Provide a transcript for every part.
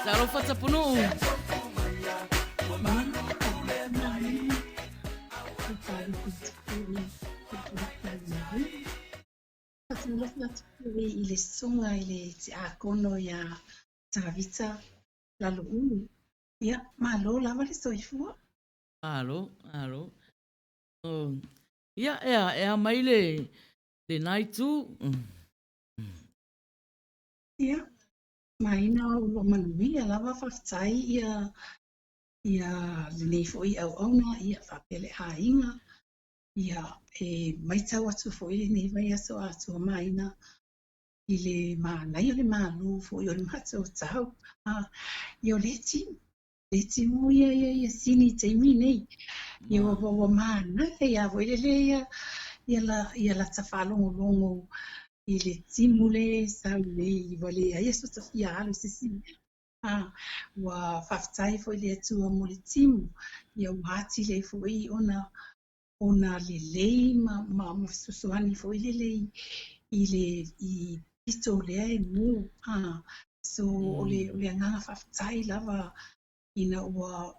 Talofa Tapunuu. Faatalofa atu foi i le susuga i le Tiakono ia Tavita Laloulu. Ia, malo lava le soifua. Malo, malo. Oh, ia, ea, ea mai le, lena itu. Ia, maina ua manuia lava faafetai ia ia lenei foi auauna ia faapea le aiga ia e matau atu foi lenei vaiaso atoa maina i le manaia o le malo foi o le matou tau. Ah, ia o le timu, le timu ia ia ia sini i taimi nei. Ia ua ua ua manaia ia foi lele ia ia la ia lata faalogologo i le timu le sau nei ua leai aso ta fia alu i se isi mea. Ah, ua faafetai foi i le Atua mo le timu, ia ua atili ai foi ona ona lelei ma, ma, ma fesoasoani foi lele i, i le i pito lea e mu. Ah, so o le, o le agaga faafetai lava ina ua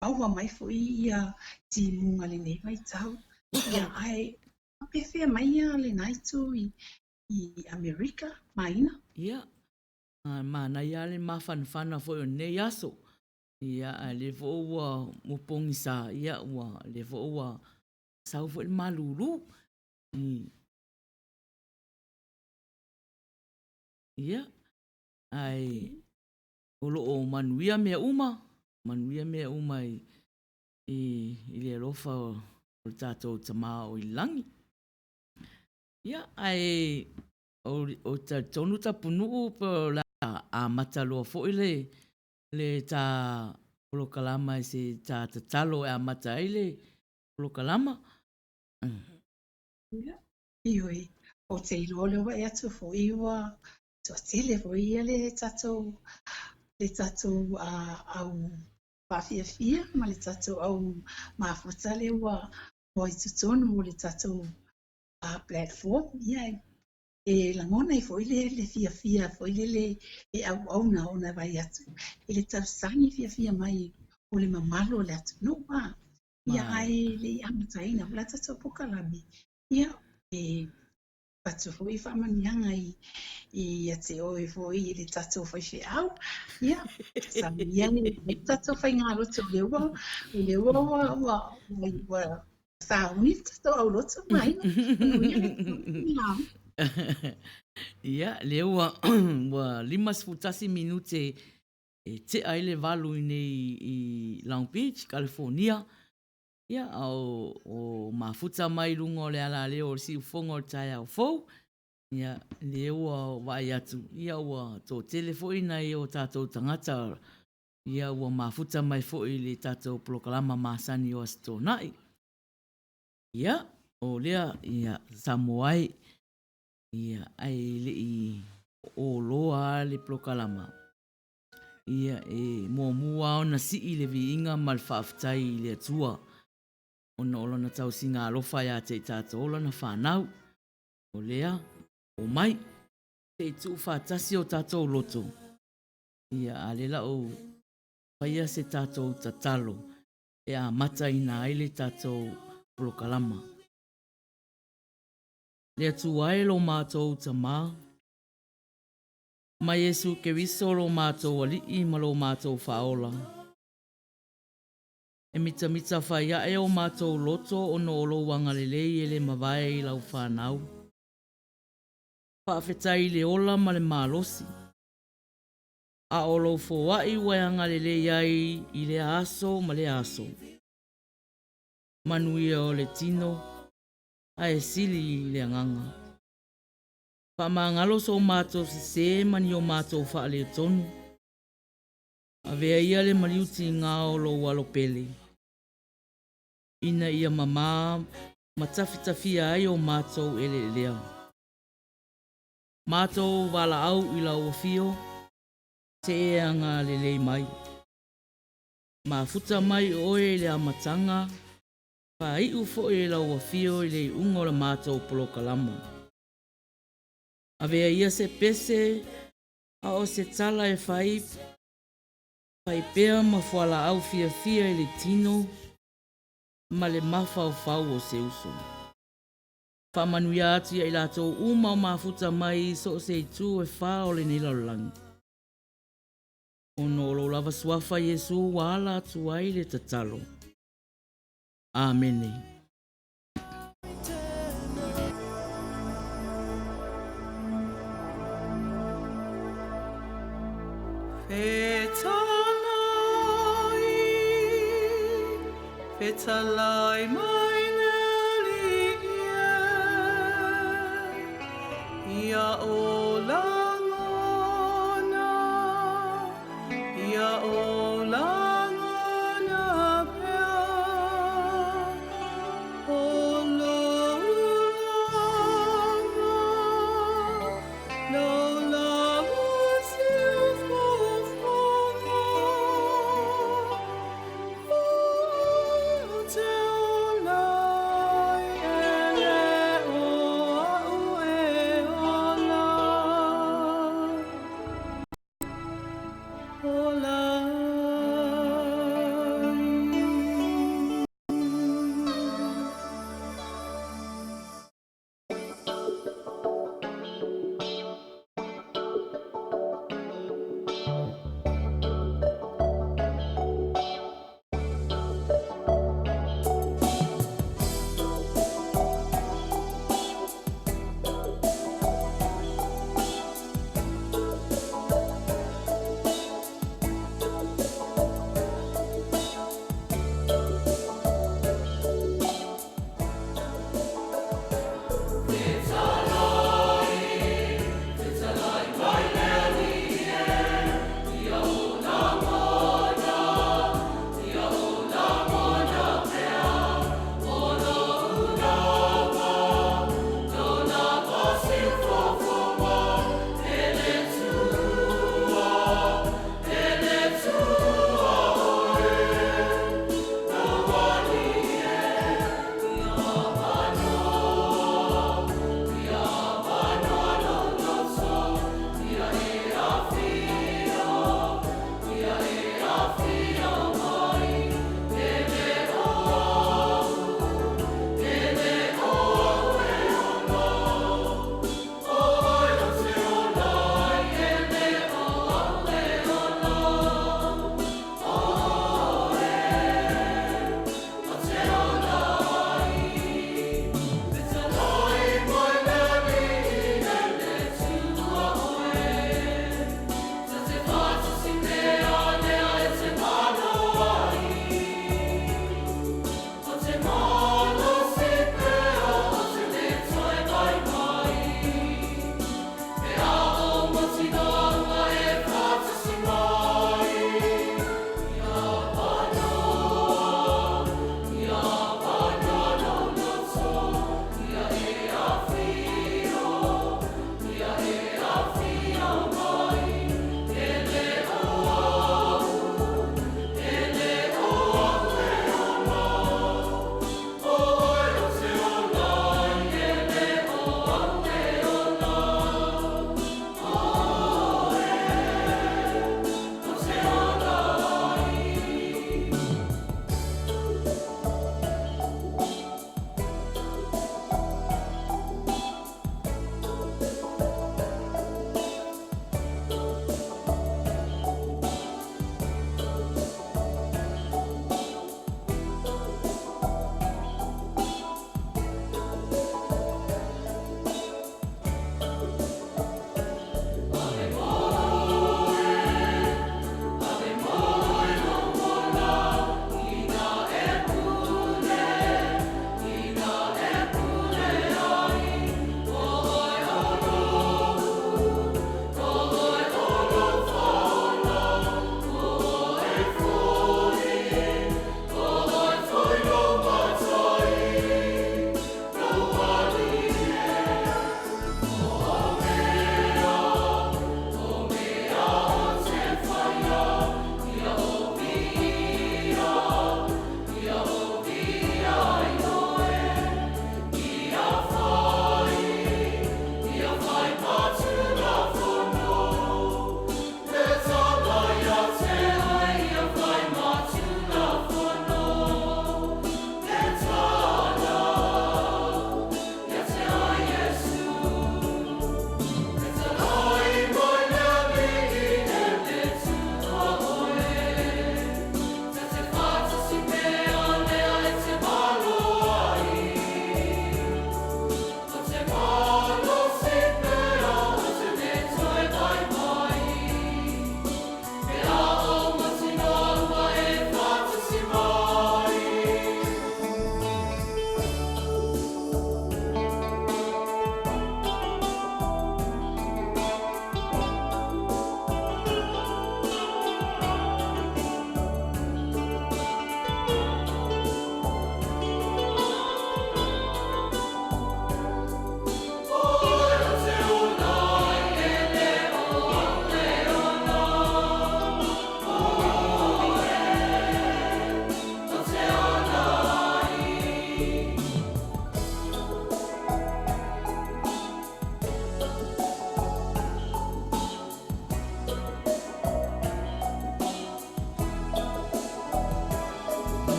maua mai foi ia timuga lenei vaitau. Ia, ae faapefea mai ia lena itu i, i Amerika, Maina? Ia, manaia lava le mafanafana foi o lenei aso. Ia, a lea foi ua ua pogisa, ia ua lea foi ua sau foi le malulu. Ia, ae o lo o manuia mea uma, manuia mea uma i, i, i le alofa o le tatou Tama o i lagi. Ia, ae o, o talitonu Tapunuu pe o le a amata loa foi le, le ta polokalama i se ta tatalo e amata ai le polokalama. Ia, ioe, ou te iloa lea ua e atu foi ua toatele foi ia le tatou le tatou uh, au faafiafia ma le tatou au mafuta lea ua ua i totonu o le tatou uh, platform. Ia, e lagona ai foi le, le fiafia foi lele e auauna ona vaai atu i le tausani fiafia mai o le mamalu o le atunuu. A, ia, ae le i amataina o le tatou polokalame, ia, e Avatu foi faamanuiaga i ia te oe foi i le tatou faifeau. Ia, samia le tatou faigalotu o lea ua, o lea ua, ua, ua, ua, ua sauni le tatou aulotu Maina. Manuia le lauga. Ia, lea ua, ua 51 minute e tea ai le 8 i nei i Long Beach, California. Ia, a o mafuta mai i luga o le alaleo o le siufofoga o le taeao fou, ia, lea ua vaai atu, ia, ua toatele foi nai o tatou tagata, ia, ua mafuta mai foi i le tatou polokalama masani o Aso Toonai. Ia, o lea, ia, Samoa e, ia, ae le i oloa lava le polokalama, Ia, e muamua lava ona sii le viiga ma le faafetai i le Atua, ona o Lana tausiga alofa ia te i tatou Lana fanau. O lea, omai, se i tuufaatasi o tatou loto, ia, a o lea la o faia se tatou tatalo e amataina ai le tatou polokalama. Le Atua e lo matou Tama, Ma Iesu Keriso lo matou Alii ma lo matou Faaola. E mitamita fai ae o matou loto ona o lou agalelei e le mavae i lau fanau. Faafetai i le ola ma le malosi. A o lou foai ua e agalelei ai i lea aso ma lea aso. Manuia o le tino, ae sili i le agaga. Faamagalo so matou sesē ma ni o matou faaletonu. Avea ia le maliu tiga o lou alo pele, ina ia mamā ma tafitafia ai o matou eleelea. Matou valaau i lau afio, te e agalelei mai. Mafuta mai oe i le amataga, faaiu foi e lau afio i le iuga o le matou polokalama. Avea ia se pese a o se tala e fai, fai pea ma fualaau fiafia i le tino ma le mafaufau o se uso. Faamanuia atu ia i latou uma o mafuta mai i so o se itu e fā o lenei lalolagi. Ona o lou lava suafa Iesu ua ala atu ai le tatalo. Amene. Fetalai, fetalai mai le Alii e, ia o lagona, ia o lagona pea, o lou laga, lau lava siufofoga, ou te ola.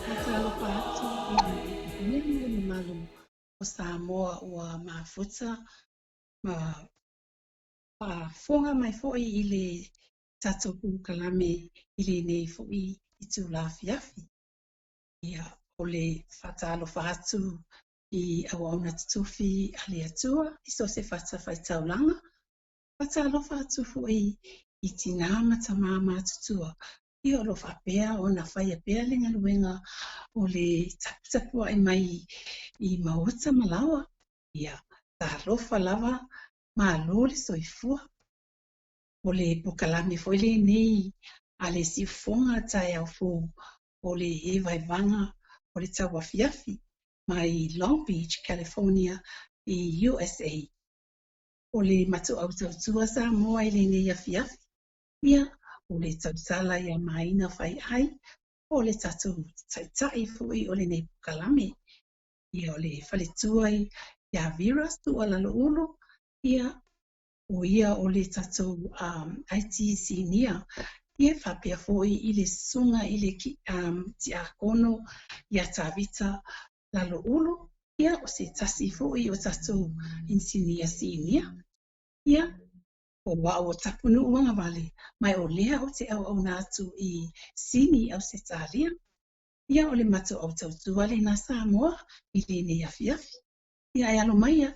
Faatalofa atu i le ma le mamalu o Samoa ua mafuta ma faafofoga mai foi i le tatou polokalame i lenei foi itula afiafi. Ia, o le faatalofa atu i auauna totofi a le Atua i so o se fatafaitaulaga. Faatalofa atu foi i tinā ma tamā matutua. Ia, o lo o faapea ona faia pea le galuega o le taputapuai mai i maota ma laoa. Ia, talofa lava, malo le soifua. O le polokalame foi lenei a le siufofoga taeao fou o le Vaevaega o le Tauafiafi mai Long Beach, California i USA. O le matuau tautua Samoa i lenei afiafi, ia, o le tautala ia Maina Faiai, o le tatou taitai foi o lenei polokalame. Ia, o le faletua ia Vera Tualaloulu, ia, o ia o le tatou IT senior. Ia, faapea foi i le susuga i le tiakono ia Tavita Laloulu, ia, o se tasi foi o tatou inisinia sinia. Ia, o au o Tapunuu Agavale, mai o lea o te auauna atu i Sini, Ausetalia. Ia, o le matou au tautua lena Samoa i lenei afiafi. Ia, e alo maia,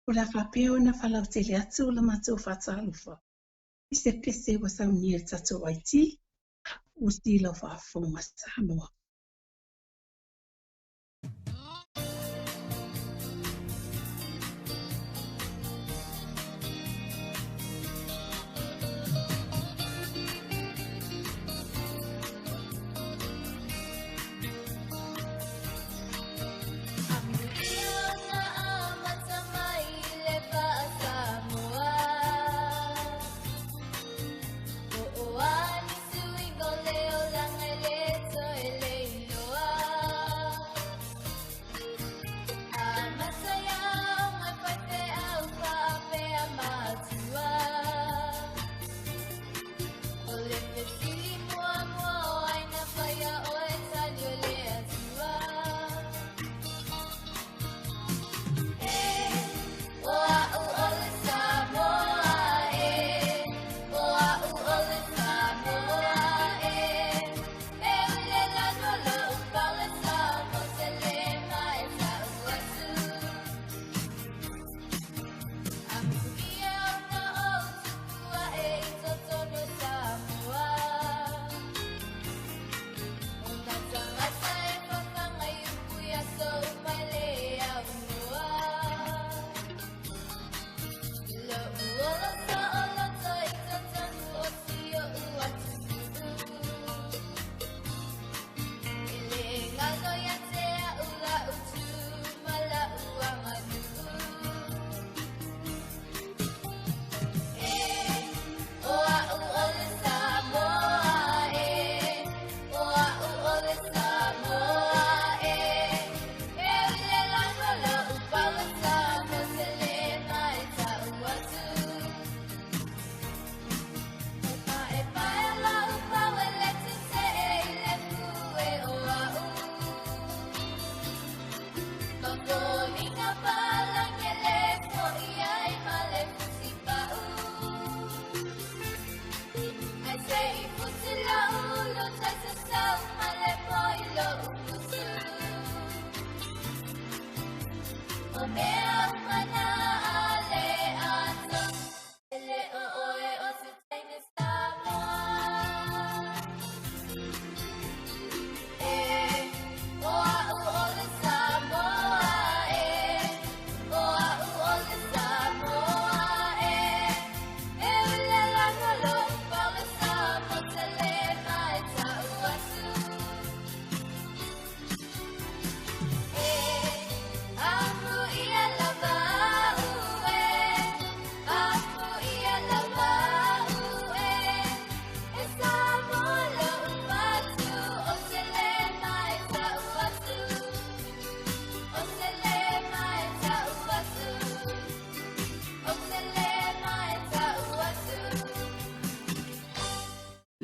o le a faapea ona faalautele atu la matou faatalofa i se pese ua saunia e le tatou IT, ua silau faafofoga Samoa.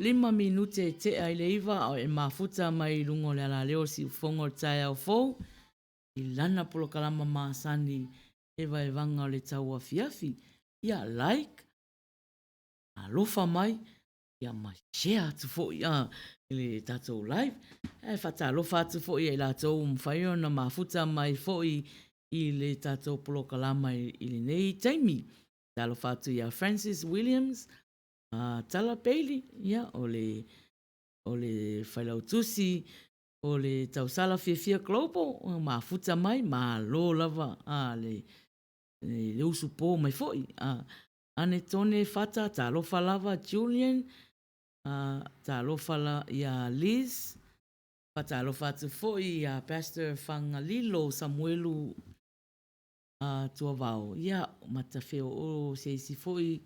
Lima minute e tea i le 9 a o e mafuta mai i luga o le alaleo o Siufogo o le taeao fou i lana polokalama masani e vaevaga o le tauafiafi. Ia like, alofa mai, ia ma share atu foi a i le tatou live. Ae faatalofa atu foi ia i latou ua mafai ona mafuta mai foi i le tatou polokalama i lenei taimi. Talofa atu ia Francis Williams, Tala Bailey, ia, o le, o le failautusi o le Tausala Fiafia Global, mafuta mai, malo lava a le, le usupo mai foi. A, Anetone Fata, talofa lava, Julian, a, talofa la, ia Liz, faatalofa atu foi ia Pastor Fagalilo Samuelu a, Tuavao, ia, Matafeo o se isi foi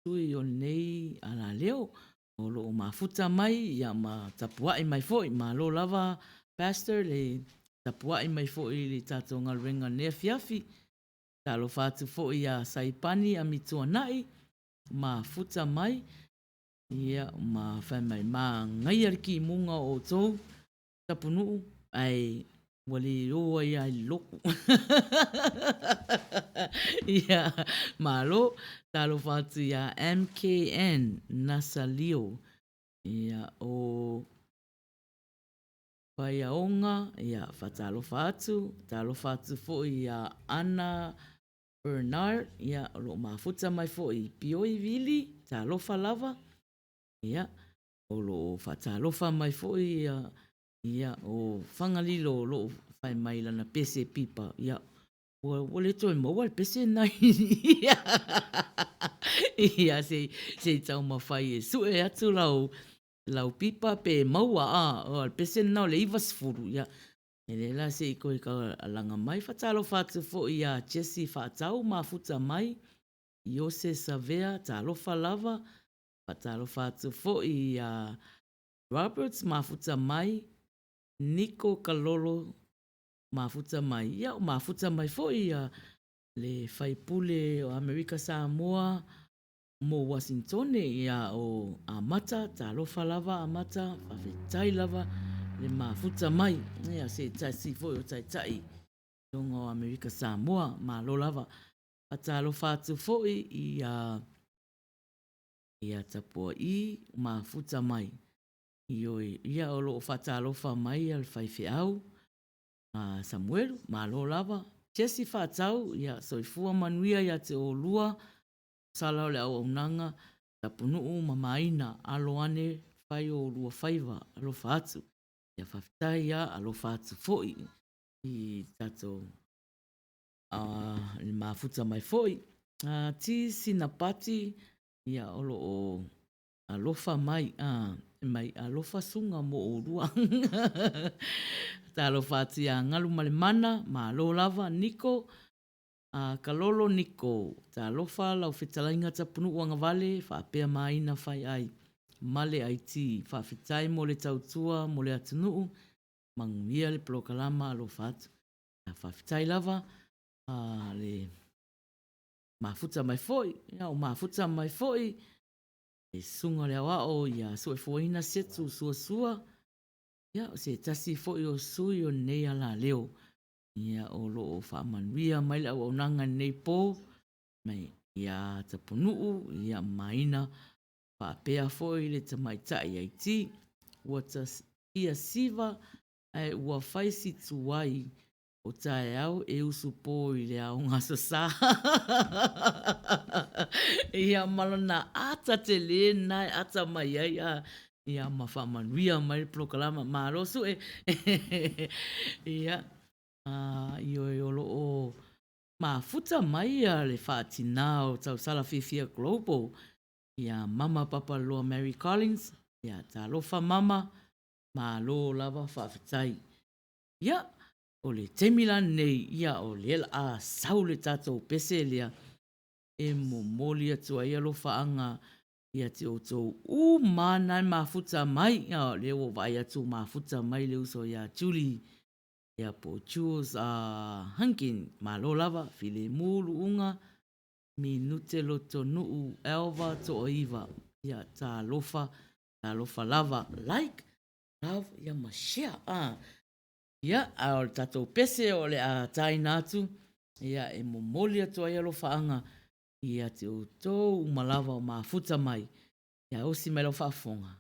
sui o lenei alaleo o lo o mafuta mai ia ma tapuai mai foi. Malo lava Pastor le tapuai mai foi i le tatou galuega i lenei afiafi. Talofa atu foi ia Saipani Amituanai, mafuta mai ia ma fai mai, manaia le timuga o outou Tapunuu, ae ua le o ai lava i le lotu. Ia, malo. Talofa atu iā MKN Nasalio, ia, o Paiaoga, ia, faatalofa atu. Talofa atu foi iā Ana Bernard, ia, o lo o mafuta mai foi i Pioi Vili, talofa lava. Ia, o lo o faatalofa mai foi ia, ia o Fagalilo o lo o fai mai lana pese pipa, ia, ua, ua le toe maua le pese lena ia, se, se i taumafai e sue atu lau, lau pipa pe maua, a, o le pese lena o le 90, ia, e le la se i toe laga mai. Faatalofa atu foi ia Jesse Faatau mafuta mai, Iose Savea, talofa lava, Faatalofa atu foi ia Roberts mafuta mai, Niko Kalolo mafuta mai, ia o mafuta mai foi ia le faipule o Amerika Samoa mo Uasinitone ia o Amata, talofa lava Amata, faafetai lava le mafuta mai, ia se tasi foi o taitai i luga o Amerika Samoa, malo lava. Faatalofa atu foi ia Ia tapuaʻi mafuta mai. Ioe, ia o lo o faatalofa mai le faifeau a Samuelu, malo lava. Jesse Faatau, ia soifua manuia ia te oulua, sala o le auaunaga, Tapunuu ma Maina, alo ane fai o oulua faiva, alofa atu. Ia faafetai a, alofa atu foi i tatou le mafuta mai foi. Ti Sinapati, ia o lo o alofa mai, mai alofa suga mo oulua. Talofa atu ia Galumalemana, malo lava Niko, Kalolo Niko, talofa lau fetalaiga Tapunuu Agavale faapea Maina Faiai ma le IT. Faafetai mo le tautua mo le atunuu, manuia le polokalama alofa atu. Faafetai lava le mafuta mai foi, ia o mafuta mai foi le susuga o le aoao ia Soefuaina Setu Suasua, ia o se tasi foi o sui o lenei alaleo, ia o lo o faamanuia mai le auaunaga i lenei po, mai ia Tapunuu, ia Maina, faapea foi le tamaitai Aiti, ua fia siva ae ua fai si tuai o taeao e usupo i le aoga Aso Sa. Ia ma lona ata tele lena e ata mai ai a ia ma faamanuia mai le polokalama. Malo Sue! Ia, ioe o lo o mafuta mai le faatina o Tausala Fiafia Global ia Mama Papaloa Mary Collins. Ia, talofa Mama, Malo lava faafetai. Ia, o le taimi la lenei, ia o lea la a sau le tatou pese lea e momoli atu ai alofaaga ia te outou uma na e mafuta mai. Ia, o lea ua vaai atu ua mafuta mai le uso ia Julie, ia po o Jules Hunkin. Malo lava, filemu luuga. minute Lotonuu Elva Toaiva. Ia, talofa, talofa lava. Like, love, ia ma share. Ah. Ia, a o le tatou pese o le a tāina atu, ia, e momoli atu ai alofaaga ia te outou uma lava o mafuta mai. Ia osi mai lau faafofoga.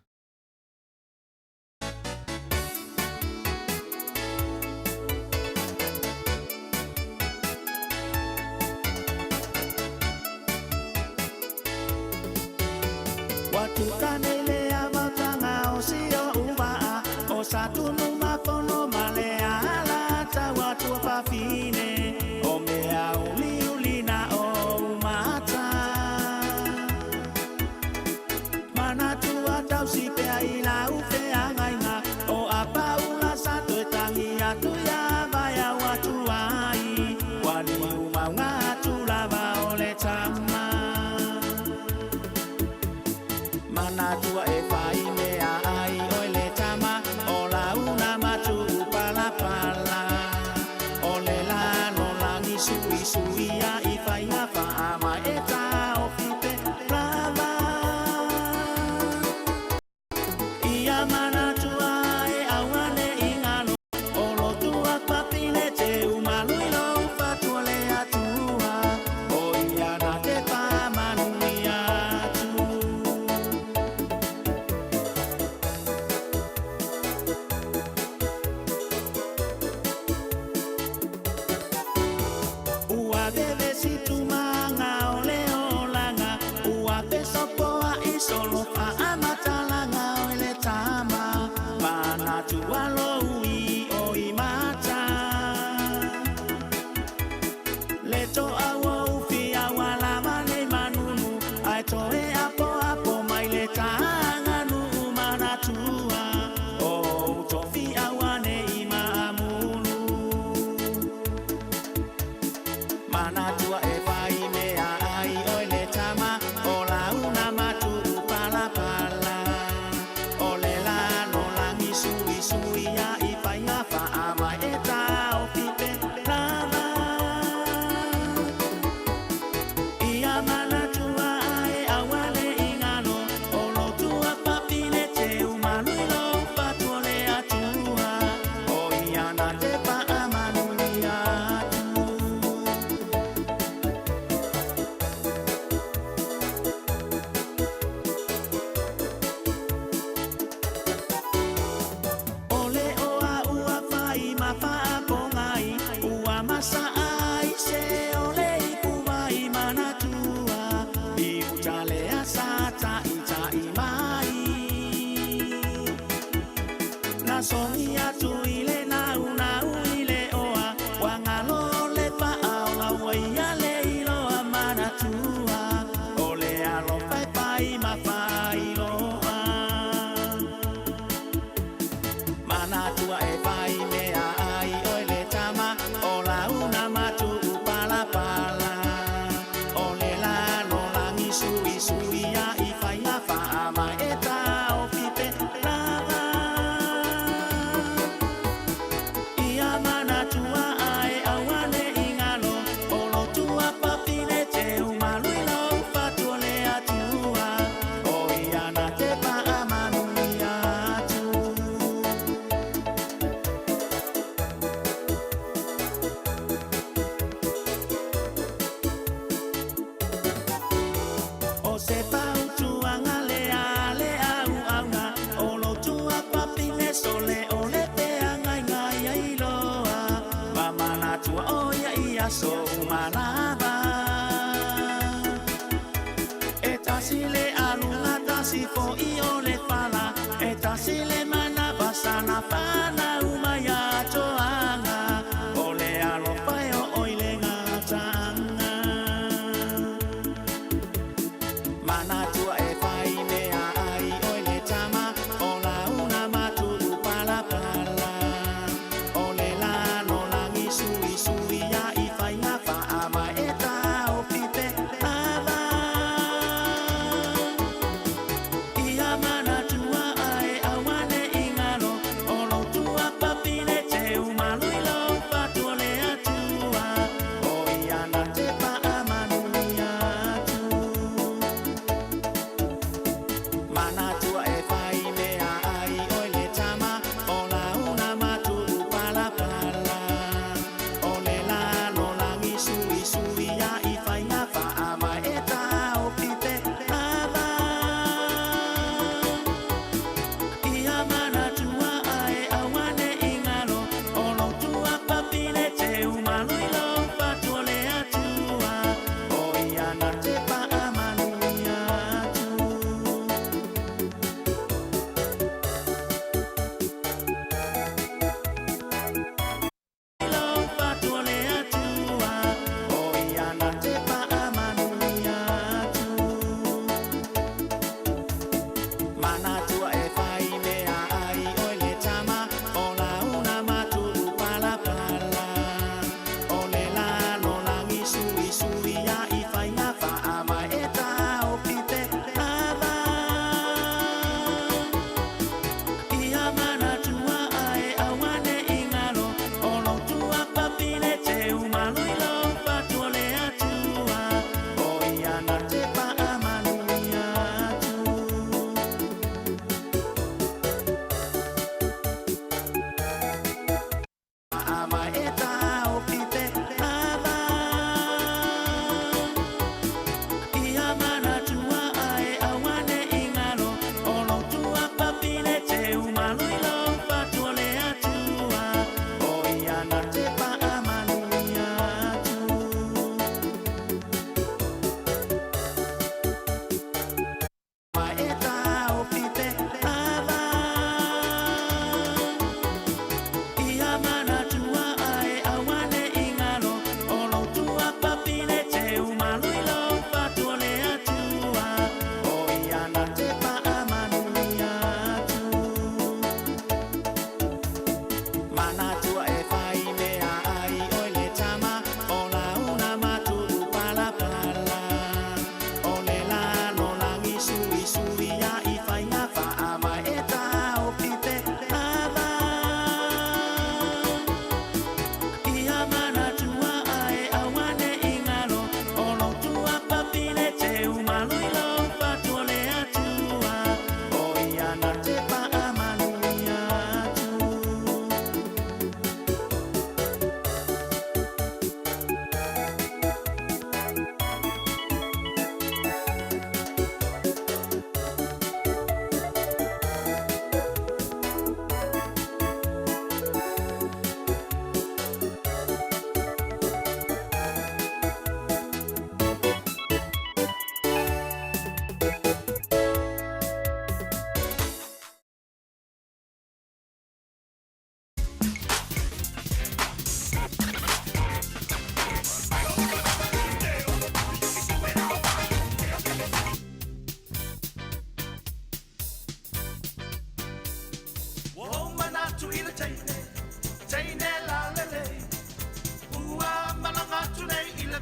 Ua tuka nei le avaotaga o si oʻu vaa, o Satunumafono ma le Alataua tuafafine, o mea uliuli na ou mata. Manatua tausi pea i lau feagaiga, o Apaula sa toe tagi atu iā Vaiau atu ai, ua liu mauga atu lava o le tama. Manatua e fai mea ai ʻoe le tama, o launa ma Tuʻupalapala. O le lalolagi suisuia i faiga faamae taofi pe lava. Ia manatua e auaneʻi galo, o lotu apapile te umalu i lou fatua le Atua, o ia na te faamanuia atu. Ua vevesi tumaga o le olaga, ua fesopoaʻi solo faamatalaga oe le tama, manatua lou i'o i mata. Le toʻau o ufi ua lava nei manunu, ae toe apoapo mai le taganuu manatua, o ou tofi auaneʻi maamulu. Manatua e fai mea ai ʻoe le tama, o launa ma Tuʻupalapala. O le lalolagi suisuia i faiga faamae taofi pe lava. Ia manatua ae auaneʻi galo, o lotu apapile te umalu i lou fatua le Atua, o ia na te faamanuia atu. O le oa ua fai ma faapogai, ua masaʻa ai se o le ipuvai manatua, i uta lea sa taʻitaʻi mai. Na sogi atu i le naunau i le oa, ua galo le faaola ua ia le iloa manatua, o le alofa e fai ma faailoa. Manatua e fai mea ai ʻoe le tama, o launa ma Tuʻupalapala. O le lalolagi suisuia i faiga faamae taofi pe lava. Ia manatua ae auaneʻi galo, o lotu apapile te umalu i lou fatua le Atua, o ia na te faamanuia atu. O se fautuaga lea a le auauna, o lotu apapile sole o le feagaiga ia iloa, ma manatua o ia i aso uma lava. E tasi le aluga, tasi foʻi o le fala, e tasi le manava sana fanau mai atoaga, o le alofa e oo i le gataaga. Manatua e fai mea ai ʻoe le tama, o launa ma Tuʻupalapala. O le lalolagi suisuia i faiga faamae taofi pe lava. Ia manatua ae auaneʻi galo, o lotu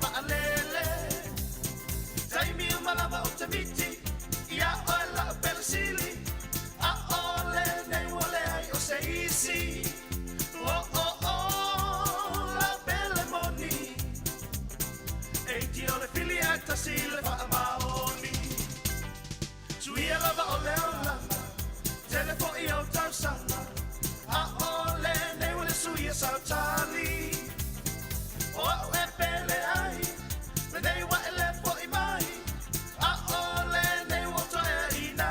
vaalele. Taimi uma lava o te miti, ia oe lau pele sili. Aʻole nei ua leai o se isi. Oh oh oh, lau pele moni. E iti o le fili ae tasi le faamaoni. Suia lava o le olaga, tele foʻi ou tausaga. Aʻole nei ua le suia sau tali. O a'u e pele ai, lenei ua e le foʻi mai. Aʻole nei ua toeaina.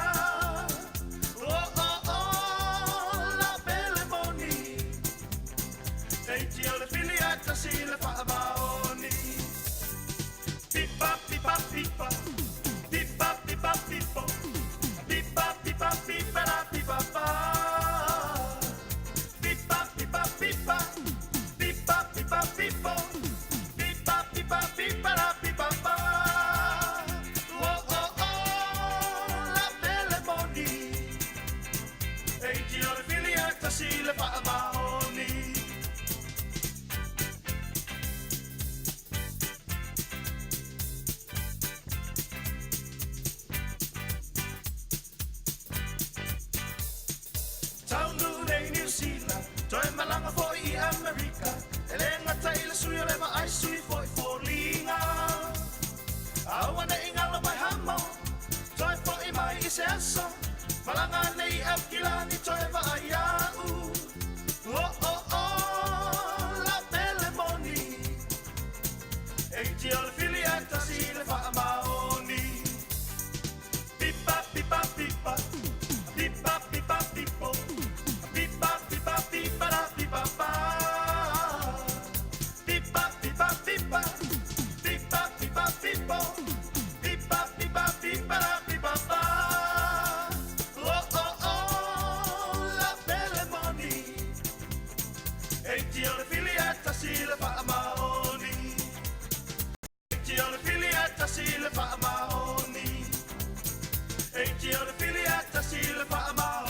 Oh oh oh, lau pele moni. E iti o le fili ae tasi le faamaoni. Pipa pipa pipa, pipa pipa pipo, pipa pipa pipa la pipa pa. Pipa pipa pipa, pipa pipa pipo, pipa pipa pipa la pipa pa. Oh oh oh, lau pele moni. E iti o le fili ae tasi le faamaoni. Taunuu nei Niu Sila, toe malaga foʻi i Amerika. E lē gata i le sui o le vaai, sui foʻi foliga. Aua neʻi galo mai Hamo, toe foʻi mai i se aso. Malaga nei i Aukilani toe vaai iaʻu. Oh oh oh, lau pele moni. E iti o le fili ae tasi le faamaoni. Pipa pipa pipa, pipa pipa pipo, pipa pipa pipa la pipa pa. Pipa pipa pipa, pipa pipa pipo, pipa pipa pipa la pipa pa. Oh oh oh, lau pele moni. E iti o le fili ae tasi le faamaoni. E iti o le fili ae tasi le faamaoni. E iti o le fili ae tasi le faamaoni.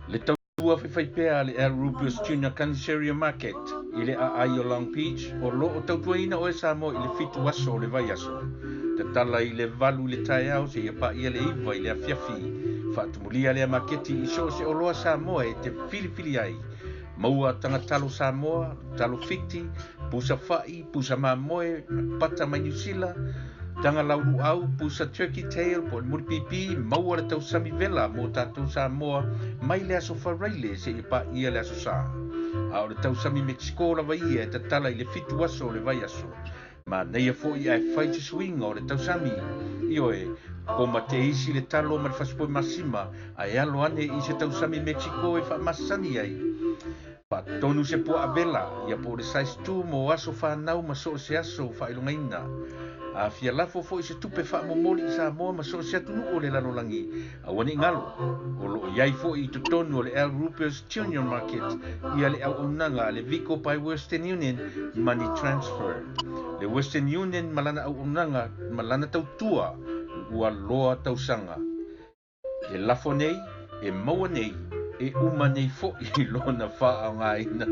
Le taua faifaipea a le Al Rubius Junior Caniceria Market i le aai o Long Beach o lo o tautuaina oe Samoa i le 7 aso o le vaiaso. Tatala i le 8 i le taeao seia paia le 9 i le afiafi. Faatumulia lea maketi i so o se oloa Samoa e te filifili ai. Maua taga talo Samoa, talo Fiti, pusa fa'i, pusa mamoe, pata mai Niu Sila, taga lauluau, pusa turkey tail po o le mulipipi, maua le tausami vela mo tatou Samoa mai le aso Faraile seia paia le aso Sa. A o le tausami Mexico lava ia e tatala i le 7 aso o le vaiaso. Manaia foʻi ae fai se suiga o le tausami. Ioe, koma te isi le talo ma le fasipoe masima ae alo ane i se tausami Mexico e faamasani ai. Faatonu se puaa vela, ia po o le size 2 mo aso fanau ma so o se aso faailogaina. A fia lafo foʻi se tupe faamomoli i Samoa ma so o se atunuu o le lalolagi, aua neʻi galo, o loo iai foʻi i totonu o le Al Rubius Junior Market ia le auaunaga a le Vico by Western Union Money Transfer. Le Western Union ma lana auaunaga ma lana tautua ua loa tausaga. E lafo nei, e maua nei, e uma nei foʻi lona faaaogaina.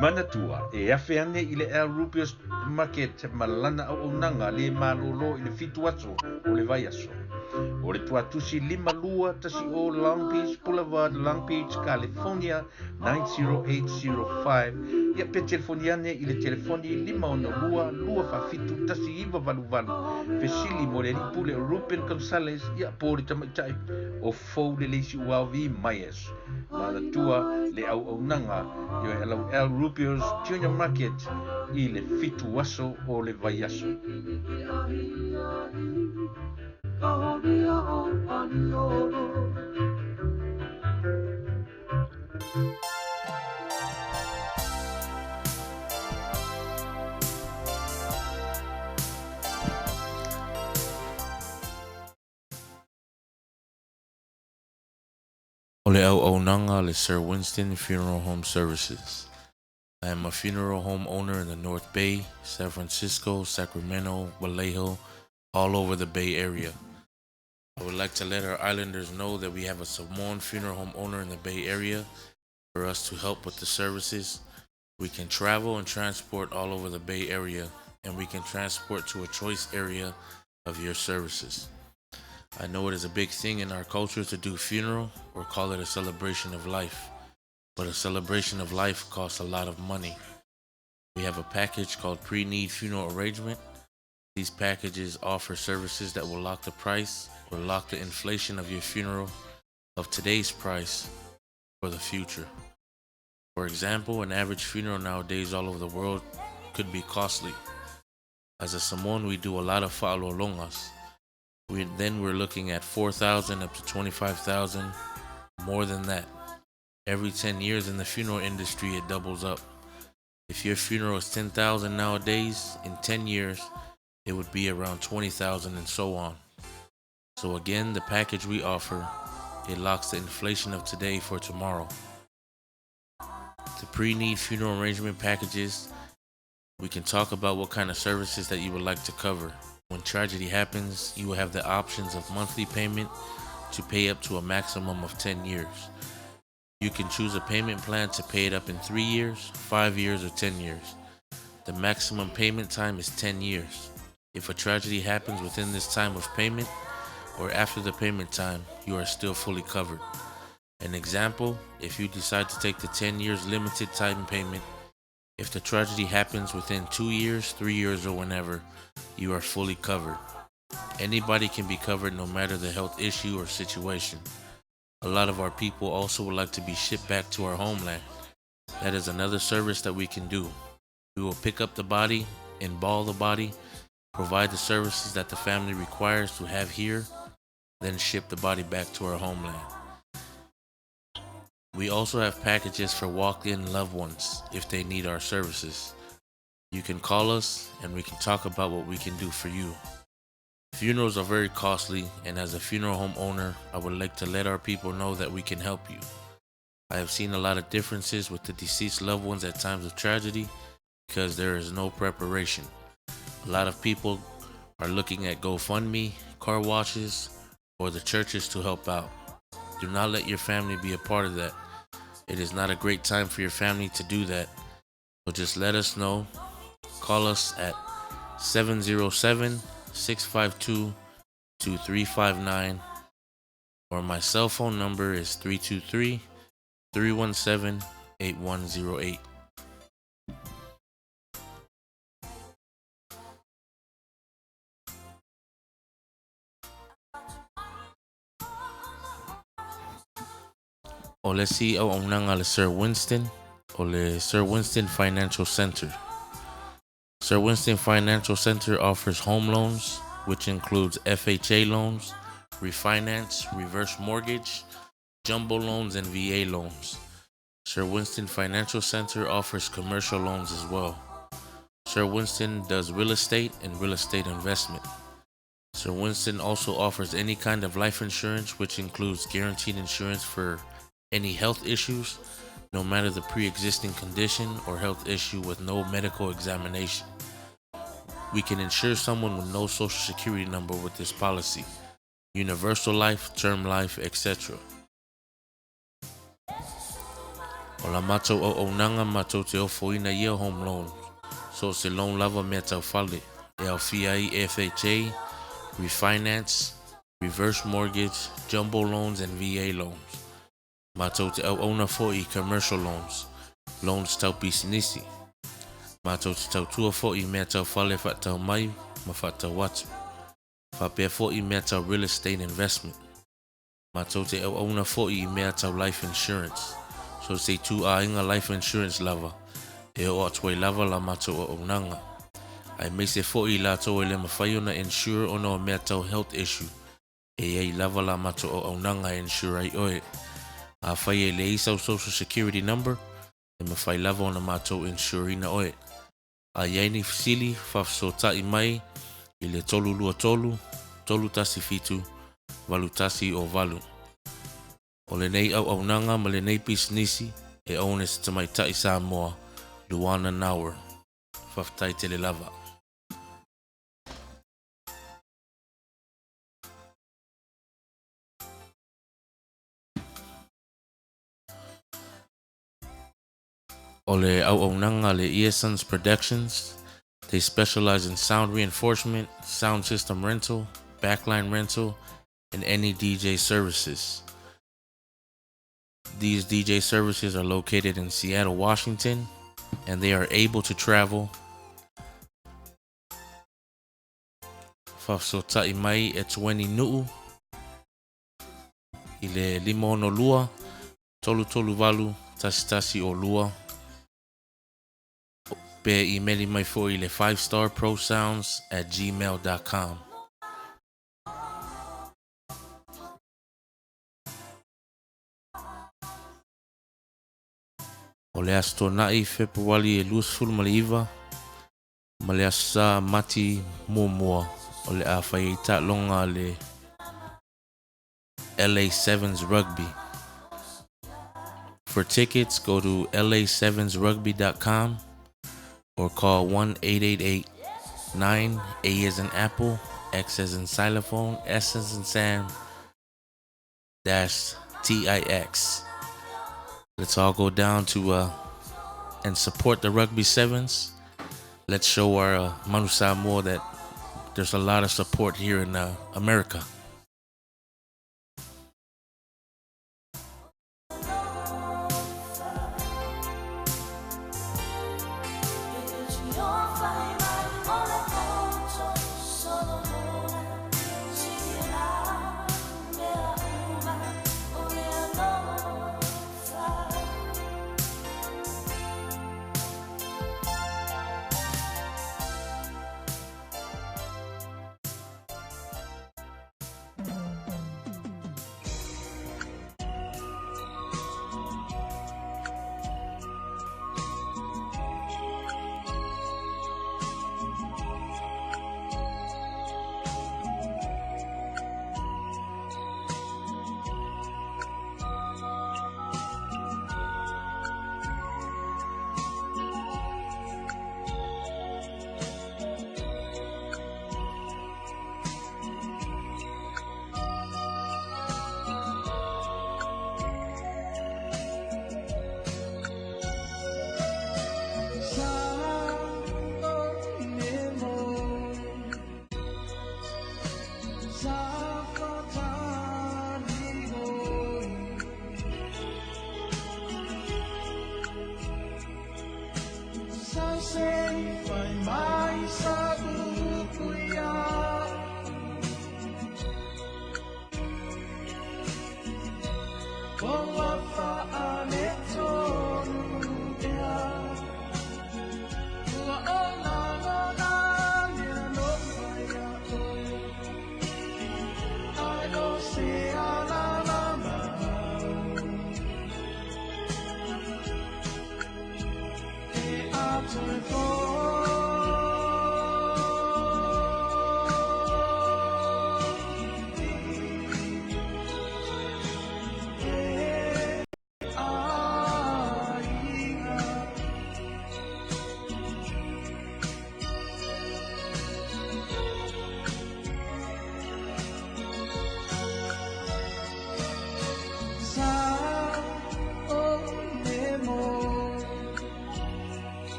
Manatua, e afe ane i le Al Rubius Market ma lana auaunaga le malōlō i le 7 aso o le vaiaso. O le tuatusi 5210 Long Beach Boulevard, Long Beach, California 90805. Ia pe telefoni ane i le telefoni 562 247 1988. Fesili mo le alii pule o Ruben Gonzalez, ia po o le tamaitai o fou le leisi uaovi Myers. Manatua le auaunaga ioe alau Al Rubio's Junior Market i le 7 aso o le vaiaso. O le auaunaga a le Sir Winston Funeral Home Services. I am a funeral home owner in the North Bay, San Francisco, Sacramento, Vallejo, all over the Bay Area. I would like to let our islanders know that we have a Samoan funeral home owner in the Bay Area for us to help with the services. We can travel and transport all over the Bay Area, and we can transport to a choice area of your services. I know it is a big thing in our culture to do funeral or call it a celebration of life, but a celebration of life costs a lot of money. We have a package called Pre-Need Funeral Arrangement. These packages offer services that will lock the price or lock the inflation of your funeral of today's price for the future. For example, an average funeral nowadays all over the world could be costly. As a Samoan, we do a lot of fa'alolongas. Then we're looking at 4,000 up to 25,000, more than that. Every 10 years in the funeral industry, it doubles up. If your funeral is 10,000 nowadays, in 10 years, it would be around 20,000 and so on. So again, the package we offer, it locks the inflation of today for tomorrow. The pre-need funeral arrangement packages, we can talk about what kind of services that you would like to cover. When tragedy happens, you will have the options of monthly payment to pay up to a maximum of 10 years. You can choose a payment plan to pay it up in 3 years, 5 years, or 10 years. The maximum payment time is 10 years. If a tragedy happens within this time of payment or after the payment time, you are still fully covered. An example, if you decide to take the 10 years limited time payment, if the tragedy happens within 2 years, 3 years, or whenever, you are fully covered. Anybody can be covered no matter the health issue or situation. A lot of our people also would like to be shipped back to our homeland. That is another service that we can do. We will pick up the body, embalm the body, provide the services that the family requires to have here, then ship the body back to our homeland. We also have packages for walk-in loved ones if they need our services. You can call us and we can talk about what we can do for you. Funerals are very costly, and as a funeral home owner, I would like to let our people know that we can help you. I have seen a lot of differences with the deceased loved ones at times of tragedy because there is no preparation. A lot of people are looking at GoFundMe, car washes, or the churches to help out. Do not let your family be a part of that. It is not a great time for your family to do that. So just let us know. Call us at 707-652-2359, or my cell phone number is 323-317-8108. O le si auaunaga le Sir Winston, o le Sir Winston Financial Center. Sir Winston Financial Center offers home loans, which includes FHA loans, refinance, reverse mortgage, jumbo loans, and VA loans. Sir Winston Financial Center offers commercial loans as well. Sir Winston does real estate and real estate investment. Sir Winston also offers any kind of life insurance, which includes guaranteed insurance for any health issues, no matter the pre-existing condition or health issue with no medical examination. We can insure someone with no social security number with this policy. Universal life, term life, etc. O la matou auaunaga matou te ofoina ia home loan. So se loan lava mea tau fale, e aofia ai FHA, refinance, reverse mortgage, jumbo loans and VA loans. Matou te auauna foi i commercial loans, loans tau pisinisi. Matou te tautua foi i mea tau fale whaatau mai ma whaatau atu. Whapea foi i mea tau real estate investment. Matou te auauna foi i mea tau life insurance. So se tu āinga life insurance lava, e o atu ai lava la matou auaunaga. Aemaise foi i latou e le mafai ona insure ona o mea tau health issue. E iai lava la matou auaunaga e insure ai oe. Afai e leai sau social security number, e mafai lava ona matou insure ina oe. A iai ni fesili, faafesootai mai i le 323 317 8108. O lenei auaunaga ma lenei pisinisi e own e se tamaitai Samoa, Luana Nauer. Faafetai tele lava. O le auaunaga a le Earsons Productions, they specialize in sound reinforcement, sound system rental, backline rental, and any DJ services. These DJ services are located in Seattle, Washington, and they are able to travel. Faafesootai mai e Tueni Nu'u i le 562 338 1102 pe imeli mai foi i le 5starprosounds@gmail.com. O le Aso Toonai, Fepuali e 29, ma le Aso Sa, Mati muamua, o le a fai ai taaloga a le LA Sevens Rugby. For tickets, go to la7srugby.com or call 1-888-9 A as in Apple, X as in Xylophone, S as in Sam, dash TIX. Let's all go down to and support the Rugby Sevens. Let's show our Manu Samoa that there's a lot of support here in America.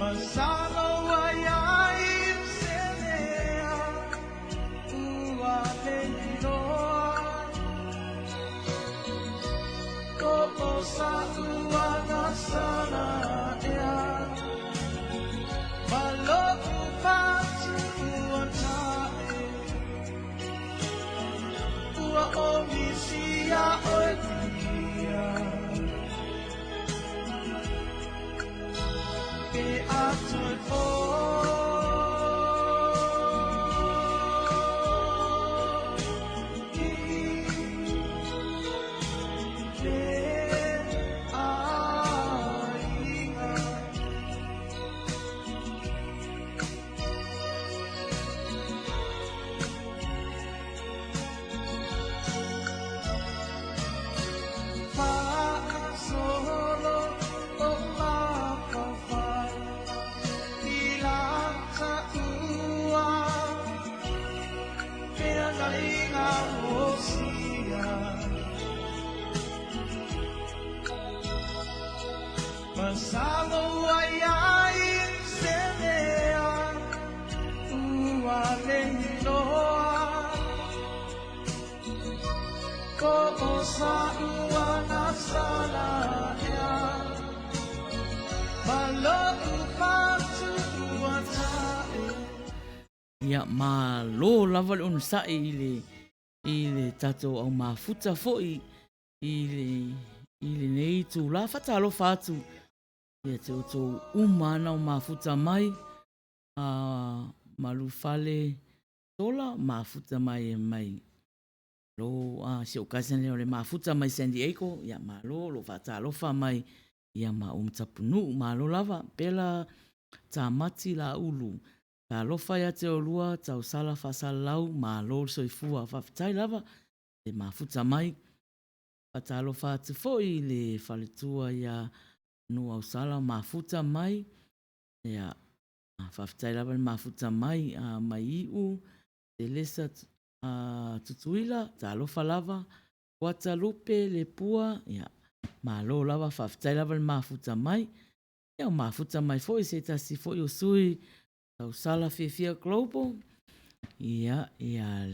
Masalo ai ai se mea ua leiloa Ko o sa uaga sala ea Ma lo'u fatu ua ta'e Ua ʻomisia ʻoe tia Ke atu o I le ʻaiga. Fa'asolo o mafaufau i lata ua feagaiga osia. Masalo ai ai se mea ua leiloa Ko o sa ua na sala ea Ma lo'u fatu ua ta'e. Ia, malo lava le onosai i le i le tatou au mafuta foi i le i lenei itulā. Faatalofa atu ia te outou uma ana o mafuta mai, a Malufale Tola, mafuta mai e mai lo a si ou cousin lea o le mafuta mai San Diego, ia malo o lo o faatalofa mai ia ma ou Tapunuu, malo lava. Pela Tamati Laulu, talofa ia te oulua, tausala faasalalau, malo le soifua, faafetai lava le mafuta mai. Faatalofa atu foi i le faletua ia Nuuausala mafuta mai, ia faafetai lava le mafuta mai a Maiiu, Telesa Tutuila, talofa lava, Kuata Lupe Lepua, ia malo lava, faafetai lava le mafuta mai. Ia o mafuta mai foi se tasi foi o sui tausala fiafia global, ia ia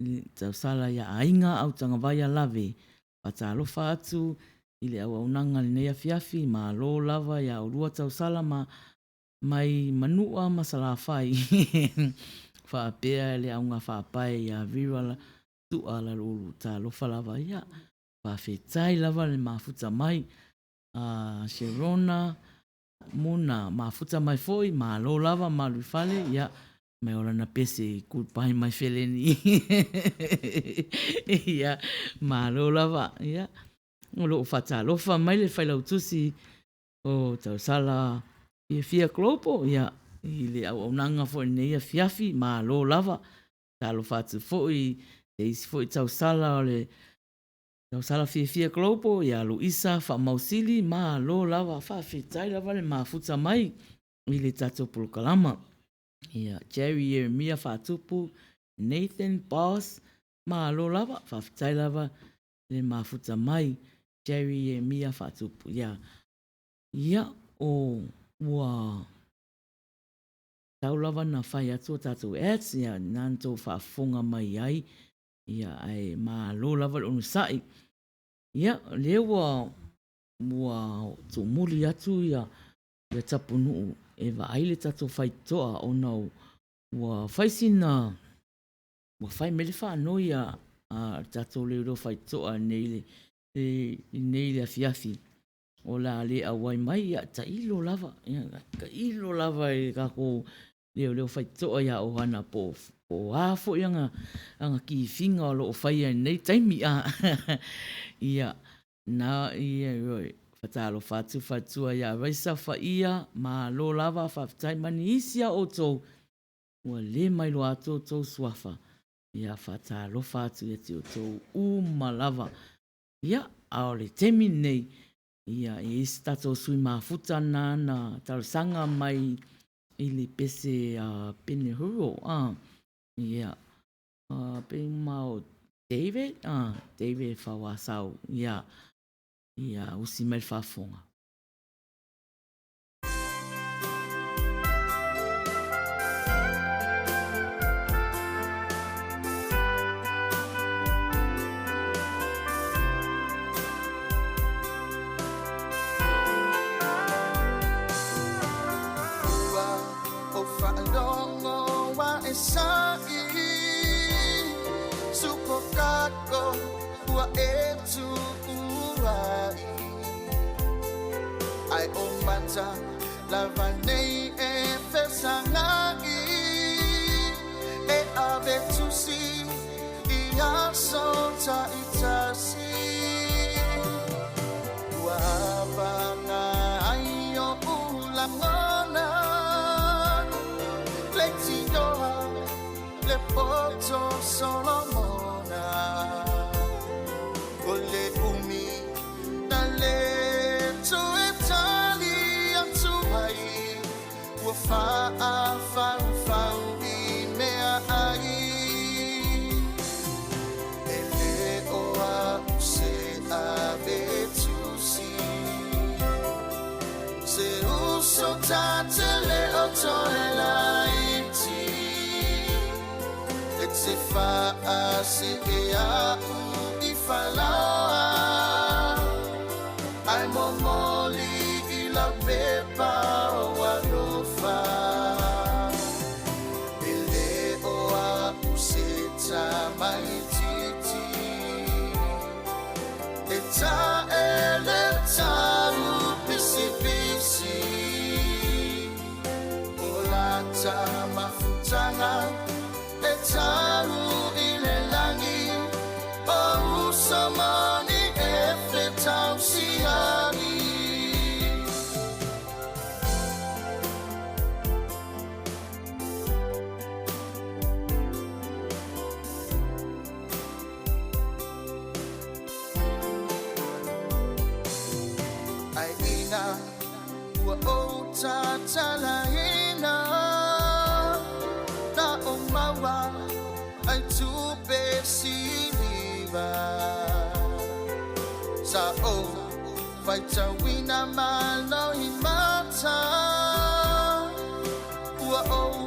le tausala ia Aiga Autagavaia Lave. Faatalofa atu i le auaunaga i lenei afiafi, malo lava ia oulua tausala ma mai Manua ma Salafai. Faapea le auga faapae ia Vera Tu'a Lalulu, talofa lava ia. Faafetai lava le mafuta mai a Sherona Muna, mafuta mai foi, malo lava Maluifale, ia mai o lana pese goodbye my feleni. Ia, malo lava, ia. O loo faatalofa mai le failautusi o Tausala Fiafia Global, ia, i le auaunaga foi i lenei afiafi, malo lava. Talofa atu foi i isi foi tausala o le Tausala Fiafia Global, ia Luisa Faamausili, malo lava, faafetai lava le mafuta mai i le tatou polokalama. Ia Jerry Ieremia Faatupu, Nathan Boss, malo lava, faafetai lava le mafuta mai Jerry Ieremia Faatupu. Ia, ia o ua tau lava na fai atu a tatou ads, ia na na tou faafofoga mai ai, ia ae malo lava le onosai. Ia, lea ua ua tuumuli atu ia ia Tapunuu e vaai le tatou faitotoa ona ua fai sina ua fai mai le faanoi a a le tatou leoleo faitotoa nei le nei le afiafi o le a le auai mai, ia tailo lava, ia tailo lava i le tatou leoleo faitotoa ia Ohana po o a foi ana kifiga o lo o faia i lenei taimi. Ia, na, ia, oi, fatalofa atu faletua ia Raisa Faia, malo lava, faafetai ma nisi a outou ua le mailoa atu outou suafa, ia faatalofa atu ia te outou uma lava. Ia, a o le taimi lenei, ia, e i ai se tatou sui mafuta nana talosaga mai i le pese a Penehuro, a, ia, pe ma o David, a, David Fauasau, ia, ia, usi mai le faafofoga. O faalogo ua e sa'i Supokako ua e tu'u ai Ae o mata lava nei e fesaga'i E ave tusi i aso ta'itasi Ua apaga ai o'u lagona Leitioa le poto Solomona O le umi na lē toe tali atu ai Ua fa'afaufau i mea'ai E lē o a'u se ave tusi Se uso ta te le o toe laiti E te fa'ase'e a'u i falaoa Ae momoli i lau pepa o alofa E lē o a'u se tamaitiiti E ta'e le ta'upisipisi O lata mafutaga e tau i le lagi O uso moni e fetausiagi. Ae ina ua ou tatalaina Na o maua ai tupe siliva Sa ou faitauina ma loimata Ua ou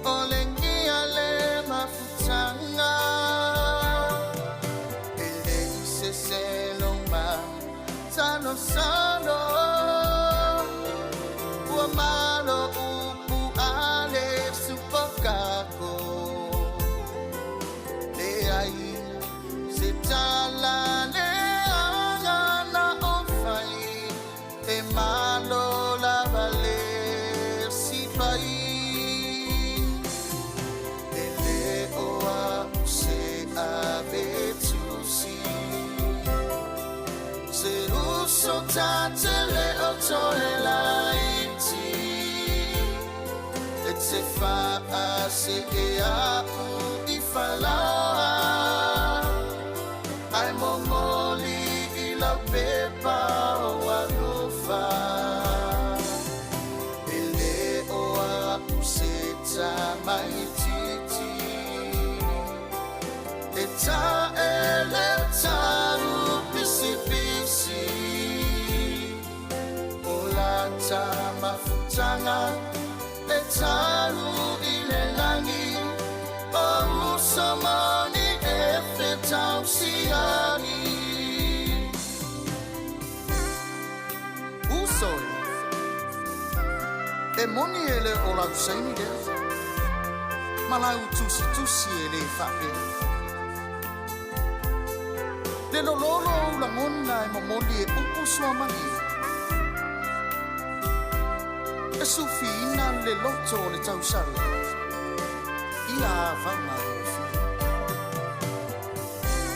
olegia le mafutaga E leai se selo masalosalo Ua malo upu a le supokako Leai se tala leaga na ou fai E malo lava le sipai E lē o a'u se ave tusi Se uso ta te le o toe laiti E te fa'ase'e a'u i falaoa Ae momoli i lau pepa o alofa E lē o a'u se tamaitiiti E ta'e le ta'upisipisi O lata mafutaga e tau i le lagi O uso moni e fetausiagi. Uso e, e moni e lē o lau saini lea ma lau tusitusi e lē faapea le lololo o ou lagona e momoli e upu suamalie e sufiina le loto o le tausala ia avaga gofie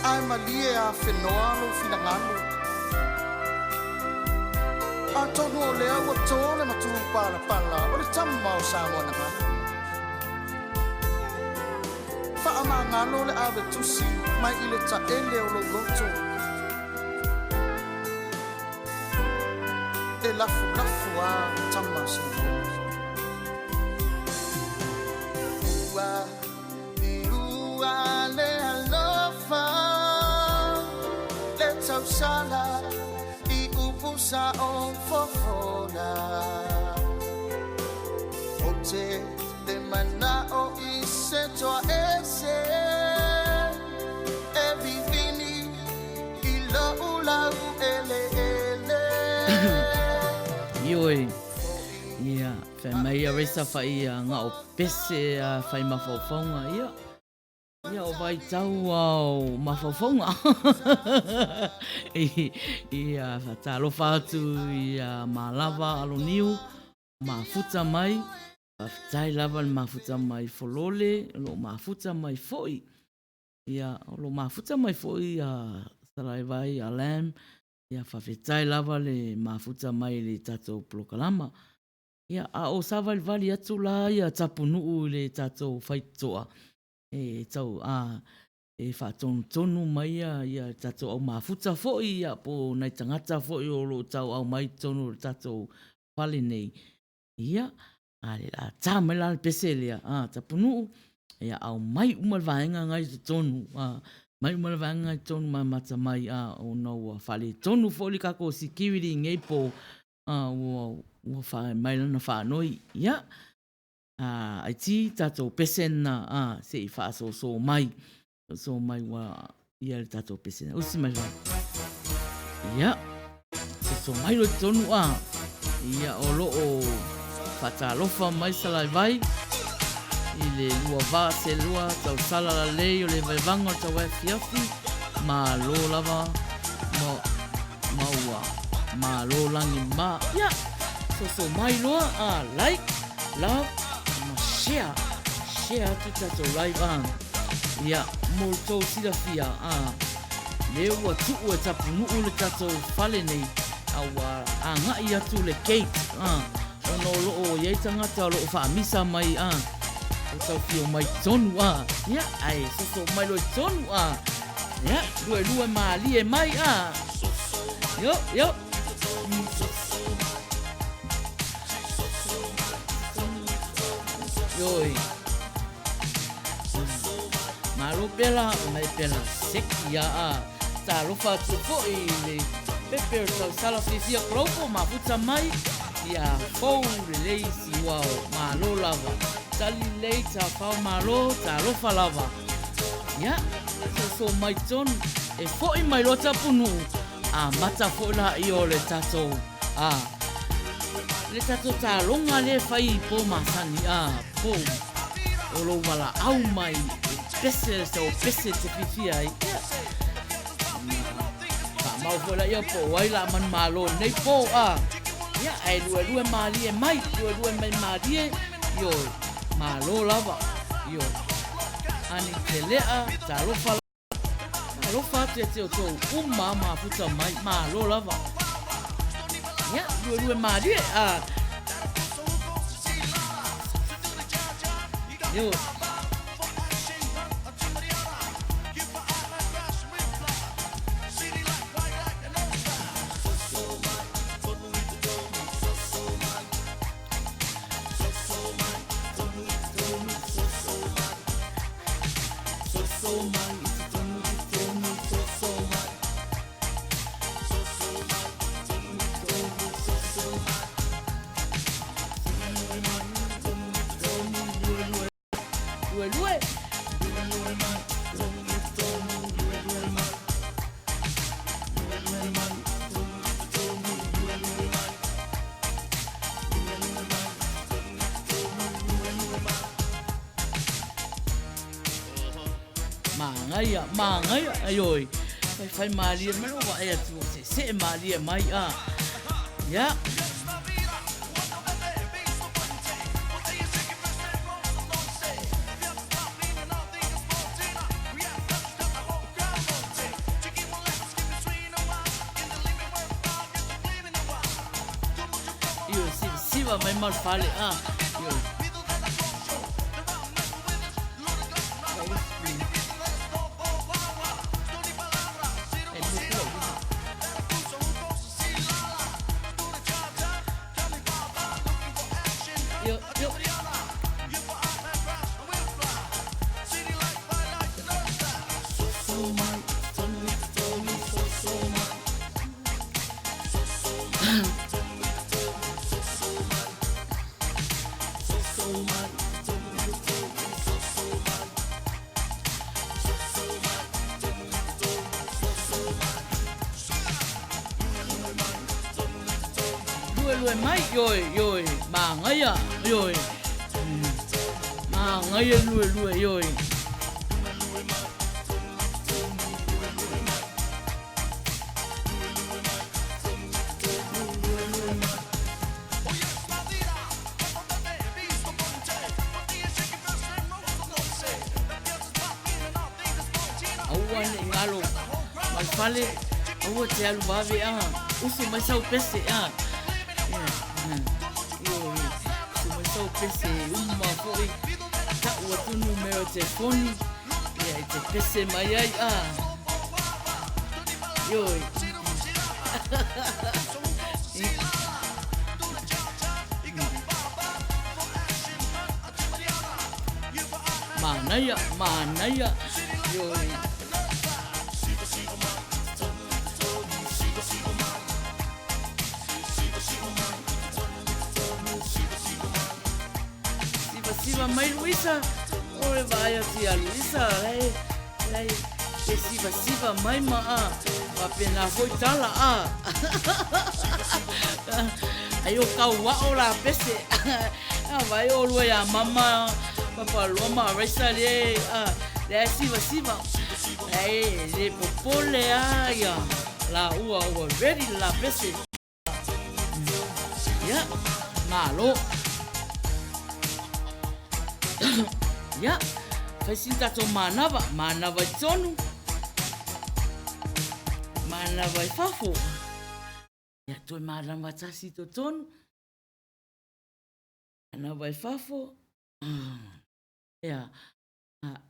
ae malie afenoa lou finagalo atonu o lea ua to le matupalapala o le tama o Samoa na galo faamagalo le ave tusi mai i le taele o lou loto e lafulafu a tama Solomona. Ua liua le alofa le tausala i upu sa o fofola Ou te le mana'o i se toa'ese E vivini i lo'u laueleele. Ioe. Ia, Fai mai ia Resa fai ia ngao pese a fai mafaufauga ia. Ia o vaitau a o mafaufauga. Ia faatalofa atu ia Malava Aloniu mafuta mai. Faafetai lava le mafuta mai Folole, o lo o mafuta mai foi. Ia o lo o mafuta mai foi ia Salaivai a Lam. Ia faafetai lava le mafuta mai i le tatou polokalama. Ia a o savalivali atu la ia Tapunuu i le tatou faitotoa, e tau a e faatonutonu mai ia ia tatou au mafuta foi ia po o nai tagata foi o lo o tauau mai i totonu o le tatou fale nei. Ia, a le la tā mai la le pese lea, a Tapunuu, ia aumai uma le vaega na i totonu, a mai uma le vaega na i totonu ma mata mai, a ona ua faaletonu foi le tatou security i nei po, a ua fai mai lana faanoi. Ia, a IT tatou pese na a se i faasoso mai so mai ua ia le tatou pese na usi mai la ia soso mai lo tonu a ia o lo o faatalofa mai Salaivai i le lua va se lua tausala lalei o le vaevaga o le tauafiafi malo lava ma ma ua malo lagi ma ia soso mai loa a like love ma share share atu tatou live a ia mo le tou silafia a le ua tuu e Tapunuu le tatou fale nei a ua agai atu le gate a ona o loo iai tagata o loo faamisa mai a o tau fio mai tonu a ia ae soso mai loa i tonu a ia luelue malie mai a yo yo Yoi. Malo pela, mai pela seki a a. Talofa atu foi i le pepe o tausala fiafia global mafuta mai ia fou lelei siuao malo lava. Tali lelei tafao malo talofa lava. Ia, soso mai tonu e foi mai loa Tapunuu amata foi laia o le tatou a le tatou taloga lea e fai i po masani a po o lou valaau mai e pese se o pese te fiafia ai ia faamau foi laia po o ai la manumalo nei po a ia ae luelue malie mai luelue mai malie ioe malo lava ioe ani telea talofa Alofa atu ia te outou uma mafuta mai, malo lava. Ia, luelue malie. Ah. Io. Lue, lue. Māngaia, māngaia, ai oi. Whai whai mārie mai o wae atu o se see mārie mai a. Ia. Io, siva mai malfale a. Io. Lue luelue mai, ioe, ioe, magaia, ioe. Magaia le luelue, ioe. Aua ne i galo ma le fale, aua te alu vave a, usu mai sau pese a. Ioe, usu mai sau pese uma foi, tau atu numera o telefoni, ia e te pese mai ai a. Ioe. Manaia, manaia, ioe. Sivasiva mai Luisa, o le vaai atu ia Luisa, lai, lai, e sivasiva mai ma a, faapena foi tala a. Ai o kauao la pese. A vai o lua ia mama, papa lua ma raisa le, a, le sivasiva. Ai, le popole a ia, la ua ua ready la pese. Ia, malo. Ia, fai sina tatou manava, manava i totonu, manava i fafo. Ia, toe manava tasi i totonu, manava i fafo. Ia,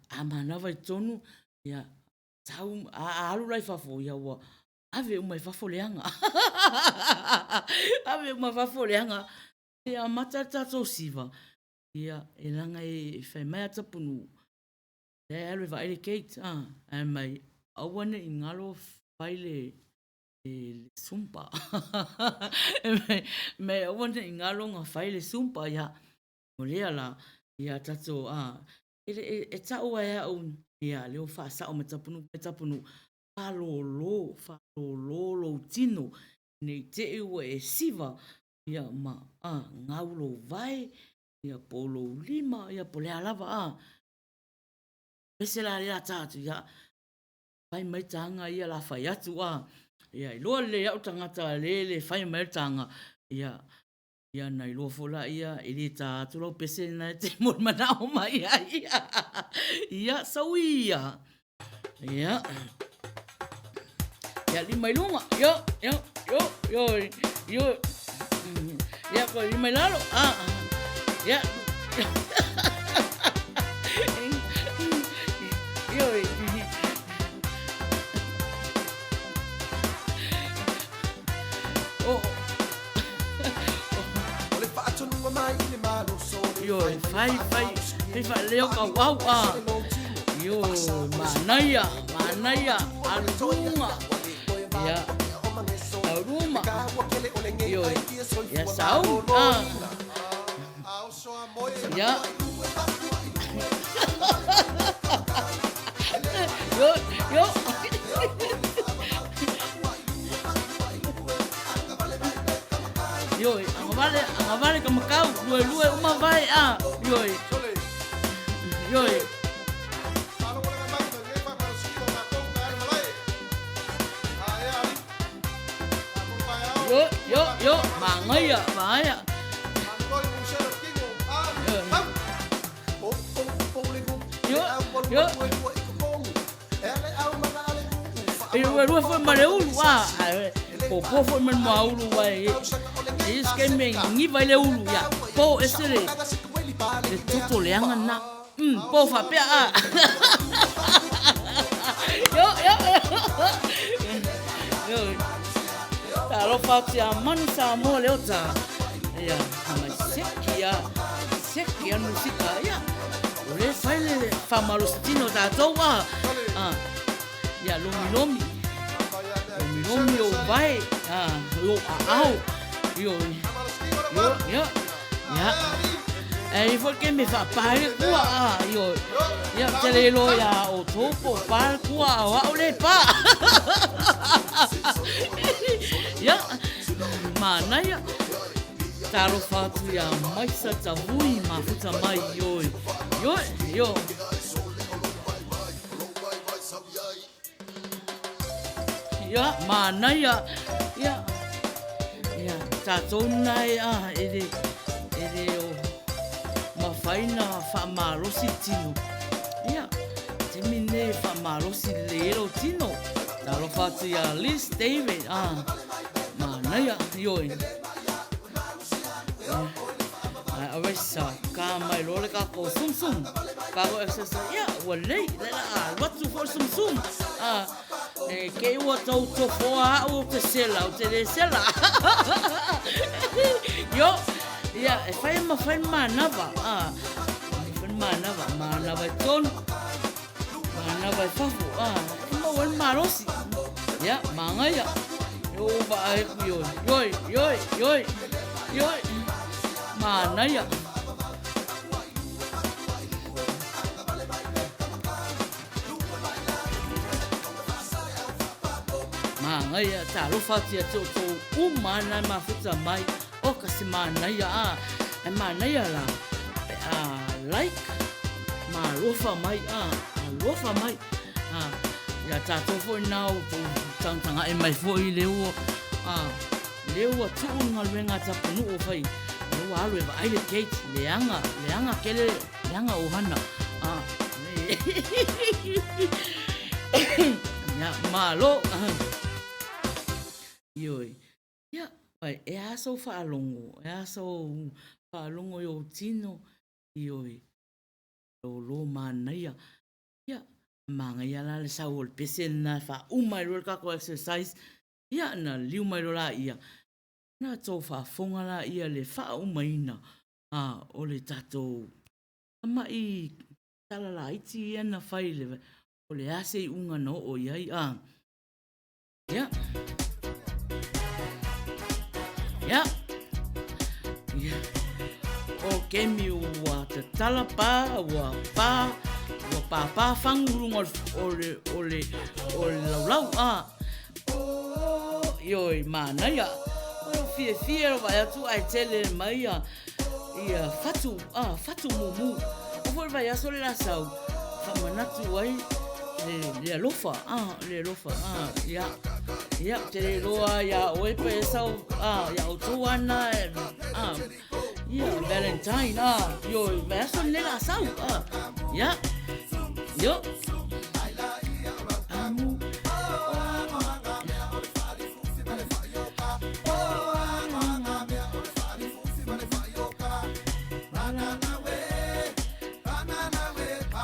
a manava i totonu, ia, tau, a alu la i fafo, ia ua ave uma i fafo le aga. Ave uma i fafo le aga. E amata le tatou siva, ia, e leaga e fai mai a Tapunuu, lea e alu e vaai le gate, a, ae mai, aua ne i galo fai le, le sumpa. Mai aua ne i galo ona fai le sumpa, ia, o lea la, ia tatou, a, e, e tau ai au, ia, lea ua faasao mai Tapunuu, mai Tapunuu, faalōlō, faalōlō lou tino, ne i te i ua e siva, ia, ma, a, gau lou vae, ia, po o lou lima, ia, po o le a lava, a. Pese la lea ta atu, ia, fai mai taga ia la fai atu, a, ia, iloa lelei au tagata le le fai mai le taga, ia, Ia na iloa foi laia e le tā atu lau pese lena e te moemanao mai ai. Ia, sau ia. Ia. Ia, lima i luga. Io, io, io, io, io. Ia, koe lima i lalo. Ah. Ia. Io, Oh. O le faatonuga mai i le maloso Ioe, fai, fai, fai faaleo kauau a. Ioe, manaia, manaia, aluga. Ia, auluma. Ioe, ia sau. Ah. Ia. Yo, yo. Ioe, agavale, agavale ka makau, luelue uma vae a. Ioe. Ioe. Yo, yo, yo, magaia, magaia. Yo, yo. E lua lua foi ma le ulu, a. Po po foi ma le muaulu, uae e isi taimi e giva ai le ulu, ia, po ese le, le toto leaga lena. Mm, po faapea, a. Yo, yo, yo. Talofa atu ia Manu Samoa Leota. Ia, mai seki a, seki a musika, ia. O lea e fai le faamalositino o tatou a. A, ia lomilomi. Lomilomi ou vae, a, lou aao. Ioe. Ioe, ia. Ia. Ae i ai foi le taimi e faapa ai le kua, a, ioe. Ia, ou te le iloa iā outou po o pa le kua a o au le e pa. Ia, manaia. Talofa atu iā Maisa Tavui mafuta mai ioe. Ioe, io. Ia, manaia, ia, ia, tātou nā e a, e le, e le o mawhai na whaamalosi tino. Ia, te mi nei whaamalosi le ero tino. Talofa atu ia Liz David, a, manaia, ioi. Ai awesa ka mai loa le kākou sumsum. Kākou exercise, ia, ua lei, le la a alu atu foi le sumsum. A, e kei ua tau tofoa au ou te sela, ou te le sela. Io, ia, e whai ma whai manava, a, e whai manava, manava i tonu, manava i fafo, a, e mau ai le malosi. Ia, mangaia. Io, vaai ku ioi, ioi, ioi, ioi, ioi, manaia. Manaia, talofa atu ia te outou uma ana e mafuta mai, o ka se manaia a, e manaia la, pe a like, ma alofa mai a, alofa mai, a, ia tatou foi na o tou tagatagai mai foi le ua, a, le ua tuu le galuega a Tapunuu o fai, le ua alu e vaai le gate, leaga, leaga kele, leaga ohana, a, ia, malo, ioe, ia, e a sou faalogo, e a sou faalogo i ou tino, ioe, lōlō manaia, ia, manaia la le sau o le pese lena e faauma ai loa le tatou exercise, ia, ona liu mai loa laia, ona tou faafofoga laia i le faaumaina o le tatou tamai tala laiti ia na fai i le, o le a se iuga na oo i ai, a. Ia. Ia. Ia. O kemi ua tatala pā, ua pā, ua pāpā fagu i luga o le, o le, o le laulau, a. O, ioi, manaia. O lou fiafia lou vaai atu ae tele mai ia, ia fatu, a, fatu mumu. O foi le vaiaso le la sau, faamanatu ai le, le alofa, a, le alofa, a, ia. Ia, ou te le iloa iā oe pe sau, a, iā outou ana, a, ia, Valentine, a, ioi, vaiaso lenei la sau, a, ia, io. Amu.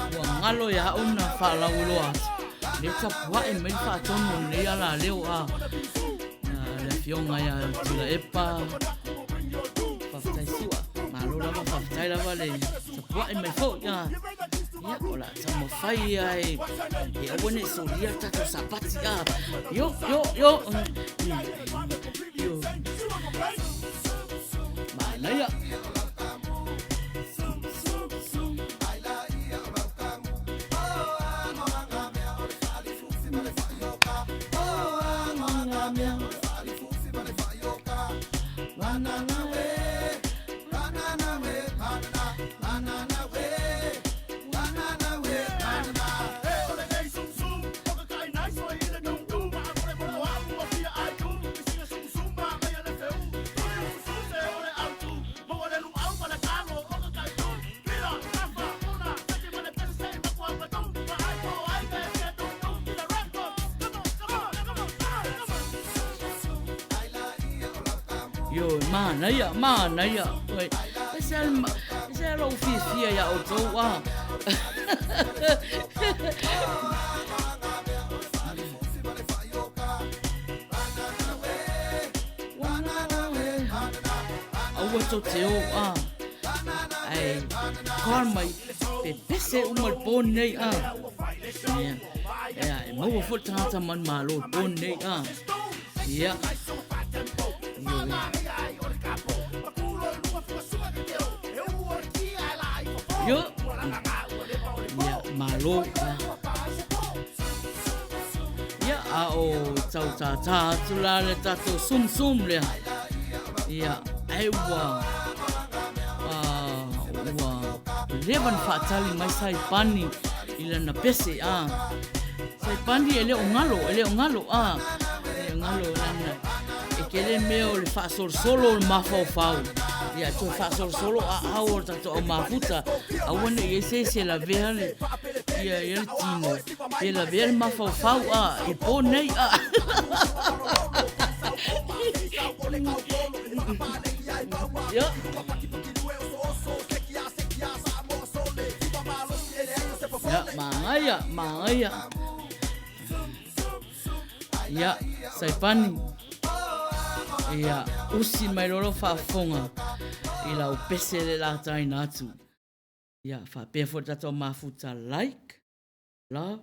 Ua galo iā au na faalauiloa atu, lea tapuae mai le faatonu o lenei alaleo a le afioga ia Tuilaepa. Faafetai Sua, malo lava, faafetai lava le tapuae mai foi. Ia, o le a taumafai ia e aua ne i solia le tatou sapati. Io, io, io. Io. Manaia. Ioe, manaia, manaia. Oi, e se al, e se al ou fiafia iā outou, a. Aua tou te o, a. Ae, call mai, pepese uma le po nei, a. Ia, ia, e maua foi le tagata manumalo i le po nei, a. Ia. Ioe. Io. Ia, malo. Ia, a o tau tātā atu la le tatou sumsum lea. Ia, Ae ua ua leva na faatali mai Saipani i lana pese a. Saipani e le o galo, e le o galo a. E le o galo lana e tele mea o le faasolosolo o le mafaufau. Ia toe faasolosolo aao o le tatou au mafuta aua ne i ai se isi e lavea le ia ia le tino pe lavea le mafaufau a i po nei a. Ia. Ia, manaia, manaia. Ia, Saipani. Ia, usi mai loa lau faafofoga i lau pese le la taina atu. Ia, faapea foi le tatou mafuta like, love,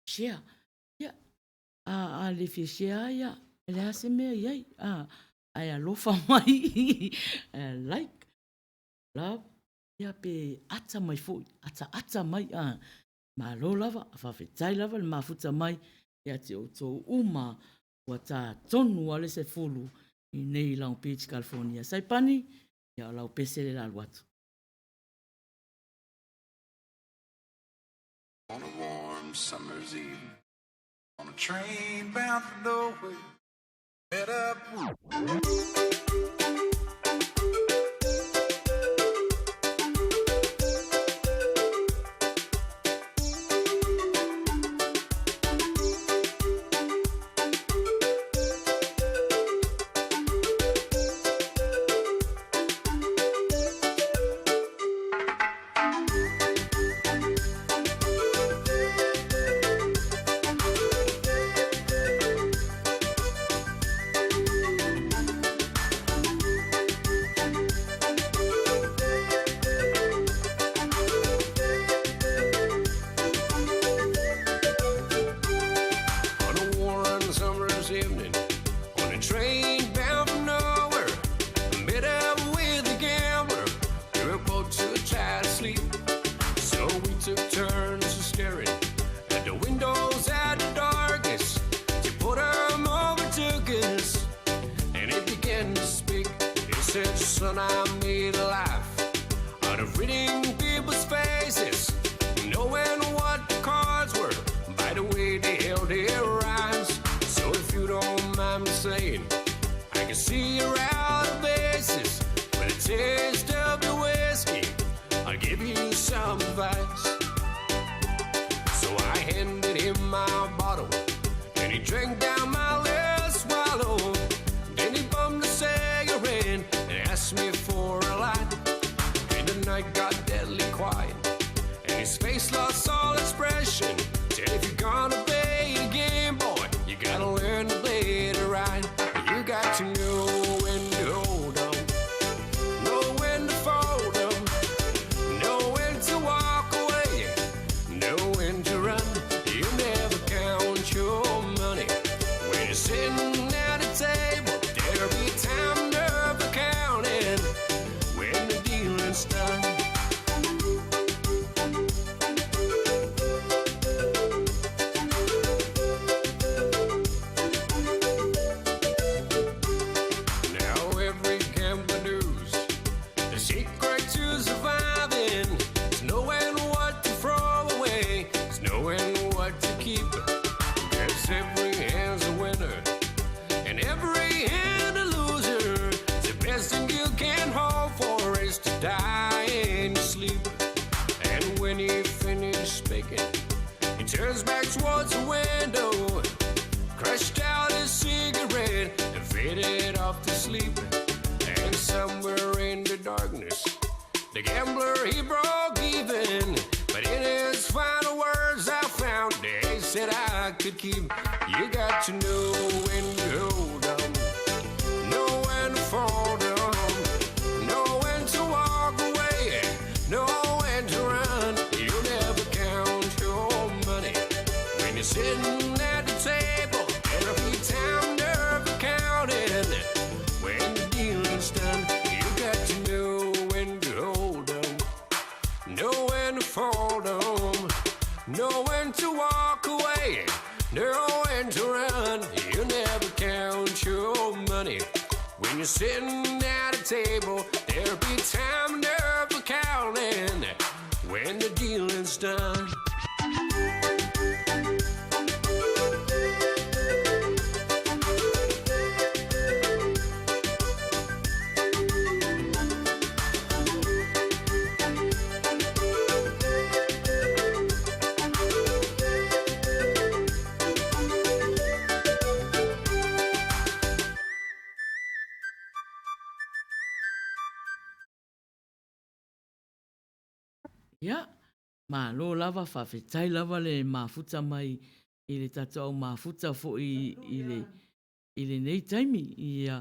share. Ia, a, a le fia share ia, e le a se mea i ai. A, ae alofa mai, like, love, ia pe ata mai foi, ataata mai, a, Malo lava, faafetai lava le mafuta mai ia te outou uma ua tā tonu a le 10 i nei Long Beach, California. Saipani, ia o lau pese le la alu atu. On a warm summer's evening, on a train bound for nowhere, met up with. On a warm summer's evening, on a train bound for nowhere, I met up with a gambler. We were both too tired to sleep, so we took turns staring at the windows at the darkness. To put 'em overtook us, and he began to speak. He said, "Son, I made a life out of reading people's faces, knowing what the cards were by the way they held their eyes. So if you don't mind me saying, I can see you're out of bases. With a taste of your whiskey, I'll give you some advice." So I handed him my bottle, and he drank down my last swallow. Then he bummed a cigarette and asked me for a light. And the night got deadly quiet, and his face lost all expression. Said, if you're gonna play the game, boy, you gotta learn to play it right. You got to know when to hold 'em, know when to fold 'em, know when to walk away, know when to run. You never count your money when you're sitting at a table. There'll be time enough for counting when the dealing's done. Now every gambler knows the secret to surviving is knowing what to throw away, is knowing what to keep. 'Cause every hand's a winner and every hand a loser. The best thing you can hope for is to die in your sleep. And when he finished speaking, he turns back towards the window, crushed out his cigarette and faded off to sleep. And somewhere in the darkness, the gambler he broke even. But in his final words, I found they said I could keep. You got to know when to hold 'em, know when to fold 'em, know when to walk away, know when to run. You'll never count your money when you're sitting at the table. There'll be time never counting when the dealing's done. You got to know when to hold 'em, know when to fold 'em, know when to walk away, know when to run. You never count your money when When you're sitting at a table, there'll be time enough for counting when the dealing's done. Ia, malo lava, faafetai lava le mafuta mai i le tatou au mafuta foi i le i lenei taimi. Ia,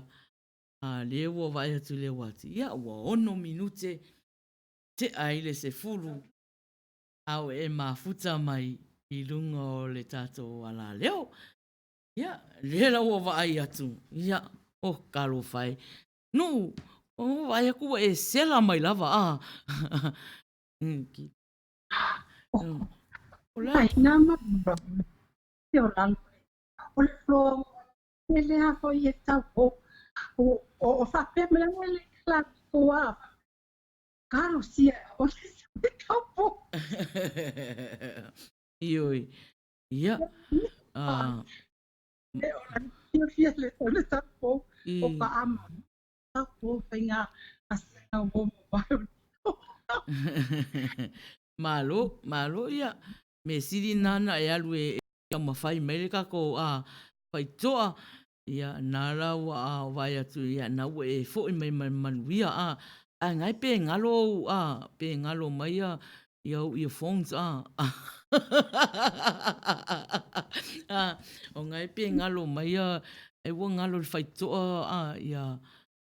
a lea ua vaai atu i le uati, ia ua 6 minute tea i le 10 a o e mafuta mai i luga o le tatou alaleo. Ia, lea la ua vaai atu, ia, oh, talofa e. Nuu, ua vaai atu ua e sela mai lava, a. O le a? Nā ma o lalo. O le floa e lea foi e tau o o o faapea mai le la koa kalosia o le taupo. Ioi. Ia. Ah. E o la fia le o le taupo o ka ama. Taupo whainga a o mo mai. Malo, malo ia. Me sili nana e alu e taumafai mai le tatou faitoa, ia na la ua vaai atu ia na ua e foi mai ma le manuia a ae ngai pe galo ou a pe galo mai ia ia ou earphones a a o ngai pe galo mai ia e ua galo le faitoa a ia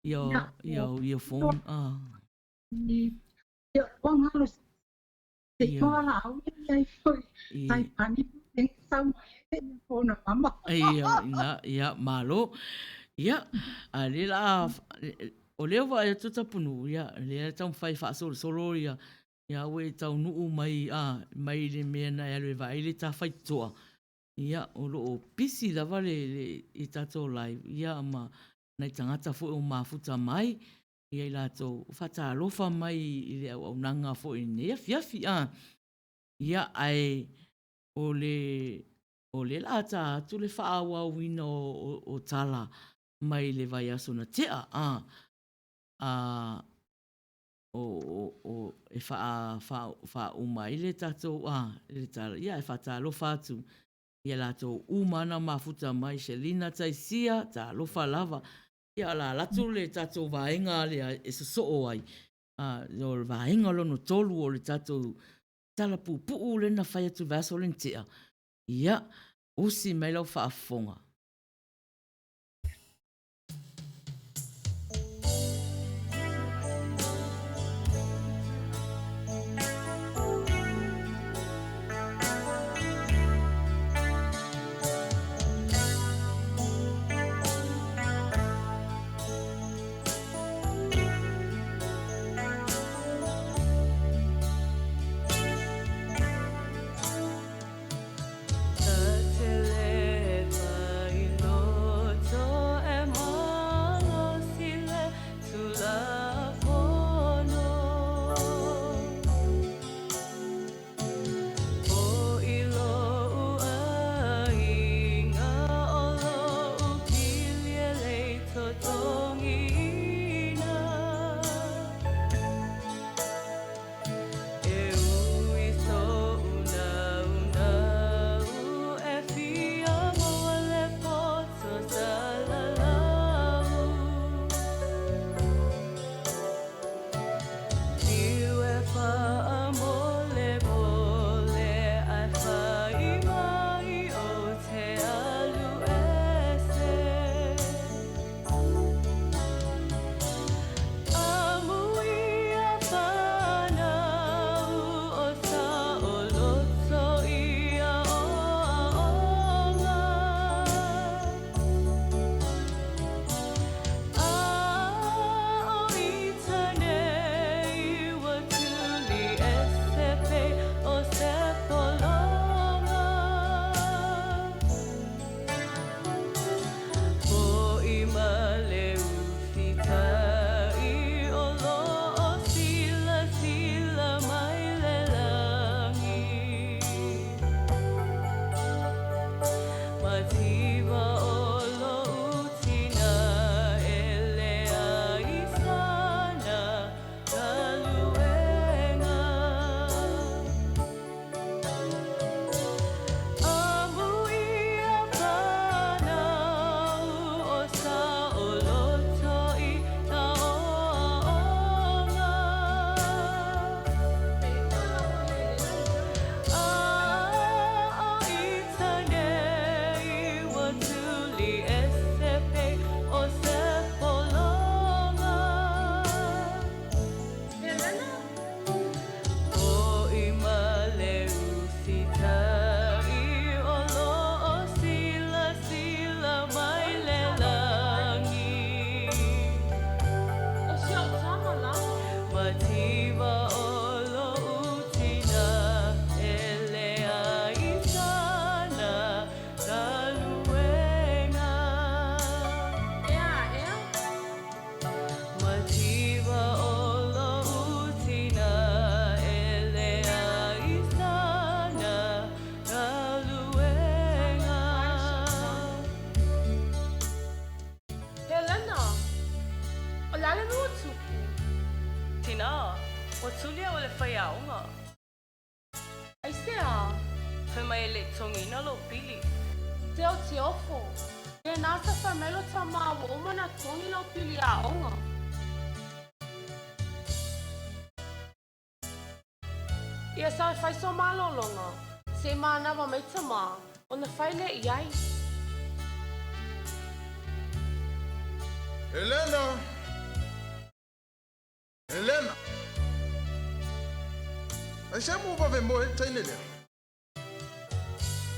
ia ia ou earphone a ia ua galo Te toa la au ia i foi, tai pani e sau mai e ia kona mama. Ia, ina, ia, malo. Ia, a le la, o lea ua e atu tapunu, ia, lea taumafai faasolosolo ia, ia ua e taunuu mai, a, mai le mea na e alu e vaai le ta faitotoa, ia, o lo o pisi lava le, le, i tatou live, ia, ma nai tagata foi o mafuta mai, ia i latou faatalofa mai i le auaunaga foi i lenei afiafi. A, ia, ae o le, o le la ta atu le faaauauina o, o, o tala mai le vaiaso na tea, a, a, o, o, o, e faa, faa, faauma ai le tatou, a, le tala, ia, e faatalofa atu ia latou uma na mafuta mai, Selina Taisia, talofa lava. Ia, o le a alu atu le tatou vaega lea e sosoo ai, o le vaega lona 3 o le tatou tala puupuu lea na fai atu i le vaiaso lea na tea. Ia, usi mai lau faafofoga. mai e le i totogiina lou pili. Teo Teofo, Tēnā sa fai mai lo tamā ua uma ona totogi lau pili aoga. Ia sa e fai so malologa, se i manava mai tamā, ona fai lea i ai. Helena! Helena! Aisea mo vave moe ai le teine lea?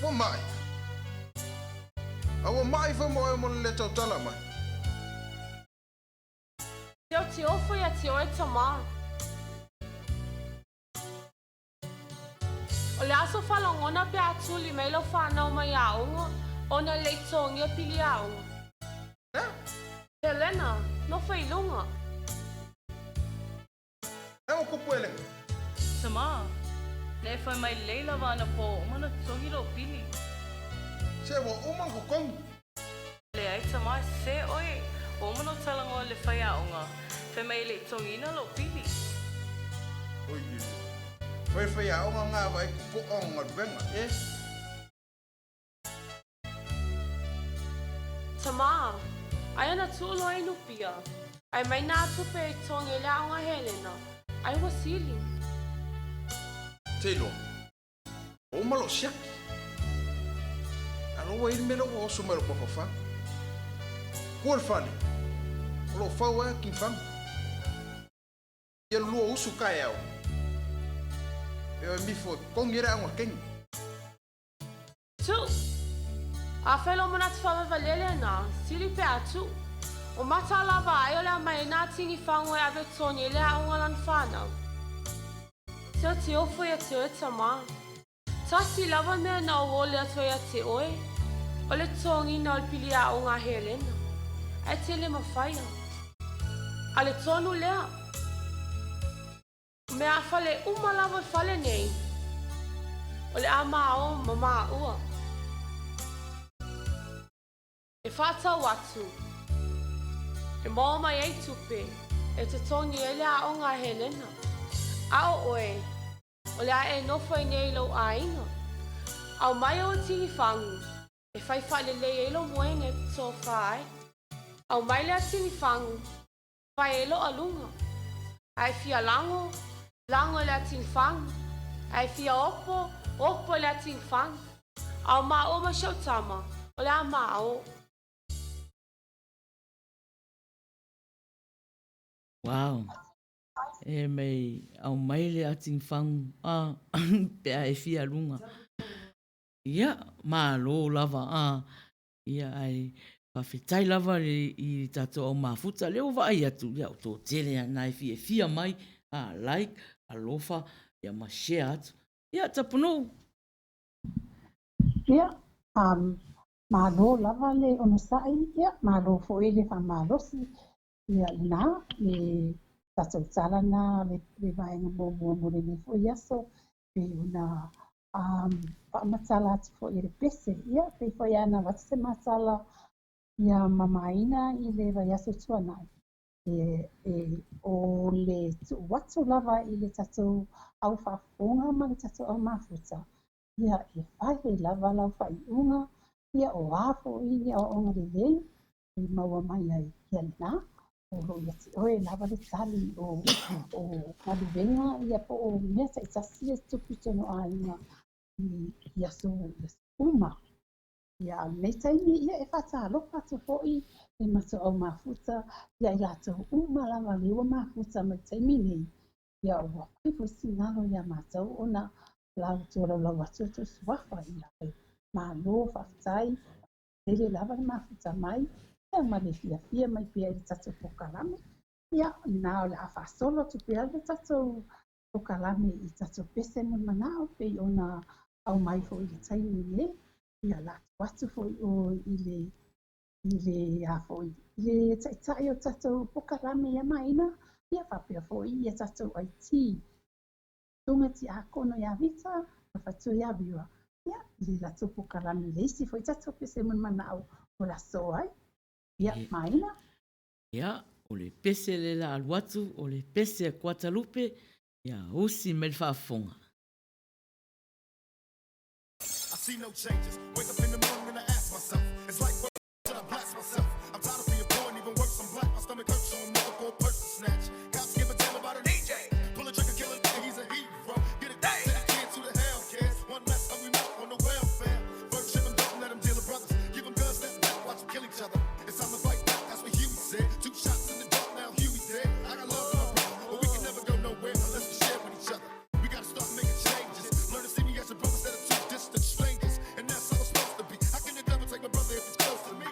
Ua maʻi. A ua maʻi foi mo oe mo le le tautala mai. Teo te ofo ia te oe tamā. O le aso faalogona pe a tuli mai lau fanau mai aoga ona e le i totogia pili aoga. Helena, nofo i luga. E o kupu Helena. Tamā, na e fai mai lelei lava anapo ua uma ona totogi lou pili. Se ua uma ona totogi. Leai tamā, sese oe, ua uma ona ou talanoa i le faiaoga, fai mai e le i totogiina lou pili. Oi e, fai faiaoga nga vaai kupo'a o galuega e. Tamā, aia na tuu loa i Nupia, ae mai nā tupe e totogi ai le aoga a Helena, ai ua sili. Te iloa, ua uma lou siaki. Alo ua i le mea lea ua oso mai lou mafaufau. Kua le fale, o lo o fau ai a King Fagu. Ia lua usu kaeao, e oe mifo e totogi ai le aoga a Kengi. Tuu! Afai lou manatu faavaevalea lena, sili pe a tuu. O mata lava ai o le a mai ai nā tini fagu e ave totogi ai le aoga a lana fanau. Seo te ofo ia te oe tamā. Tasi lava mea na ou ole atu ai ia te oe, o le totogiina o le pili aoga a Helena. Ae te le mafaia. A le tonu lea. O meaafale uma lava o le fale nei, o le a maō ma māua. E faatau atu, e maua mai ai tupe e totogi ai le aoga a Helena. A o oe, o le a e nofo ai nei i lou aiga. Aumai ou tini fagu e fai faalelei ai lou moega e tofa ai. Aumai lea tini fagu Fai ai lou aluga, a e fia lago, lago i le atinifaga, a e fia opo, opo i le atinifaga. A o maua ma si ou tama, o le a maao. Wow. E mei aumai le atinifagu a pe a e fia luga. Ia, malo lava a. Ia, ae faafetai lava i tatou au mafuta, lea ua vaai atu, ia o toatele lava na e fiafia mai, a like, alofa, ia ma share atu. Ia, Tapunuu. Ia, um, malo lava le onosai, ia, malo foi le faamalosi, ia, lena, le tatou tala na, le, le vaega muamua mo lenei foi aso, pei ona um, faamatala atu foi i le pese. Ia, pei foi lava na avatu se matala ia Mamaina i le vaiaso tuanai. E, e, o le tuu atu lava i le tatou au faafofoga ma le tatou au mafuta, ia, e fai ai lava lau faaiuga, ia, o a foi ni aoaoga lelei e maua mai ai ia lena, o lo o ia te oe lava le tali o, o galuega ia po o mea taitasi e tupu i tonu aiga i, i aso, i aso uma. Ia, a o lenei taimi, ia e faatalofa atu foi i matou au mafuta ia i latou uma lava lea ua mafuta mai le taimi nei, ia ua fai foi sigalo ia matou ona la outou laulau atu outou suafa ia malo faafetai Tele lava le mafuta mai ia ma le fiafia mai pea i le tatou polokalame. Ia, na o le a faasolo atu pea le tatou polokalame i tatou pese mo le manao pei ona aumai foi i le taimi nei. Ia, lafo atu foi oe i le i le a foi i le taitai o le tatou polokalame ia Maina, ia faapea foi ia tatou IT Susuga Tiakono ia Vita ma Fatu ia Viwa. Ia, i le latou polokalame i le isi foi tatou pese mo le manao o le aso ai. Ia, Maina. Ia, o le pese le la alu atu, o le pese a Kuatalupe, ia usi mai le faafofoga. See no changes. Wake up in the morning and I ask myself, it's like, what should I blast myself? I'm tired of being poor and even worse, I'm black. My stomach hurts, so I'm looking for a purse to snatch. Cops give a damn about a DJ. Pull a trigger, kill a nigga, he's a hero. Get it to the kids who the hell cares. One less hungry mouth on the welfare. First ship 'em, don't let 'em deal with brothers. Give 'em guns, step back, watch 'em kill each other. It's time to fight back, that's what Huey said. Two shots in the dark, now Huey's dead. I got love for my brother, but we can never go nowhere unless we share with each other. We gotta start making changes. Learn to see me as your brother instead of two distant strangers. And that's how it's supposed to be. How can the devil take my brother if he's close to me?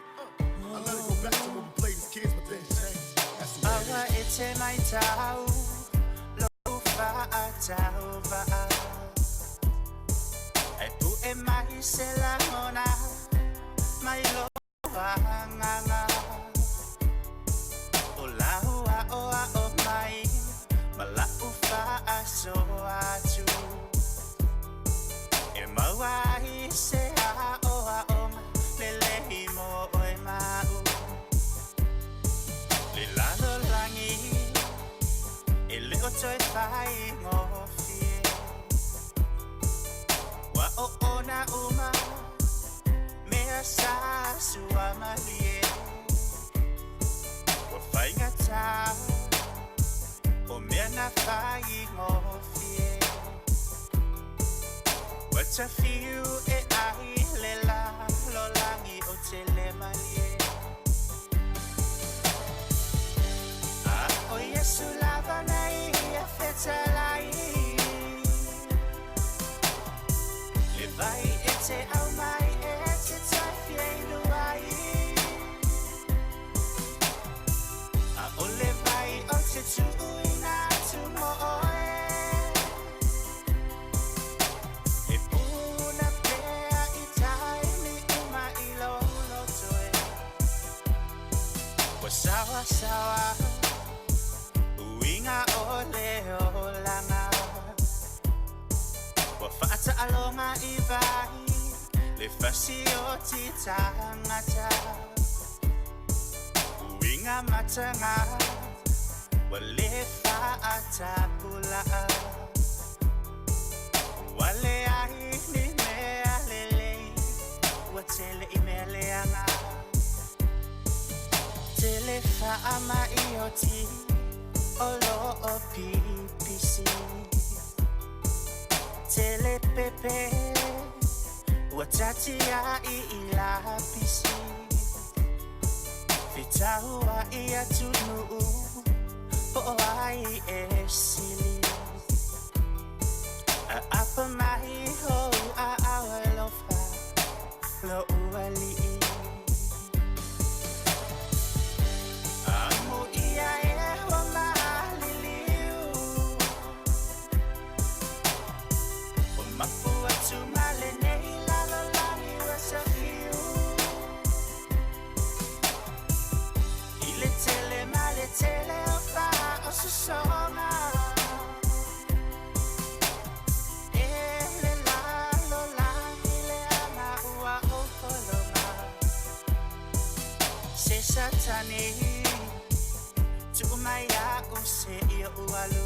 I let it go back to when we played as kids, but then changed. That's the way it Awa is. e te mai tau, lo whaatau vaa. E pu e mai se langona, mai lo wanganga. O lau a o a o mai, ma lau whaaso atu. E maua ai se a o a o ma, le lehi mo oe mau. Le lalo langi, e le o toi whai ngōwhie. Wa o ona uma, mea sa sua malie. Wa whainga tā, o mea na whai ngōwhie. Wa ta whiu e ai le la, lo langi o te le malie. A o Yesu lava nei a fetalai. Le vai e te au mai e te tai fielu ai. A o le vai o te tuuina atu mo oe. E puna pea i tai mi uma i lo loto e. Wa sawa sawa, uinga o le olanga. Wa whaataaloga i vai, le fasi o ti tangata. Uinga matanga, wa le whaatapulaa. Wa le ai ni mea lelei, ua tele i mea leaga. Tele whaama i o ti, o lo o pipisi. Tele pepe, ua tati a i i lapisi. Fitahua i atunuu, po o ai e sili. A apa mai hou a awalofa, lo ualii. Amo ia e wa maliliu. O mapu atu male nei lalo langi wa sa fiu. I le tele male tele o fa o sosonga. E le lalo langi le anga ua o kolonga. Se satani, tu mai a u se i o ualu.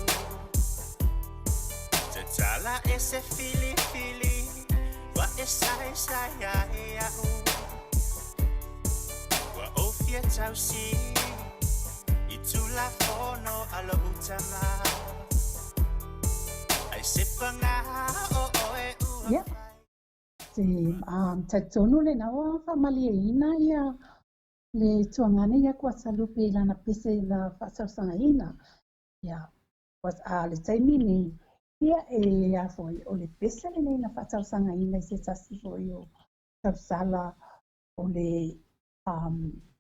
Te tala e se fili fili, wa e sai sai a e a u. Wa o fia tausi, i tula fono alo utama. Ai se panga o oe ua. Ia, se talitonu lena ua faamalieina ia le tuagane ia Kuasalupe i lana pese na faasausagaina. Ia, a le taimi nei, ia e a foi o le pese lenei na faasausagaina i se tasi foi o tausala o le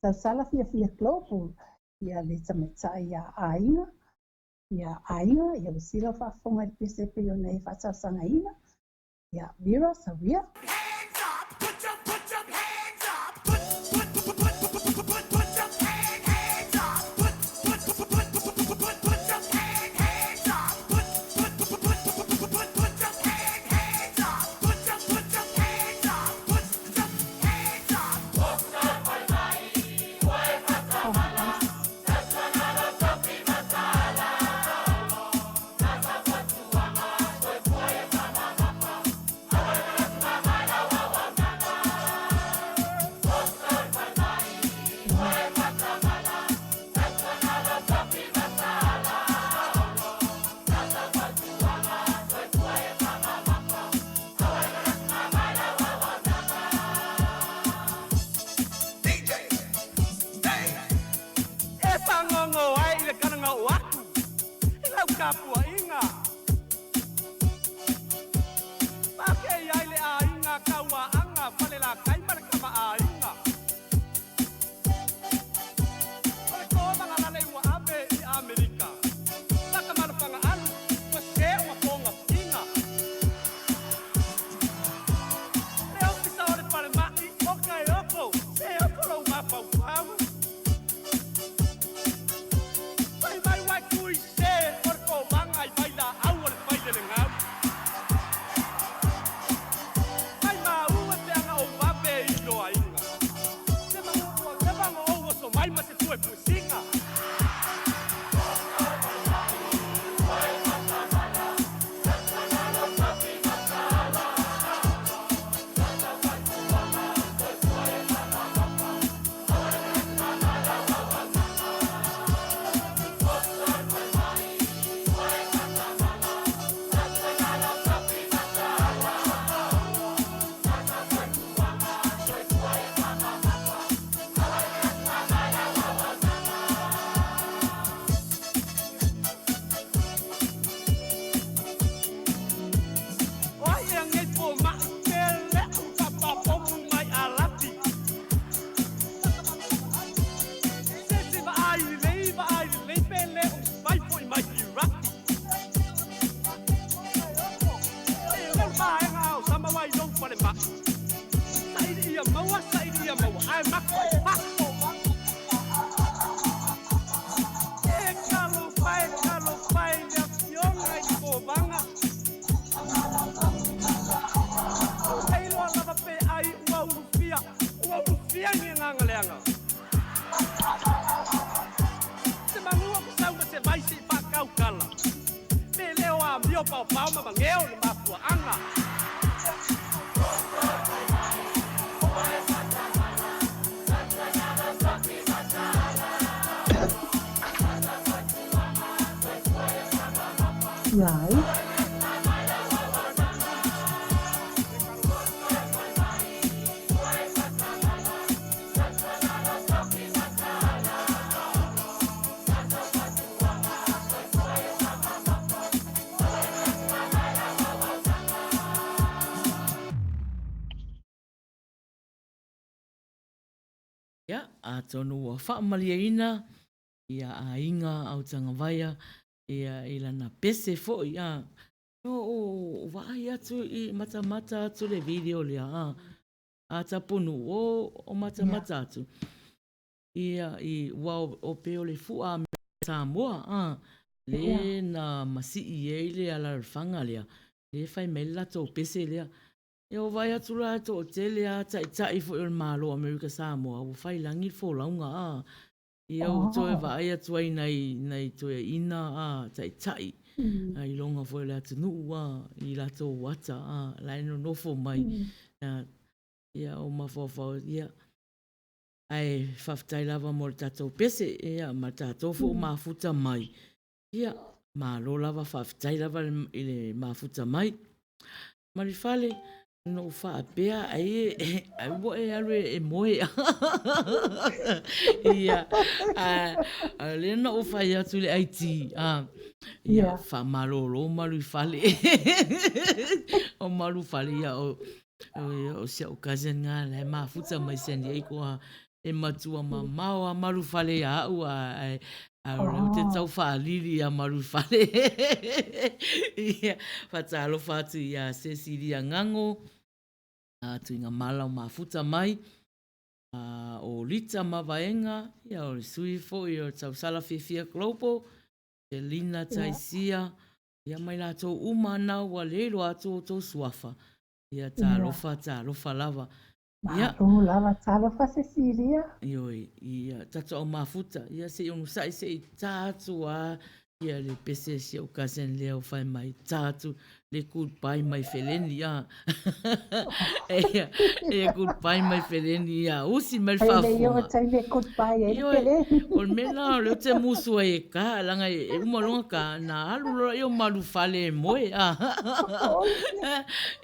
tausala fiafia global, ia le tamaitai ia aiga, ia aiga, ia ua sila o faafofoga i le pese pei ona e faasausagaina. Ia, Vera Sawia. e mapo i fafo. E talofa e talofa i le afioga i Kovaga. Ou te iloa lava pe ai ua ulufia, ua ulufia ni agaga leaga. Se manu o sau ma se vai se i faakaukala. Pe le o amio paopao ma mageo le mafuaaga. Right. Ia, atonu ua faamalieina ia aiga Autagavaia ia i lana pese foi a. No o vaai atu i matamata atu le video lea a. A tapunu o o matamata atu. Ia i ua o pe o le fua a Samoa a. Le na masii ai le alalafaga lea. Le fai mai le latou pese lea. Ia ua vaai atu la e toatele a taitai foi o le Malo o Amerika Samoa ua fai lagi le folauga a. Ia ua toe vaai atu ai nai nai toeaiina a taitai a iloga foi o le atunuu a i latou ata a la e nonofo mai a ia o mafaufau ia ae faafetai lava mo le tatou pese ia ma tatou foi mafuta mai Ia, malo lava, faafetai lava i le mafuta mai. Manuifale, na ou faapea ai ai ua e alu e moe. Ia, a o lea na ou fai atu i le IT, a, ia, faamalolo Manuifale. O Manuifale, ia, o, o si au cousin lena la e mafuta mai San Diego, a, e matua mamao a Malufale ia au a a o lea ou te tau faalili ia Malufale. Ia, faatalofa atu ia Cecilia Gago, a Tuigamala o mafuta mai, a o Lita Mavaega, ia o le sui foi o Tausala Fiafia Global, Selina Taisia, ia ma i latou uma na ua le iloa atu o outou suafa. Ia talofa, talofa lava. Ia. Malo lava, talofa Cecilia. Ioe, ia tatou au mafuta, ia se i onosai se i ta atu a ia le pese si au cousin lea o fai mai, ta atu le goodbye mai Feleni a. Ia, ia goodbye mai Feleni ia usi mai le faafofoga. Ai le o taimi e goodbye ai le Feleni. O le mea la o lea ou te musu ai e ka, leaga e uma loa ka, na alu loa lea o Malufale e moe a.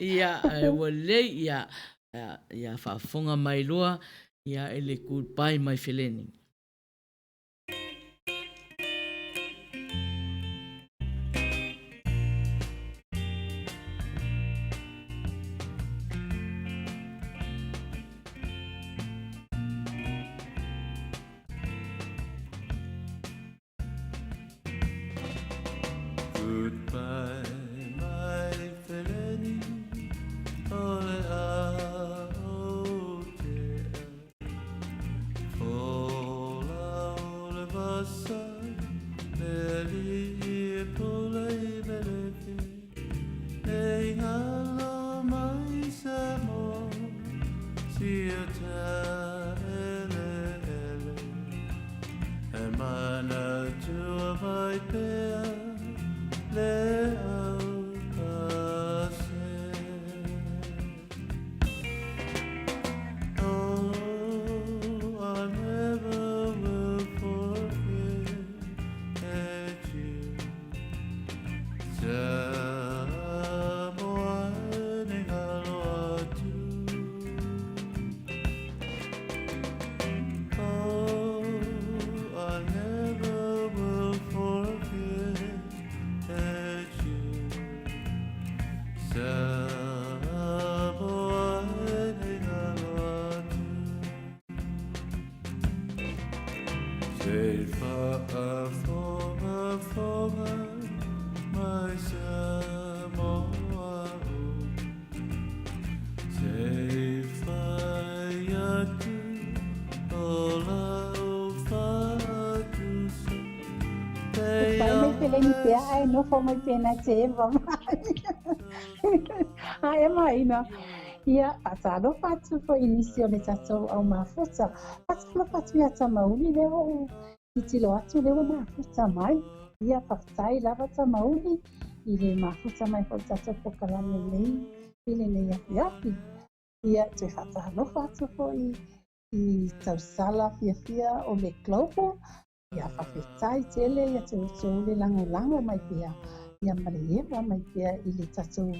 Ia, ua lelei, ia, Ia faafofoga mai loa ia i le goodbye mai Feleni. Goodbye my Feleni o le a o te a Fola o le vasa le alii e pula i Melefe E ingalo mai Samoa sia ta ele ele E manatua mai pea le aupase. Oh, I never will forget you. Samoa ni ngalo atu. Oh, I never will forget you. Samoa ni ngalo atu. Se faafogafoga mai Samoa o. Se i fai atu seleni pea ae nofo mai pe na te eva mai. Ae maina. Ia, faatalofa atu foi i nisi o le tatou au mafuta. Faatalofa atu ia Tamauli lea ua ou tilotilo atu lea ua mafuta mai. Ia, faafetai lava Tamauli i le mafuta mai foi i le tatou polokalame nei i lenei afiafi. Ia, toe faatalofa atu foi i tausala fiafia o le Global. Ia, faafetai tele ia te outou le lagolago mai pea, ia ma le eva mai pea i le tatou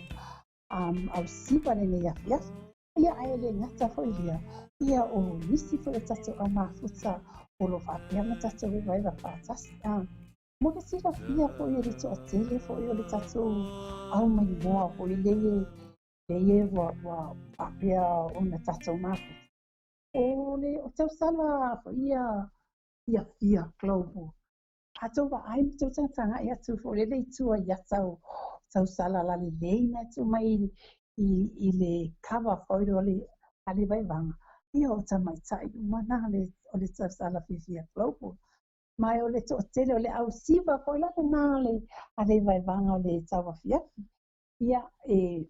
ausiva lenei afiafi. Ia, ae le gata foi lea, ia o nisi foi o tatou au mafuta o lo o faapea ona tatou evaeva faatasi. Mo le silafia foi e le toatele foi o le tatou au maimoa foi lea e ua faapea ona tatou mafuta. O le o tausala foi ia fiafia Global. A tou vaai ma tou tagatagai atu foi lele i tua i ata o tausala lalelei na e tuu mai i le cover foi o le a le vaivaga. Ia o tamaitai uma na o le tausala fiafia Global. Ma o le toatele o le ausiva foi la lena a le vaevaga o le tauafiafi. Ia e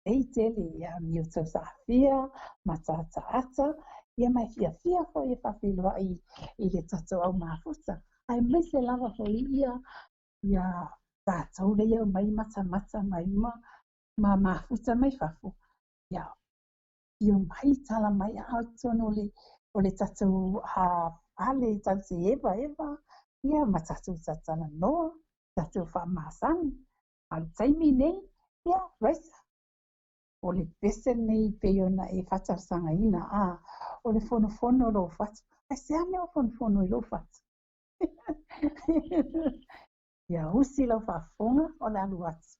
lelei tele ia amio tausaafia ma taataata, ia ma e fiafia foi e faafeiloai i le tatou au mafuta, aemaise lava foi ia ia tatou lea e omai matamata mai ma mafuta mai fafo, ia afio mai tala mai aao i totonu o le tatou fale tatou te evaeva, ia ma tatou talatalanoa, tatou faamasani. A o le taimi nei, ia, Raisa, o le pese lenei pei ona e faatausagaina, a, o le fonofono o lou fatu. Aisea mea o fonofono i lou fatu? Ia usi lau faafofoga o le alu atu.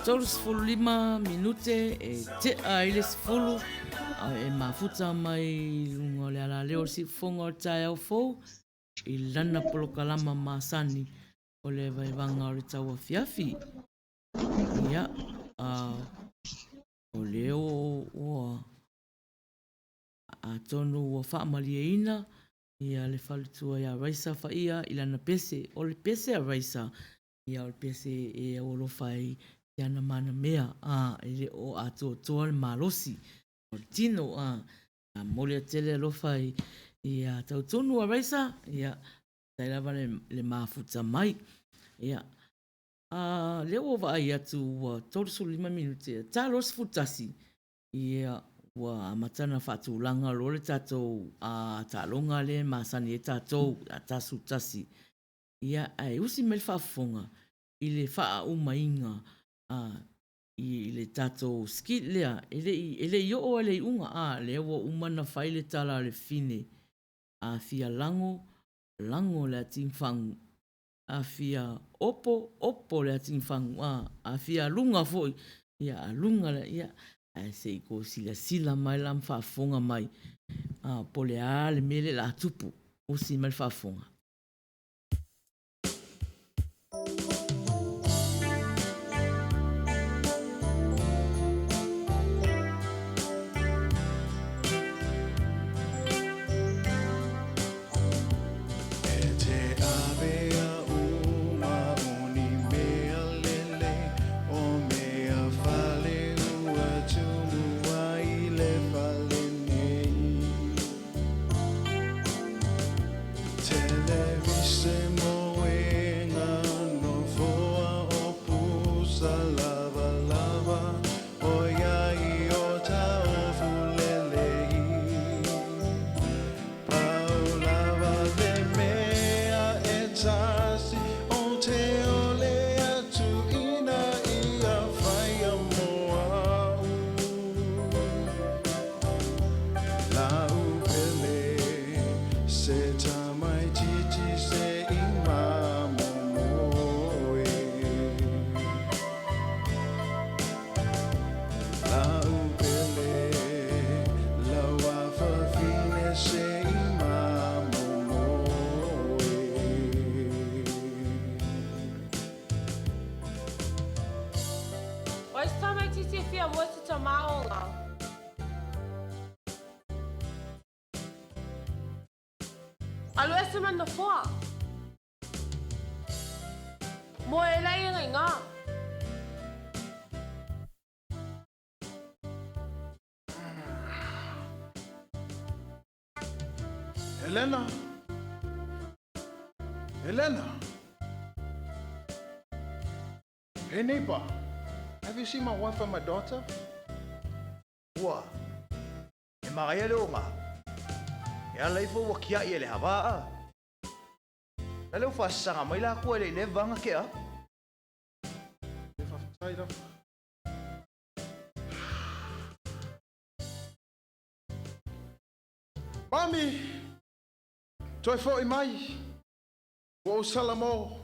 35 minute e tea ai le 10, a e mafuta mai i luga o le alaleo o le siufofoga o le taeao fou i lana polokalama masani o le vaevaga o le tauafiafi. Ia, a, o lea ua, atonu ua faamalieina ia le faletua ia Raisa Faia i lana pese. O le pese a Raisa, ia o le pese e aualofa ai i ana manamea, a, e le o atoatoa le malosi o le tino, a, a momoli atu le alofa i, ia tautonu a Raisa, ia, faafetai lava le, le mafuta mai. Ia, a, lea ua vaai atu ua 35 minute, ta loa 11, Ia, ua amata ona faatulaga loa le tatou taaloga lea e masani ai tatou, a 11. Ia, ae usi mai le faafofoga i le faaumaiga i le tatou skit lea, e le i, e le i oo lava i le iuga, a, lea ua uma ona fai le tala a le fine, a fia lago, lago le atifagu. A fia opo, opo le atifagu, a, a fia aluga foi, ia aluga le, ia, ae se i tou silasila mai la ma faafofoga mai, a, po o le a le mea lea o le a tupu, usi mai le faafofoga. O ai se tamaitiiti e fia moe se tamaoga? Alu ese ma nofoa. Moe e lai e ngā. Helena. Helena. Hey neighbor, have you seen my wife and my daughter? Ua, e magaia le oga. E ala ifo ua kiaʻi e le havaa. La le ufasasaga mai la kua le i le vanga ke a. E faafetai lava. Mami, toe foʻi mai. Ua ou salamo.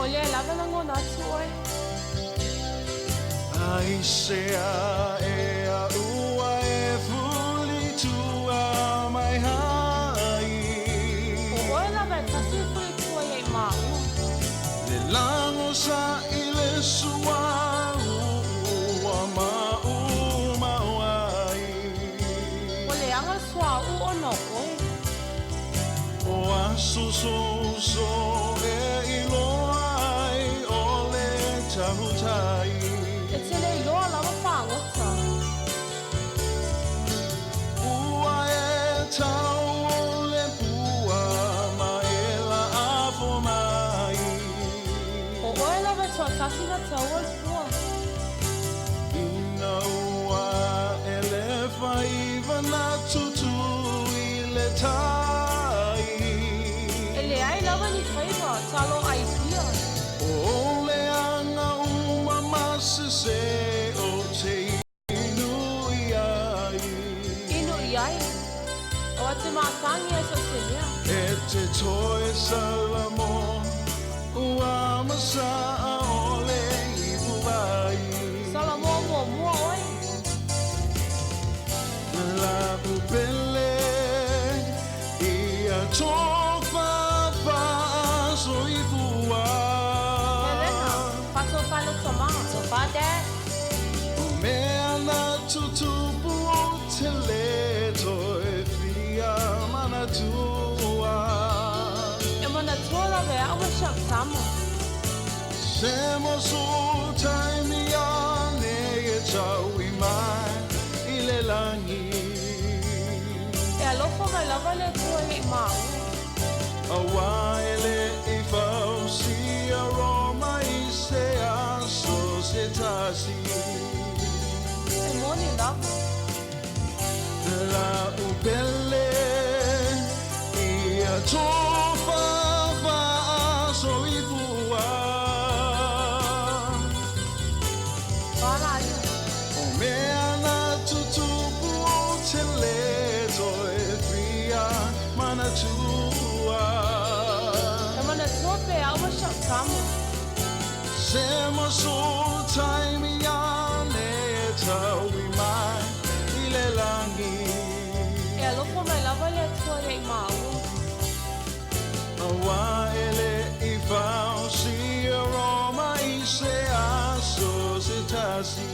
O lea lava lagona atu oe. O oe lava e tasi e fulitua ia i māua. Ua leaga le suauu ona o oe. E te le iloa lava fagota. O oe lava e toatasi na taua le pua. tai. E leai lava ni faiva, talo ai pia. O le anga uma ma sese o te inu i ai. Inu i ai. O a te mātangi ai so se mea. E te toe salamo ua masa o le ipu vai. Salamo mua mua oi. La upele ia tofa soifua. Helena, fato falo toma. So fa dad. Mea na tutupu o te le toe fia manatua. E manatua lava e au e shau tama. Se mo so taimi ane e tau i mai i le langi. E alofa mai lava le tua i mau. A waele i fausi a Roma i se aso se tasi. E moni lava. La upele ia tofa soifua. Wala ia. O mea na tutupu o te le toe fia manatua. E manatua pe au e shau tama. Se mo so taimi ane e tau i mai i le langi. E alofa mai lava le tua i mau. A waele i fausi a Roma i se aso se tasi.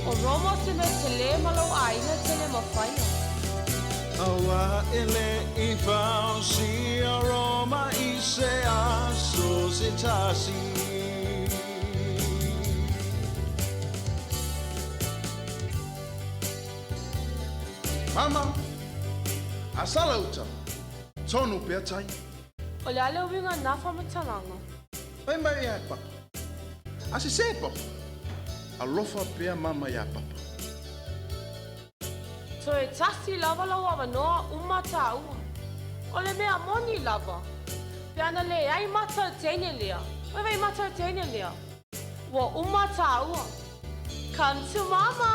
O Roma se me te le malo aina te le mawhaia. A waele i fausi a Roma i se aso se tasi. Mama, a sala uta, tonu pea tai. O le ale uinga nā whamatalanga. Pai mai ia papa. A se se papa. Alofa pea mama ia papa. Toe tasi lava lau awanoa uma tāua. O le mea moni lava. Pe ana le ai mata teine lea. Oi vai mata teine lea. Ua uma tāua. Come to mama.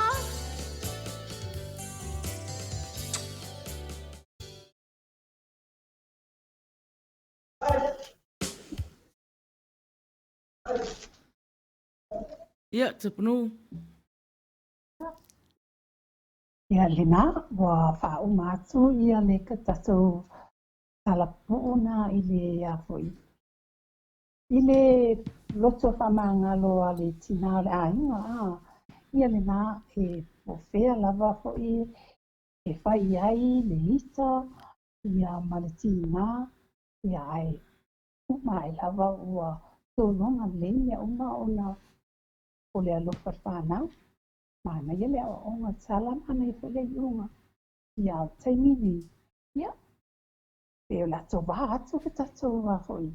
Ia, Tapunuu. Ia lena, ua faauma atu ia le tatou talapuu na i le a foi. I le loto faamagalo a le tinā o le aiga a. Ia lena e po fea lava foi e fai ai le ita ia ma le tinā ia ai uma ai lava ua tologa lelei mea uma ona o le alofa le fanau. Manaia le aoaoga tala, manaia foi le iuga. Ia o le taimi nei, ia, pe o le a tou va atu le tatou a foi,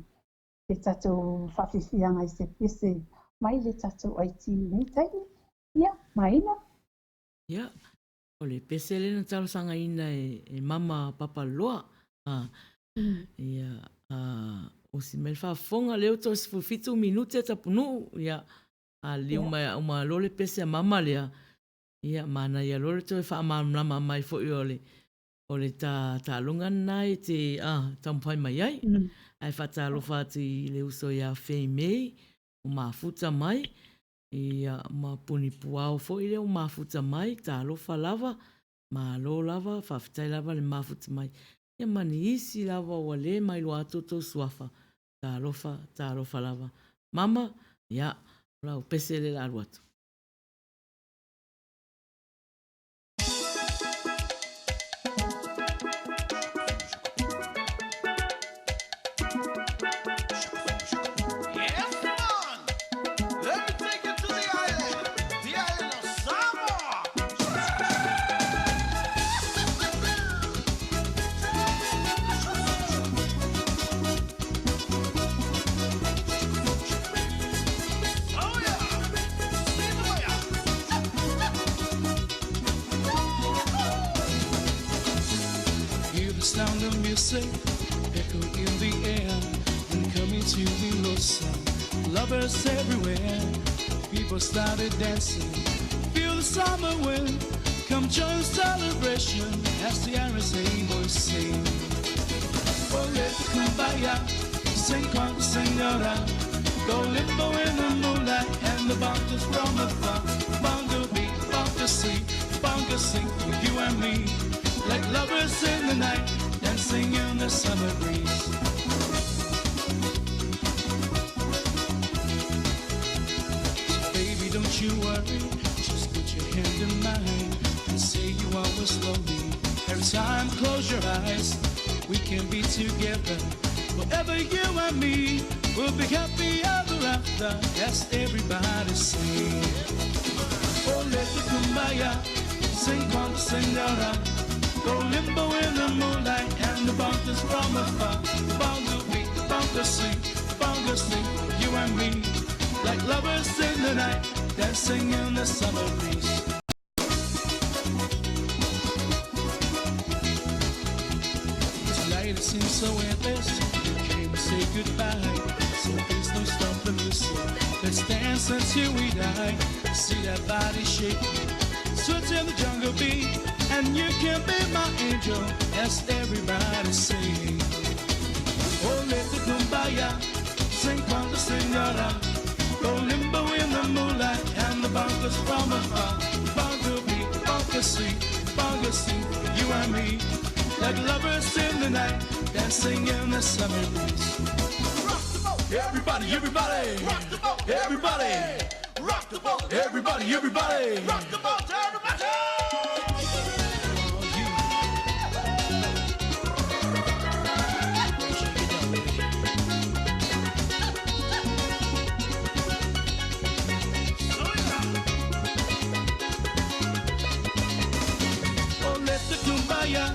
le tatou faafiafiaga i se pese mai le tatou IT i lenei taimi. Ia, Maina. Ia, o le pese lea na talosagaina e Mama Papaloa. A, ia, a, osi mai le faafofoga lea ua toe 17 minute Tapunuu, ia, a liu mai a uma loa le pese a Mama lea, ia, manaia loa le toe faamalamalama mai foi o le, o le ta, taaloga lena e te, a, taumafai mai ai. Ae faatalofa atu i le uso ia Fei Mei, o mafuta mai, ia, ma Punipuao foi lea ua mafuta mai, talofa lava, malo lava, faafetai lava le mafuta mai. Ia ma ni isi lava ua le mailoa atu o tou suafa, talofa, talofa lava. Mama, ia, o lau pese lea o le a alu atu. Yes, man! Let me take you to the island, the island of Samoa! Oh yeah! The sound of music echo in the air and coming to the Losa. Lovers everywhere, people started dancing. Feel the summer wind, come join the celebration as the RSA boys sing. Oh, let the kumbaya, sing con senora. Go limbo in the moonlight and the bongos from afar. Bongo beat, bongo sing, bongo sing for you and me. Like lovers in the night, dancing in the summer breeze. So baby, don't you worry, just put your hand in mine and say you always love me. Every time, close your eyes, we can be together. Forever you and me, we'll be happy ever after. Yes, everybody sing. Oh, let the kumbaya, sing con senora. Go limbo in the moonlight and the bongos from afar. Bongo beat, bongo sing, bongo sing, you and me. Like lovers in the night, dancing in the summer breeze. Tonight it seems so endless. You came to say goodbye. So please don't stop the music. Let's dance until we die. See that body shaking. Switch in the jungle beat. And you can be my angel. As everybody sing. Oh, let the kumbaya. Sing con the senora. Go limbo in the moonlight. And the bongos from afar. Bongo beat, bongo sing, bongo sing. You and me. Like lovers in the night, dancing in the summer breeze. Everybody, everybody, rock the boat. Everybody, rock the boat. Everybody, everybody, rock the boat. Everybody. Oh, let the kumbaya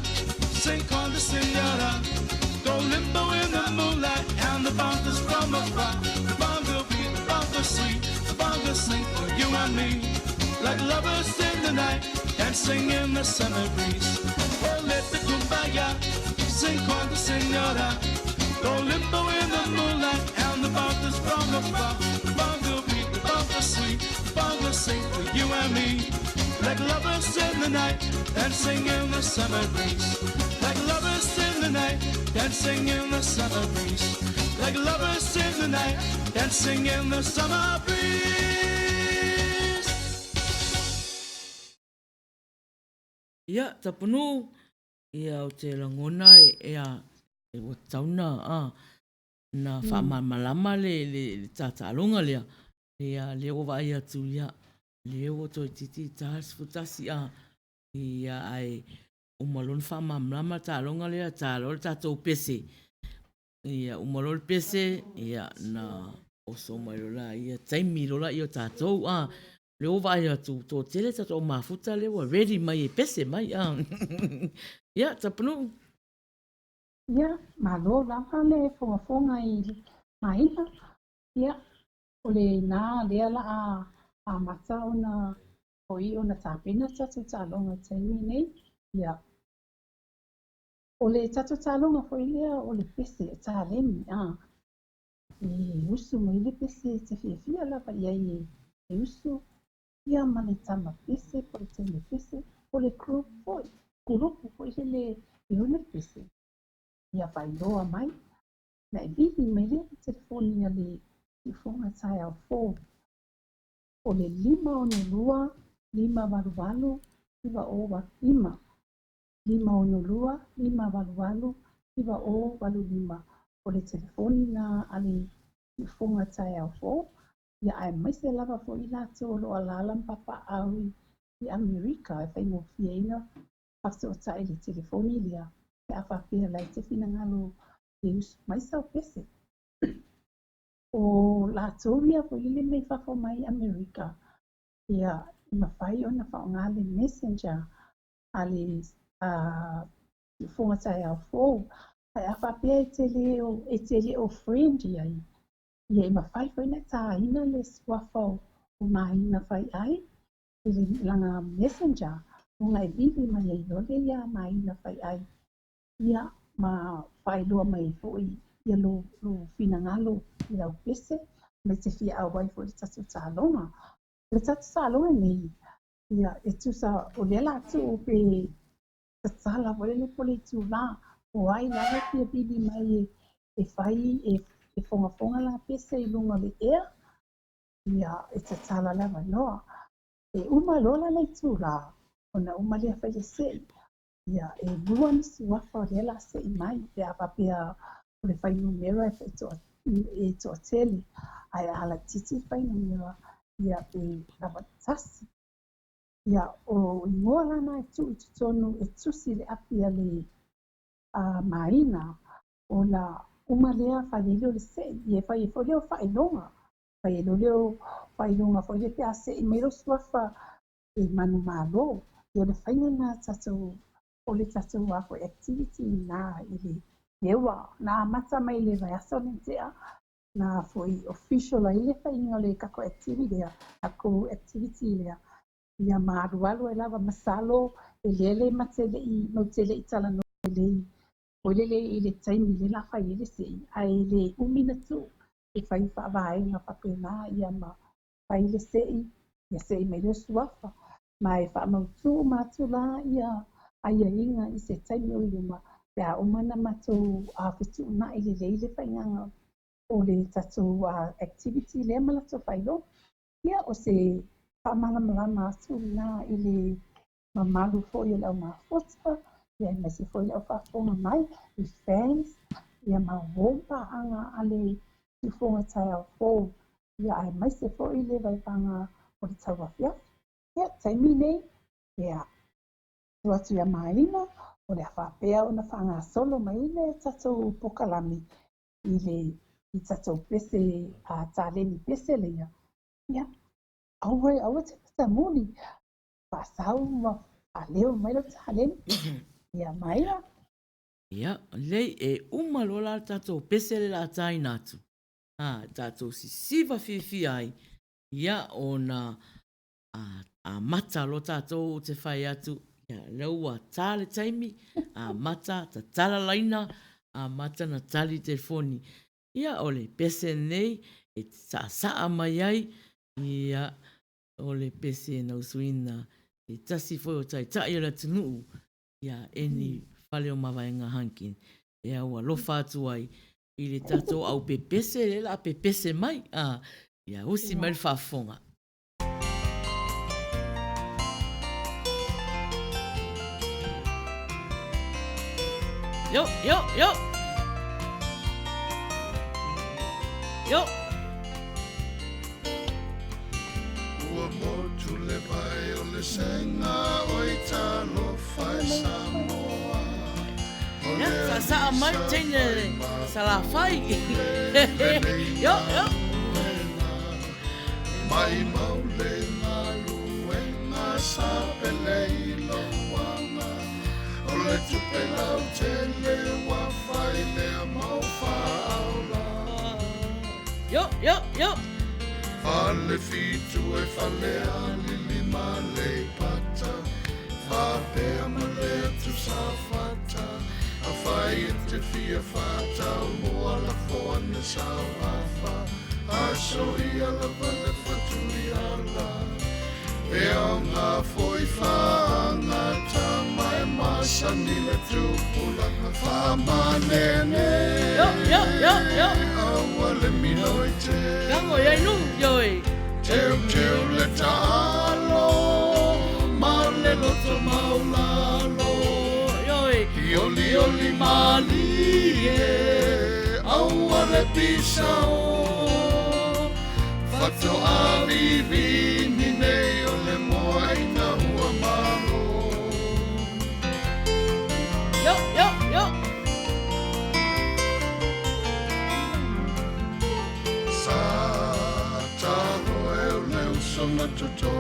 sing con the senora. Go limbo in the moonlight and the bongos from afar. The bongo beat, the bongo sweet, the bongo sing for you and me. Like lovers in the night, dancing in the summer breeze. Oh, let the kumbaya sing con the senora. Go limbo in the moonlight and the bongos from afar. The bongo beat, the bongo sweet, the bongo sing for you and me. Like lovers in the night, dancing in the summer breeze. Like lovers in the night, dancing in the summer breeze. Like lovers in the night, dancing in the summer breeze. Ia, Tapunuu, ia o te lagona e, ea, e ua tauna, a, na faamalamalama le, le, le tataloga lea, ia, lea ua vaai atu, ia, lea ua toeitiiti ta le 11, a, ia, ae uma loa ona faamalamalama le taaloga lea, ta loa le tatou pese. Ia, uma loa le pese, ia, na oso mai loa laia, taimi loa laia o tatou, a, lea ua vaai atu, toatele tatou mafuta lea ua ready mai e pese mai, a. Ia, Tapunuu. Ia, malo lava le fogafoga i le aiga. Ia, o lena lea la a amata ona foi ona tapena tatou taaloga i le taimi lenei. Ia, o le tatou taaloga foi lea o le pese, o taleni, a, e usu mai le pese e te fiafia lava i ai e usu, ia ma le tama pese po o le teine pese, po o le group foi, kulupu foi lele e ona le pese. Ia faailoa mai, na e vili mai lea le telefoni a le siufoga taeao fou. O le 562 588 9085. 562 588 9085. O le telefoni na a le siufoga taeao fou, ia aemaise lava foi i latou o lo o alaala ma papaaao i Amerika e faigofie ai ona faafesootai i le telefoni lea pe a faapea la e te finagalo e usu mai sau pese. O latou ia foi lele mai fafo mai Amerika, ia e mafai ona faaaoga le messenger a le siufoga taeao fou. Ae a faapea e te le o, e te le o friend i ai, ia e mafai foi ona taina le suafa o Maina Faiai i le lana messenger ona e vili mai ai loa lea ia Maina Faiai. Ia, ma faailoa mai ai foi ia lou, lou finagalo i lau pese, ma e te fia auai foi i le tatou taaloga. O le tatou taaloga nei, ia, e tusa o lea la tuu pe tatala foi lele po o le itulā, o ai lava e fia vili mai e, e fai, e, e fogafoga la pese i luga o le ea, ia, e tatala le avanoa. E uma loa la le itulā, ona uma lea fai le se'i. Ia, e lua ni suafa o lea la se'i mai pe a faapea o le fuainumera e toa, e toatele, ae a laitiiti le fuainumera, ia e lava tasi. Ia, o igoa la na e tuu i totonu e tusi i le api a le a Maina, ona uma lea fai ai lea o le se'i, ia e fai ai foi lea o faailoga. Fai ai lea o faailoga foi lea pe a se'i mai lou suafa e manumalo. Ia o le faiga lena a tatou, o le tatou a foi activity lena i le lea ua na amata mai i le vaiaso na tea, na foi official ai le faiga o le tatou activity lea, tatou activity lea. Ia ma alualu ai lava masalo e lele ma te le i, matou te le i talanoa lelei foi lele i le taimi lea o le a fai ai le se'i, ae le umi na tuu e fai faavaega faapena ia ma fai le se'i, ia se'i mai lea o suafa. Ma e faamautu uma atu la ia aiaiga i se taimi o i luma pe a uma ona matou fetuunai lelei le faigaga o le tatou activity lea ma latou faailoga. Ia, o se faamalamalama atu lena i le mamalu foi o le au mafuta, ia aemaise foi le au faafofoga mai i fans, ia ma uo paaga a le siufofoga taeao fou, ia aemaise foi le vaevaga o le tauafiafi. Ia, taimi nei, ia, tuu atu ia Maina, o le a faapea ona faagasolo mai le tatou pokalame i le i tatou pese a taleni pese lea. Ia, aua aua te matamuli, faasau ma faaleo mai lau taleni. Ia, Maina. Ia, lelei, e uma loa la le tatou pese le la taina atu, a, tatou sisiva fiafia ai, ia, ona amata loa tatou o te fai atu, ia, lea ua ta le taimi, amata, tatala laina, amata na tali telefoni. Ia, o le pese lenei e saasaa mai ai, ia, o le pese na usuina e tasi foi o taitai o le atunuu, ia Eni Faleomavaega Hunkin, e au alofa atu ai i le tatou au pepese lea o le a pepese mai, a, ia usi mai le faafofoga. Yo, yo, yo! Yo! Ua motu le vai o le sega oi talofa e Samoa. Ia, saasaa mai le teine Salafai. Yo, yo! Mai mau le galuega sa pele i louaga O le tupe lautele ua fai lea mau faaola. Yo, yo, yo! Fale fitu e fale alili ma Leipata Faapea ma le atu Safata Afai e te fia faatau moa lafo ana sao afa Aso ia lava le fatu i ala E aoga foi faagata ma e masani le tupulaga Faamanene Yo, yo, yo, yo! Aua le miloi te Gango iai nu, yo e! Teuteu le taalo ma le loto maulalo Yo e! Olioli malie aua le pisao Fatoa vivini nei o le moa ina ua malo. Yo, yo, yo! Sa talo e o le uso na toto.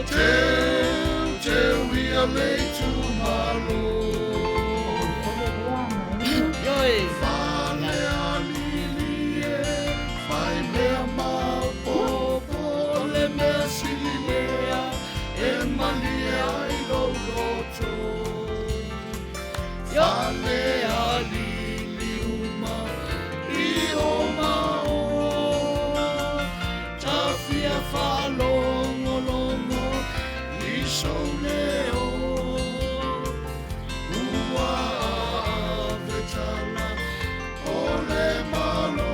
Teu, teu ia le itumalo. Yo e! Fale alili e, fai mea maopopo o le mea sili lea e malie ai lou loto. Fale alili uma i o mao Tafia whalongolongo i sou leo Ua ave tala o le malo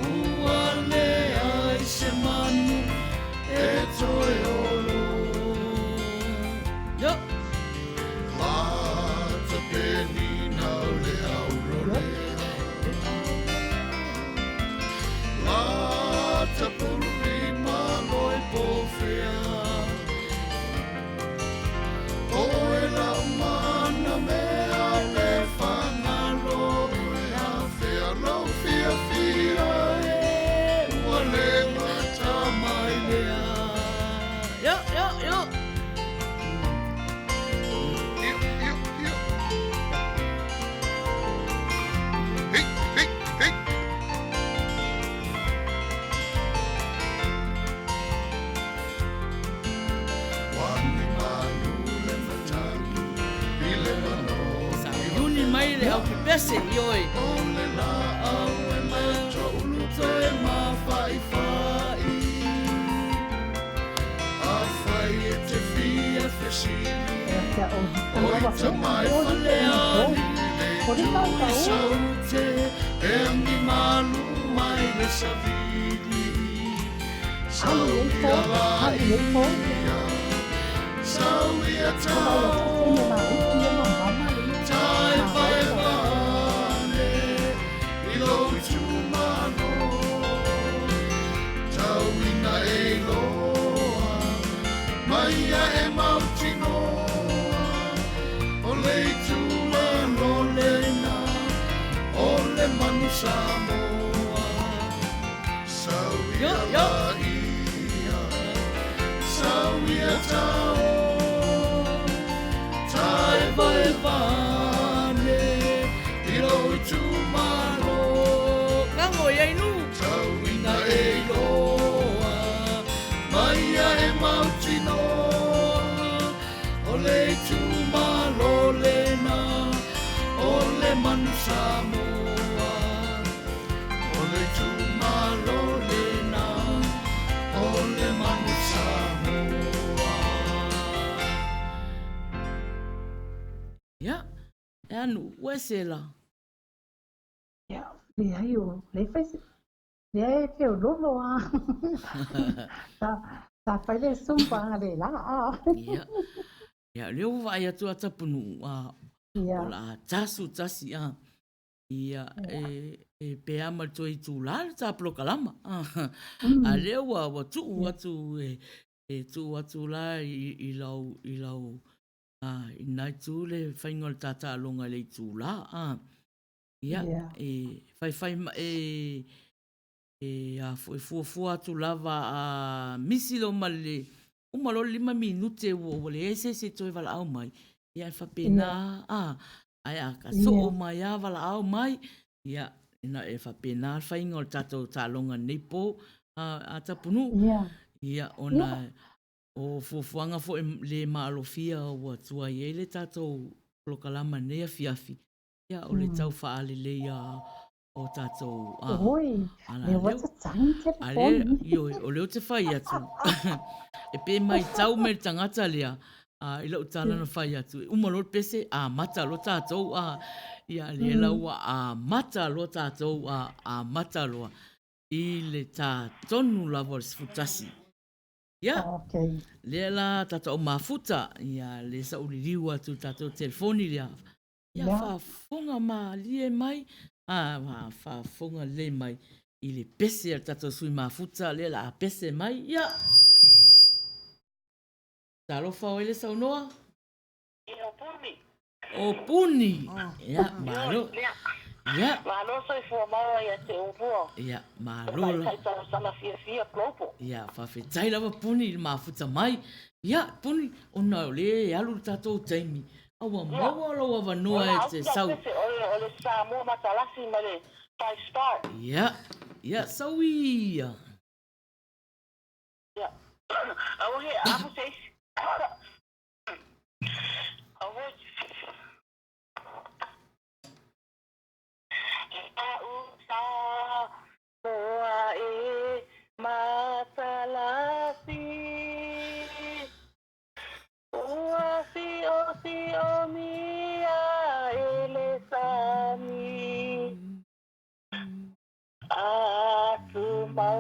Ua leai se manu e toe olo Yo. Lata penina o le aurolea Lata pulurima loi pofea Oe la mana mea le whangalo E a fea lau fia fia e Ua le ngata mai lea Yo, yo, yo. Io, io, io. Hey, hey, hey. Wani malu le matagi i le mano Uni mai le au pepese i oe. O le la au e le toulu toe mawhaiwhai. A whai e te fia fesili. O i ta mai whaleani le tui saute. E angi malu mai le savili. Sau ia la ia. Sau ia tau. Tai vai vane i lou itumalo. Tau ina e iloa, mai ia e mautinoa. O le itumalo lena, o le manu Samoa. Sau ia la ia, sau ia tau. Tai vai vane i lou itumalo. Kango ia inu. Tau ina e iloa, mai ia e mautinoa. O le itumalo lena, o le manu Samoa. O le itumalo lena, o le manu Samoa. Ia, e anu, ua e se la. Ia, leai o, le fai se, leai e te o lolo a. Sa, sa fai le zumba a le la a. Ia, ia, lea ua vaai atu a Tapunuu, a, o la tasu tasi, a. Ia, e, e pe a ma le toe itulā le tā polokalama, a. A lea ua, ua tuu atu, e, e tuu atu la i, i lau, i lau, a, i nā itu le faiga o le tātaaloga i le itulā, a. Ia, e faifai ma, e, e a foi fuafua atu lava a misi loa ma le uma loa le 5 minute ua ua leai se isi e toe valaau mai, ia e faapena a, ae a ka soo mai lava valaau mai, ia ina e faapena le faiga o le tatou taaloga i lenei po a Tapunuu. Ia ona o fuafuaga foi le maalofia ua tuai ai le tatou polokalama i lenei afiafi, ia o le tau faaleleia o tatou a Oi, ala lea ua lea tatagi a lea telefoni. ioe o lea ou te fai atu e pe maitau mai le tagata lea a i lau tala na fai atu e uma loa le pese amata loa tatou a ia lea la ua amata loa tatou a amata loa i le tā tonu lava o le 11. Ia, Okay. lea la tatou mafuta, ia le sauliliu atu i le tatou telefoni lea. Ia faafofoga malie mai, a, faafofoga lelei mai i le pese a le tatou sui mafuta lea o le a pese mai. Ia, talofa o ai le saunoa? Ia, o Puni. O Puni. Ia, malo. Ia. Malo soifua maua ia te oulua. Ia, malo la. Tamaitai talosaga fiafia Global. Ia, faafetai lava Puni i le mafuta mai. Ia, Puni, ona o lea e alu le tatou taimi, a ua maua lou avanoa e te sau. O le Samoa Matalasi ma le Five Star. Ia, ia, sau ia. Ia. Aua he amu se isi. Aua.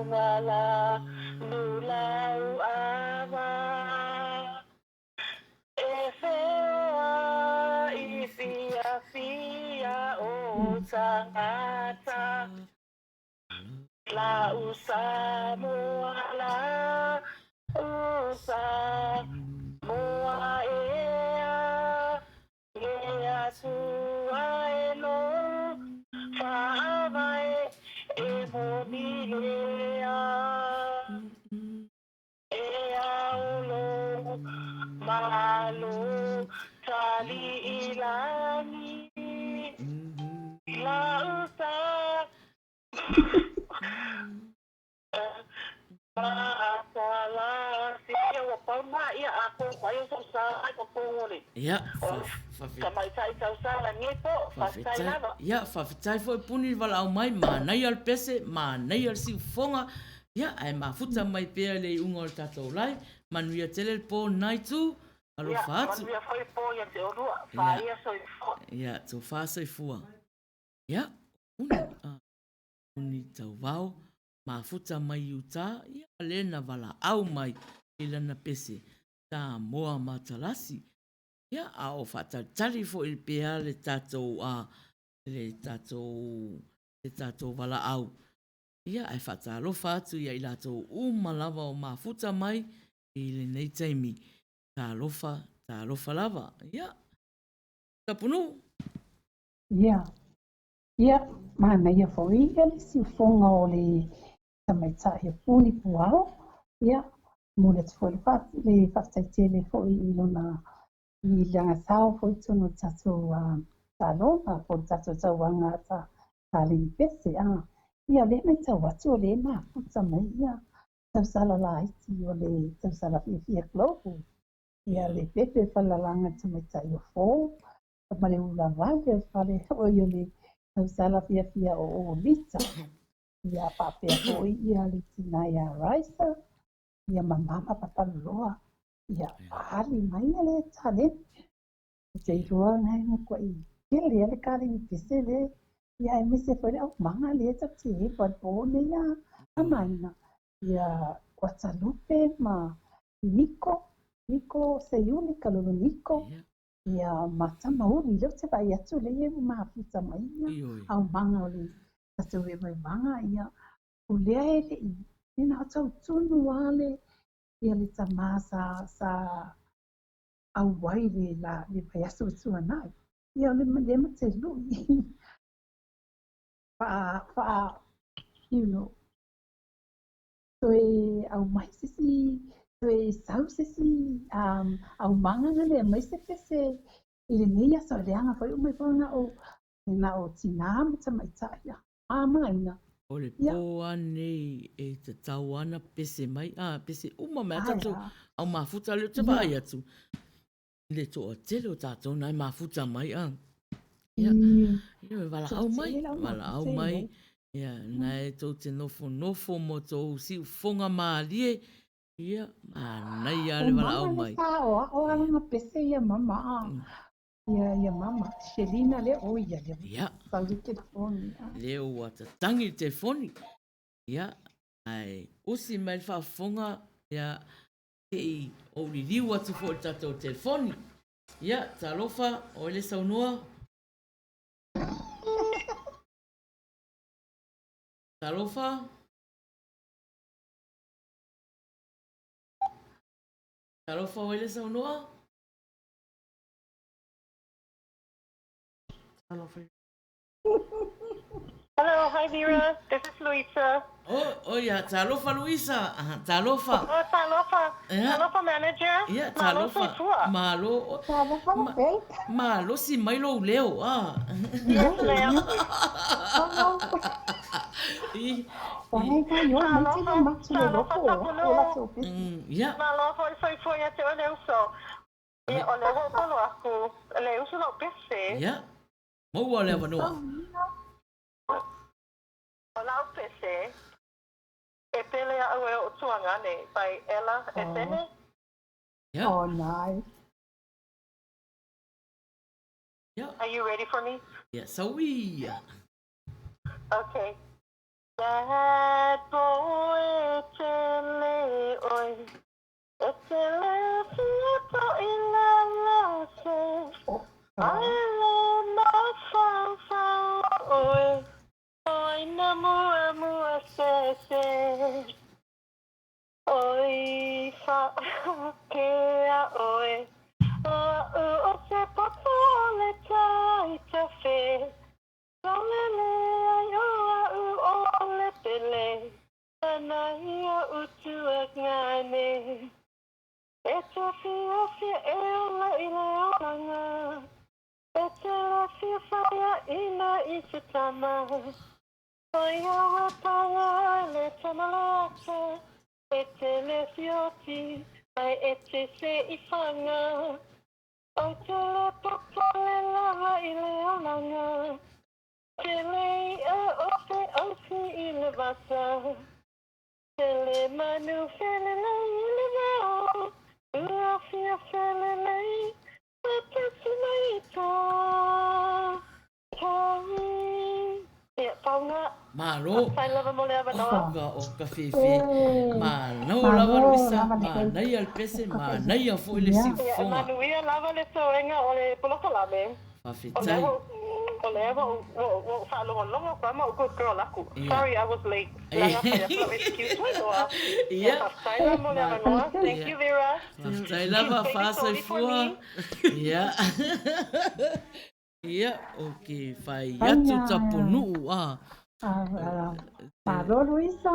Fofoga la lulau ava. E fea i fiafia o tagata. La uSamoa la uSamoa ea. Le Atua e lou faavae e moni lea. E ao lou malo tali i lagi. La usa Matalasi ia ua pau ma ia a ko ai o sa ai ko pongole. Ia, Tamaitai tausala nei po, faafetai lava. Ia, faafetai foi Puni le valaau mai, manaia le pese, manaia le siufofoga, ia, ae mafuta mai pea le iuga o le tatou live. Manuia tele le po lena itu, alofa atu. Ia, manuia foi le po ia te oulua, faia soifua. Ia, tofa soifua. Ia, Puni, Puni Tauvao, mafuta mai i uta, ia, lea na valaau mai i lana pese, Samoa Matalasi. Ia, a o faatalitali foi pea le tatou, a, le tatou, le tatou valaau. Ia, ae faatalofa atu ia i latou uma lava o mafuta mai i lenei taimi. Talofa, talofa lava. Ia, Tapunuu. Ia, ia, manaia foi ia le siufoga o le tamaitai o Puni Puao. Ia, momoli atu foi le faafetai tele foi i lona i lana sao foi i totonu o le tatou taaloga po o le tatou tauaga taleni pese. Ia, o lea e matau atu o lea e mafuta mai ia tausala laiti o le tausala fiafia global. Ia, le pepe falalaga tamaitai o Fo ma le ulavale o le fale oi o le tausala fiafia o Olita. Ia faapea foi ia le tina ia Raisa, ia ma mama Papaloloa. Ia faaali mai ia le taleni. Ou te iloa na e matuai tele le kaleni pese le. Ia aemaise foi le aumaga lea tatou te epa i le po nei a Maina. Ia Kuatalupe ma Niko, Niko Seiuli, Kalolo Niko. Ia ma Tamauli, lea ou te vaai atu lea e mafuta mai ia aumaga o le tatou e maimaga, ia o lea e le i e na o tautunu lava le ia le tama sa sa auai le la le vaiaso ua tuanai. Ia o le lea ma te lui faa faa you know toe aumai se isi, toe sau se isi aumaga na le aumai se pese i lenei aso, leaga foi uma ifo na o, na o tinā ma tamaitai a maina. O le po a nei e tatau ana pese mai, a pese uma mai a tatou au mafuta lea ou te vaai atu, le toatele o tatou na e mafuta mai a. Ia, ia valaau mai, valaau mai. Ia, na e tou te nofonofo mo tou siufofoga malie, ia, manaia le valaau mai. O mama le sao, o alanga pese ia mama a. Ia, ia mama, Shelina lea, o ia lea. Ia. Sau le telefoni. Lea ua tatangi le telefoni. Ia, ae usi mai le faafofoga, ia, se i ou liliu atu foi i le tatou telefoni. Ia, talofa, o le saunoa. Talofa. Talofa o le saunoa. Talofa. Hello, hi Vera. This is Luisa. Oh, oh yeah, talofa Luisa. Talofa. Oh, talofa. Yeah. Talofa manager. Yeah, talofa. Malo. Talofa ma, malosi mai lou leo. Ah. Yes, ma'am. Yeah. Malo foi foi foi ia te o le uso. Ia o le ua polo aku le uso lau pese. Yeah. Maua le avanoa. O lau pese, e pele a'u e o'u tuagane by Ella Etene. Yeah. Oh, nice. Yeah. Are you ready for me? Yeah, so we. Okay. Bad boy, tele oi. E tele fia to i la la se. Ai le ma fa fa oi. Oi na mua mua se se. Oi fa ke a oi. O o o se poto le tai te fe. Lele ai o a u o le pele. Ana ia utu a ngane. E te fia fia e ola i le olanga. E te la fia whaia ina i te tama. O ia wapanga le tamalaka. E te le fioti ai e te se i whanga. O te le poto le lava i le olanga. Te le a o te osi i le vata. Te le manu whele lei i le vao. Ua fia whele lei. E te tuna i tā. Tai. Ia, paunga. Malo. Faafetai lava mo le avanoa. Oka o ka fefe. Malo lava Luisa, manaia le pese, manaia foi le Ia, e siufofoga. manuia lava le toega o le polokalame. Faafetai. O lea ua ou ua ou faalogologo atu lava ma ou good girl aku. Ia. Sorry I was late. Leaga fai atu lau excuse mai loa. Ia, Ia. faafetai lava mo le avanoa. Thank you Vera. Faafetai lava, She's baby sorry for faasoifua. me. Ia. Ia, o ke fai atu tapunuu a. Malo Luisa.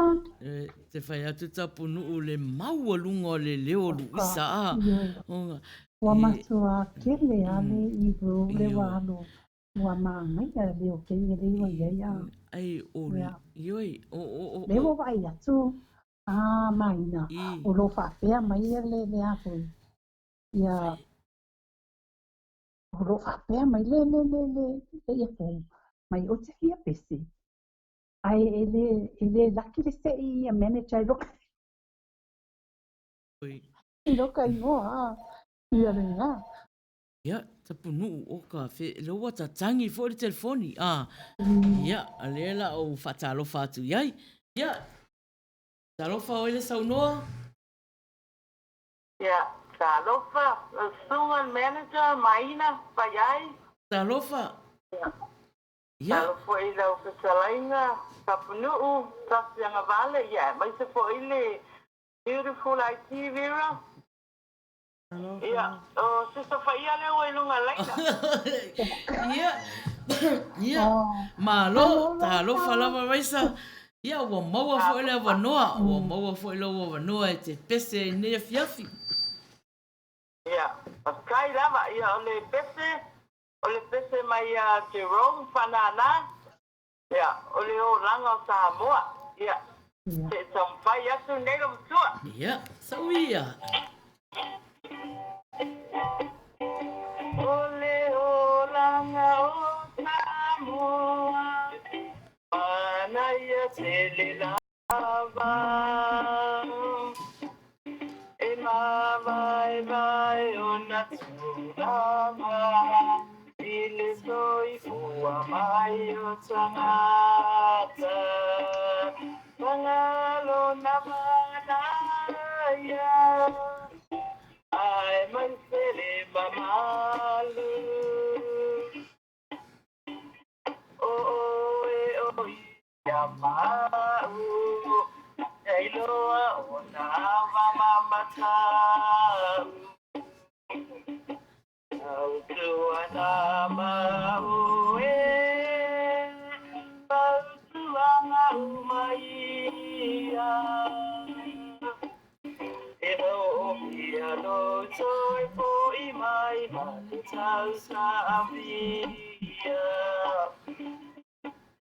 Te fai atu tapunuu le maualuga o le leo o Luisa a. Ona, Ua e, matua tele a le i ro le wā alo. Ua māngaia le o kei le iwa i ai a. Ai, o, Ia. ioi, o, o, o, Le ua vaai atu a maina o lo faapea mai ia le le a foi. Ia o lo faapea mai le le le le le ia fou mai o te fia pese. Ai e le e le laki le se'i ia manager i loka i loka ingoa a ia le ngā. Ia, tapunuu o ka fe, le ua tatangi foi le telefoni, a. Ia, a lea la o faatalofa atu i ai. Ia, talofa oe le saunoa. Ia, talofa, lau susuga le manager, Maina, Faiai. Talofa. Ia. Ia. Talofa foi i lau fetalaiga, Tapunuu, Tasi Agavale, ia, aemaise foi le beautiful IT Vera. Ia, o Sister Faia lea ua i luga laina. Ia, ia, malo, talofa lava Raisa. Ia, ua maua foi le avanoa, ua maua foi lou avanoa e te pese ai nei afiafi. Ia, faafetai lava, ia, o le pese, o le pese mai ia Jerome Fanana, ia, o le olaga o Samoa, ia, se i taumafai atu nei lou matua. Ia, sau ia. O le olaga o Samoa, manaia tele lava. E mavaevae ona tulaga, i le soifua mai o tagata. Pagalo na manaia, ae mai se le mamalu. O oe o ia ma'u, e iloa ona vamamata'u. Tautuana ma'u e, fautuaga uma ia. E ho'ofia lou toe fo'i mai ma le tausaavia.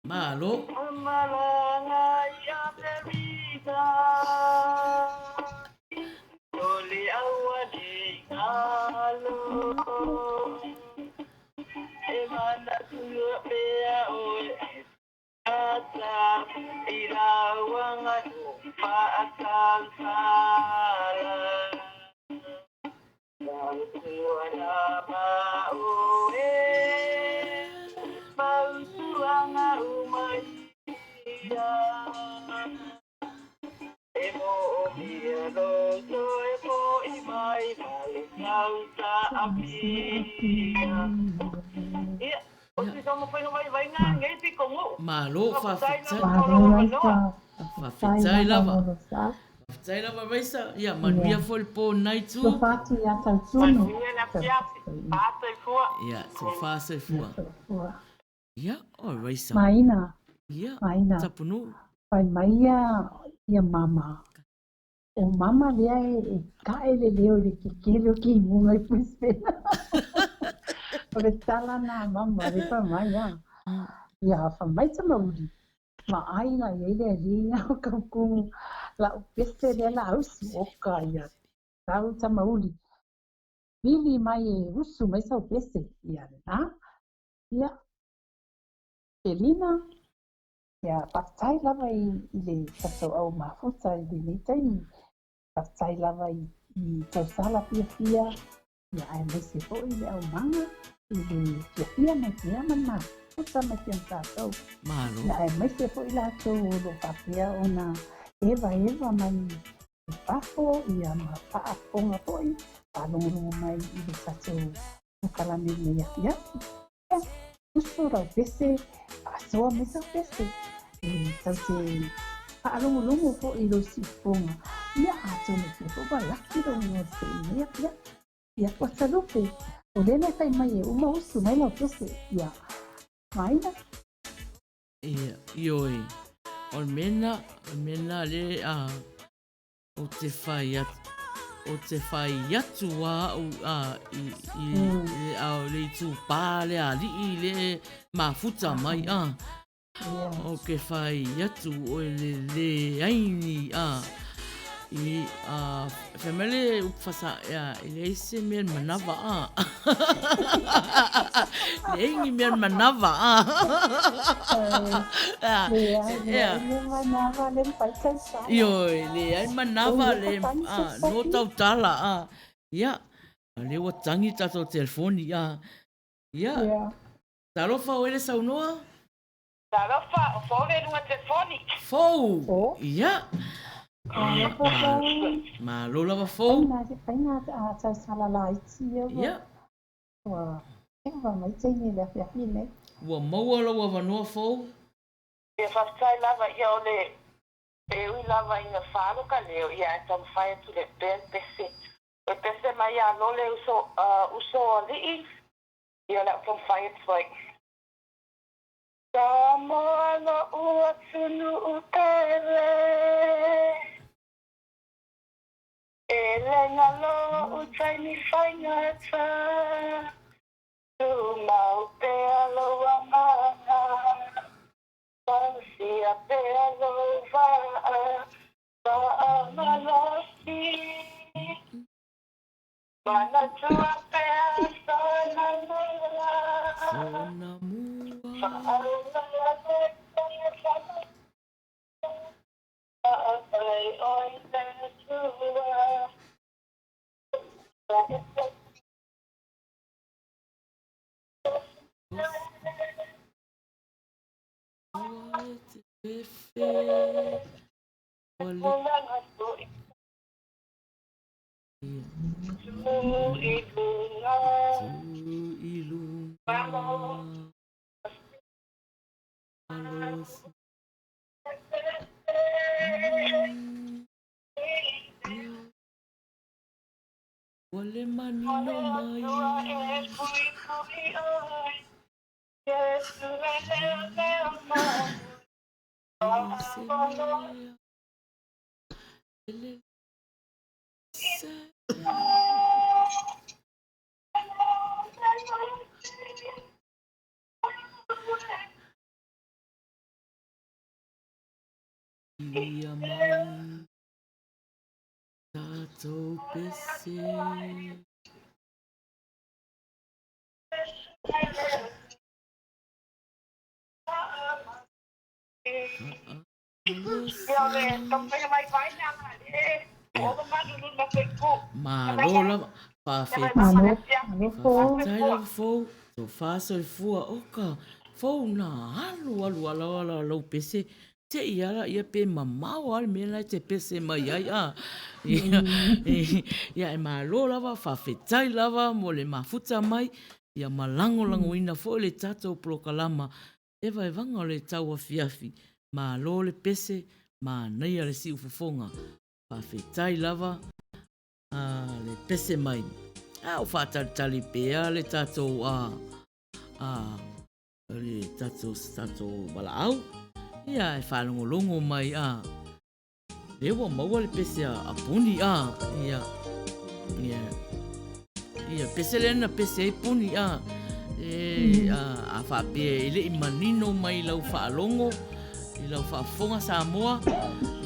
Malo. Malaga i Amerika, o le aualii galo. E manatua pea oe e tagata i lau aganuu fa'atautala. Tautuana ma'u e, fautuaga uma ia. Apia. Ia, o si taumafaiga vaivaiga lenei pitonuu. Malo Faafetai faafetai. lava mo lou avanoa. Faafetai lava. Faafetai lava Raisa. Ia manuia foi le po lena itu. Alofa atu ia Tautunu. Manuia le afiafi. Fa soifua. Ia, sofa soifua. Ia, o Raisa. Maina. Ia, Maina. Tapunuu. Fai mai ia ia mama. O mama lea e kae le leo i le kekele o kimuga i Brisbane. O le tala na a mama le fai mai a. Ia fai mai Tamauli. Vaai la i ai le alii ia o Kaukumu lau pese lea la usu oka ia tau Tamauli. Vili mai e usu mai sau pese ia lena. Ia Elina, ia faafetai lava i i le tatou au mafuta i lenei taimi. Faafetai lava i i tausala fiafia, ia aemaise foi le aumaga i le fiafia mai pea ma le mafuta mai pea ma tatou. Malo. Ia aemaise foi latou o lo o faapea ona evaeva mai i fafo ia ma faafofoga foi, faalogologo mai i le tatou polokalame i lenei afiafi. Ia, uso lau pese, faasoa mai sau pese, e tau te faalogologo foi i lou siufofoga, ia atonu pea foi ua laki lou igoa i lenei afiafi. Ia, Portalupe, o lea na e fai mai e uma usu mai lau pese, ia, Maina. Ia, ioe, o le mea lena, o le mea lena lea a, ou te fai atu, ou te fai atu a au a, i, i, i, a, o le itupā le alii le mafuta mai a. Ou ke fai atu o le leai ni a, i, a, fai mai le upu fasa, ia, e leai se mea e manava a. Leai ni mea e manava a. Leai, leai le manava le mafai tautala. Ioe, leai manava le no tautala a. Ia, a lea ua tangi tatou telefoni a. Ia, talofa oe le saunoa. Talofa, o Fou le luga telefoni. Fou! Ia. Talofa Fou. Malo lava Fou. Faiga a tausala laiti ia ua. Ia. Ua eva mai taimi i le afiafi nei. Ua maua lou avanoa Fou. Ia faafetai lava ia o le e ui lava ina faalo ka leo ia ae taumafai atu le pea le pese. E pese mai ia Lole uso uso alii ia o le a ou taumafai atu ai. Samoa lo'u atunuu pele E le galo o'u taimi faigata Tumau pea lou agaga Tausia pea lou vaa Fa'amalosi Manatua pea sona mua Sona mua Fa'aulala le Fa'afai oi le Atua Ua e te fefe Ua le Ua le manino mai. Ia mai tatou pese. Malo lava. Faafetai. Faafetai lava Fou. Tofa soifua oka. Fou na alu alu ala ala lau pese. Te i ala ia pe mamao lava le mea la e te pese mai ai a. Ia, ia e malo lava, faafetai lava mo le mafuta mai, ia ma lagolagoina foi le tatou polokalama e vaevaga o le tauafiafi. Malo le pese, manaia le siufofoga. Faafetai lava a le pese mai. A o faatalitali pea le tatou a a le tatou se tatou valaau ia e faalogologo mai a lea ua maua le pese a Puni a ia ia ia pese lea na pese ai Puni a e a, a faapea e le i manino mai lau faalogo i lau faafofoga Samoa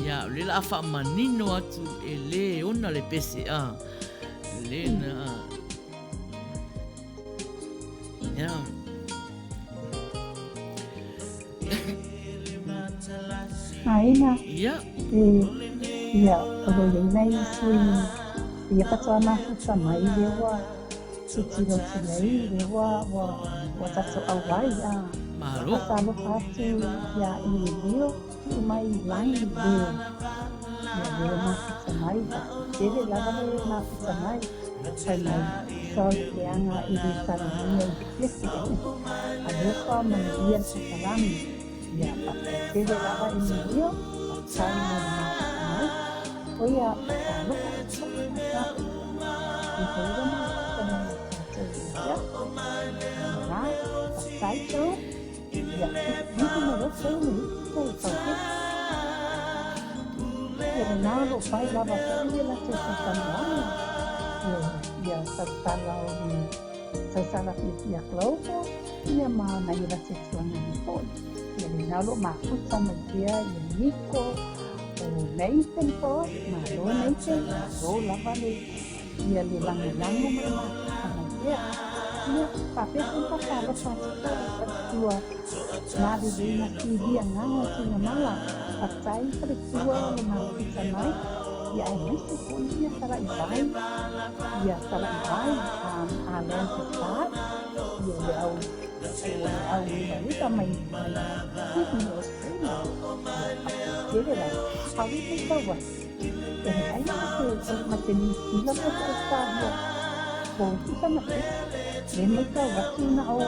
ia o lea la a faamanino atu e lē ona le pese a lē na ia Aina. Ia. E, ia, o lo i ai nai sui, ia faatoa mafuta mai lea ua tilotilo atu nei, lea ua, ua, ua tatou auai, a. Malo. Faatalofa atu iā Emilio, tuu mai i lagi leo, ia leo mafuta mai, tele lava le mafuta mai, fai mai, sorry leaga e le talomia i le pese, alofa manuia le takalami. Ia, faafetai tele lava Emilio, faafetai mo le mafuta mai. O ia, faatalofa atu ia i foi le mafuta mai ia tatou i le afiafi. Ia, faafetai Joe. Ia, vivi mai loa Joe le isi tau pese. Ia, lena o lo o fai lava foi le latou talatalanoaga. Ia, ia tautala o le tautala fiafia global, ia ma nai o latou tuaga nei foi. Ia lena o lo o mafuta mai pea ia Niko, o Nathan foi, malo Nathan, malo lava le ia le lagolago ma le mafuta mai pea. Ia, faapea foi ona faatalofa atu foi i faletua Maliliu ma Silia Gaga Tuigamala, faafetai faletua le mafuta mai, ia aemaise foi ia Talaivai, ia Talaivai, Alain Picard, ia le au o le au levaleva mai mai Sydney, Australia. Ia, faafetai tele lava. A o lea e matau atu, e leai ma se ma se Niu Sila po o se Ausetalia o isi sana pese. Lea e matau atu na o le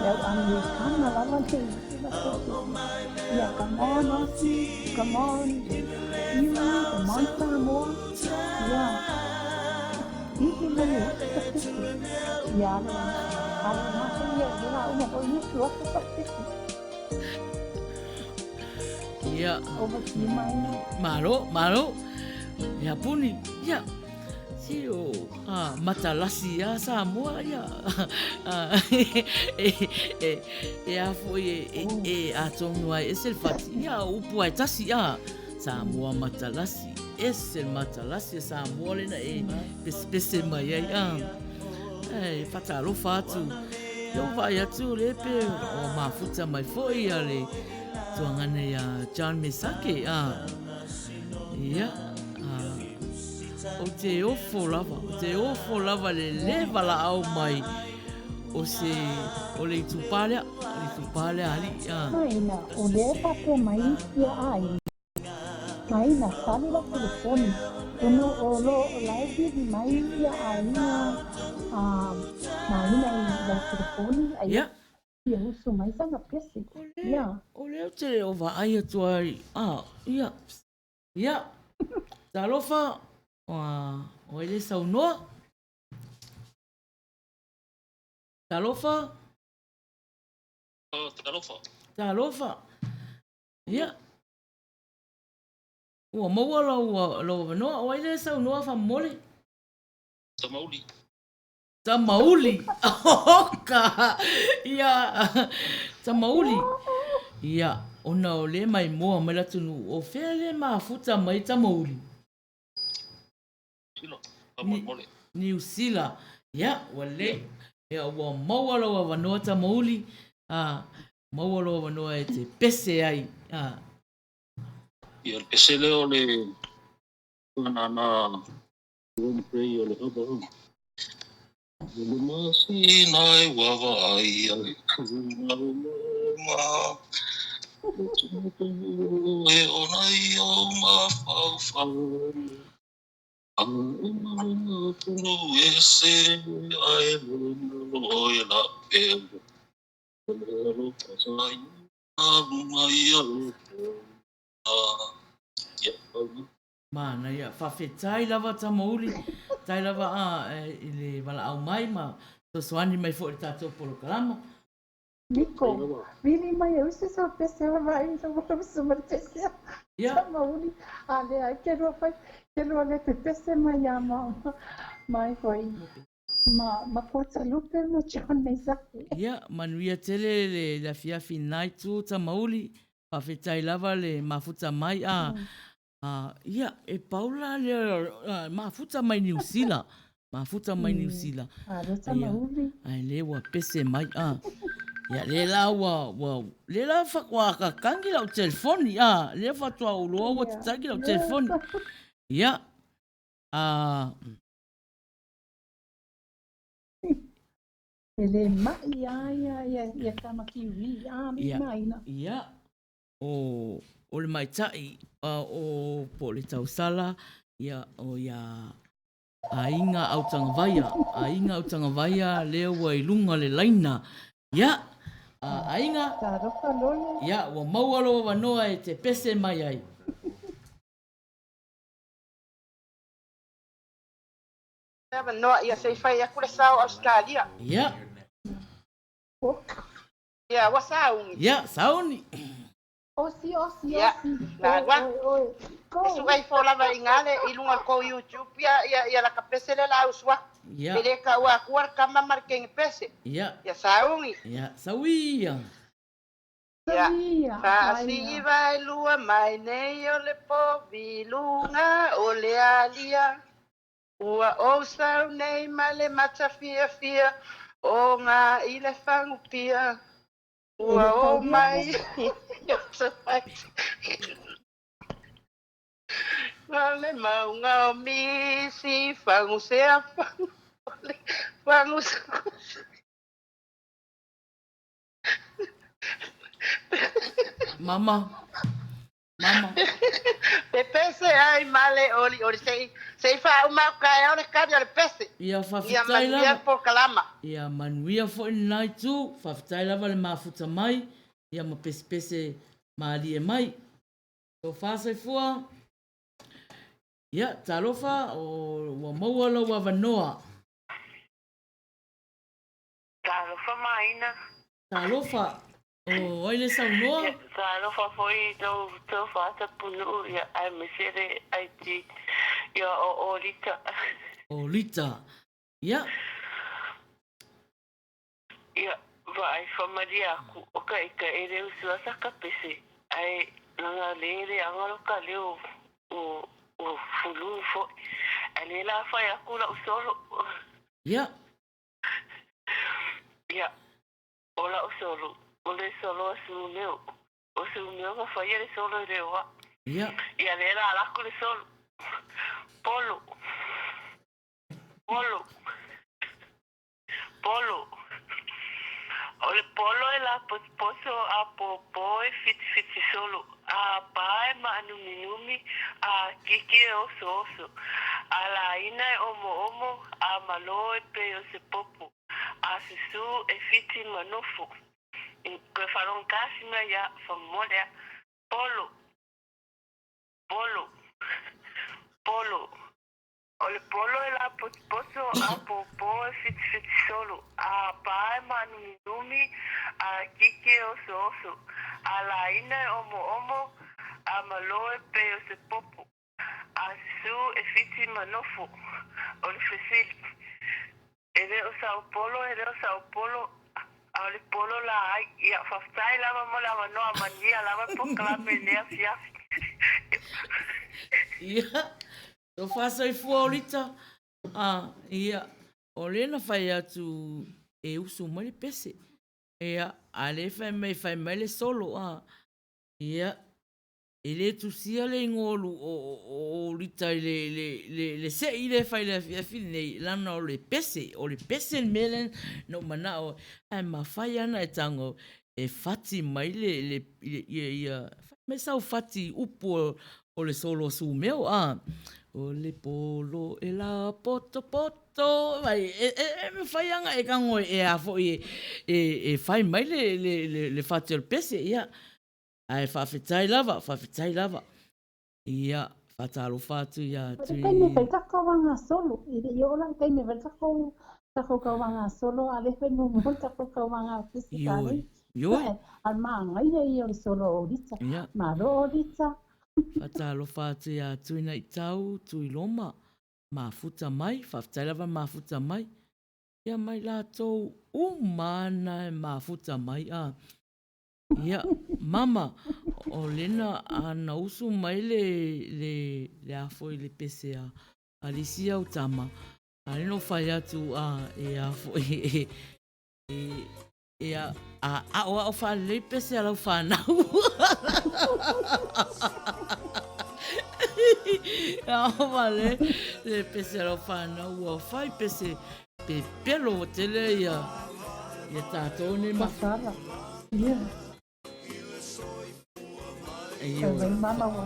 au ʻAmelikana lava le isi latou pese. Ia, come on Aussie, come on Kiwi, come on Samoa. Ia, Ihi mai e usu ka pese. Ia alo, alo matou ia i lena uma foi usu atu ka pese. Ia. Over to you, Maina. Malo, malo. Ia Puni, ia. Si o a, matalasi a Samoa, ia. A, e, e, e a foi e, e, e atonu ai ese le fati. Ia, upu ai tasi, a. Samoa matalasi, ese le matalasi a Samoa lena e pesepese mai ai a. E faatalofa atu, ia ua vaai atu le pe ua mafuta mai foi a le tuagana ia John Mesake a. Ia, a, ou te ofo lava, ou te ofo lava le le valaau mai o se, o le itupa lea, le itupa lea alii a. Maina, o lea e faapea mai ia aiga. Maina, tali lau telefoni, ona o lo o la e vili mai ia aiga a Maina i lau telefoni, a ia fia usu mai sana pese. Ia. O lea ou te le o vaai atu ai, a, ia, ia, talofa, o ai le saunoa? Talofa. Oh, talofa. Talofa. Ia. Ua maua lau, lau avanoa. O ai le saunoa faamolemole? Tamauli. Tamauli. Oka. Ia. Tamauli. Ia. Ona o lea maimoa mai le atunuu. O fea le mafuta mai Tamauli? Sila. Faamolemole. Niu Sila. Ia, ua lelei. Ia, ua maua lou avanoa Tamauli. A, maua lou avanoa e te pese ai. A. Ia, le pese lea o le nana One Pray o le hava. O le masina e ua vaai ai ku ma. E ona i ou mafaufau A e malunga pulu e se a e lolo e la pe Le alofa sa i a lunga i a a ia Manaia, faafetai lava Tamauli, faafetai lava a i le valaau mai ma fesoasoani mai foi i le tatou polokalama. Niko, vili mai e uso sau pese o vai sa mo uso mai pese. Ia. Tamauli, a lea ai ke lua fai, ke lua le pe pese mai ia ma mai foi. Ma ma Portalupe ma John Mesaki. Ia, manuia tele le le afiafi i itu Tamauli, faafetai lava le mafuta mai a a ia e pau la lea mafuta mai Niu Sila, mafuta mai Niu Sila. Alo Tamauli. Ai le ua pese mai a. Ia le la ua ua le la faatoa tatagi lau telefoni a, lea faatoa ou iloa ua tatagi lau telefoni. Ia a E le mai a ia ia ia tama kiwi a mi maina. Ia o o le maita'i o po o le tausala ia o ia Aiga Autagavaia, Aiga Autagavaia lea ua i luga o le laina. Ia, Aiga, Talofa Lole. Ia, ua maua lou avanoa e te pese mai ai. Avanoa ia se i fai aku le sao Ausetalia. Ia. Ia, ua sauni. Ia, sauni. Osi, osi, Ia, osi. na Oi, lua. oi, oi. E suʻe ifo lava i ina le i luga o le kou YouTube ia ia ia laka pese lea la a usu aku. Ia. E le taua atua le tama ma le teine pese. Ia. Ia sauni. Ia, sauia. Ia. Sauia, Faasiva e lua mai nei o le povi i luga o le alia. Ua ou sau nei ma le matafiafia o ngā i le fagupia. Ua o mai Ma le mauga o misi fagusea fagu fagu Mama. Mama. Pepese ai ma le oli oli se i se i faauma atu taeao le kali o le pese. Ia Ia faafetai manuia lava. le polokalama. Ia manuia foi lena itu, faafetai lava le mafuta mai, ia ma pesepese malie mai. Tofa soifua. Ia, talofa, o, ua maua lou avanoa. Talofa Maina. Talofa, o ai le saunoa? Ia, talofa foi i tou tou faatapunuu ia aemaise le IT ia o Olita. Olita. Ia. Ia, vaai faamalie aku o ka ika e le usu a saka pese ae leaga le leaga lo ka leo o o fulu foi ae le la fai aku lau solo. Ia. Ia, o lau solo, o le solo a Sumeo. O Sumeo na faia le solo i le oa. Ia. Ia lea la ala aku le solo. Polo. Polo. Polo. O le polo e lapotopoto a pōpō e fitifiti solo, a pā e maanuminumi, a kiki e osooso, a laina e omoomo, a malo e pei o se popo, a susū e fiti ma nofo. Toe faalogotasi mai ia faamolemole a. Polo. Polo. Polo. O le polo e lapotopoto a pōpō e fitifiti solo, a pā e maanuminumi, a kiki e osooso, a laina e omoomo, a malo e pei o se popo, a susū e fiti ma nofo. O le fesili, e le o sau polo, e le o sau polo, a o le polo la ai. Ia, faafetai lava mo le avanoa, manuia lava le polokalame i lenei afiafi. Ia, tofa soifua Olita. A, ia, o lea na fai atu e usu mai le pese. Ia, a lea fai mai, fai mai le solo, a. Ia, e le tusia le igoa o, o, Olita i le, le, le, le sei lea e fai i le afiafi lenei, leaga o le pese, o le pese le mea lea na ou manao, ae mafai lava ona e tago. e fati mai le, le, le ia, ia, fai mai sau fati upu o, o le solo sumeo, a. O le polo e la poto poto, vai, e, e, e mafai lava ona e tago e, a foi e, e, e fai mai le, le, le, le fati o le pese, ia. Ae faafetai lava, faafetai lava. Ia, faatalofa atu iā Tui. O le taimi e fai takou tauvagasolo, e le i oo la le taimi e fai takou takou tauvagasolo, a o lea e fai muamua le takou tauvaga physically. Ioe. A o le manaia ia o le solo o Olita. Malo Olita. Faatalofa atu iā Tuinaitau, Tuiloma, mafuta mai, faafetai lava mafuta mai. Ia mai latou uma ana e mafuta mai a. Ia, mama, o lena a na usu mai le, le, le a foi le pese a, a le isi au tama, a le no fai atu a, e a foi, e, e, e a, a aʻoaʻo faalelei pese a lau fanau. Aʻo faalelei le pese a lau fanau, ua fai pese Pepelo ua tele ia ia tatou nei ma. Sala. Ia. Ioe. Mama ua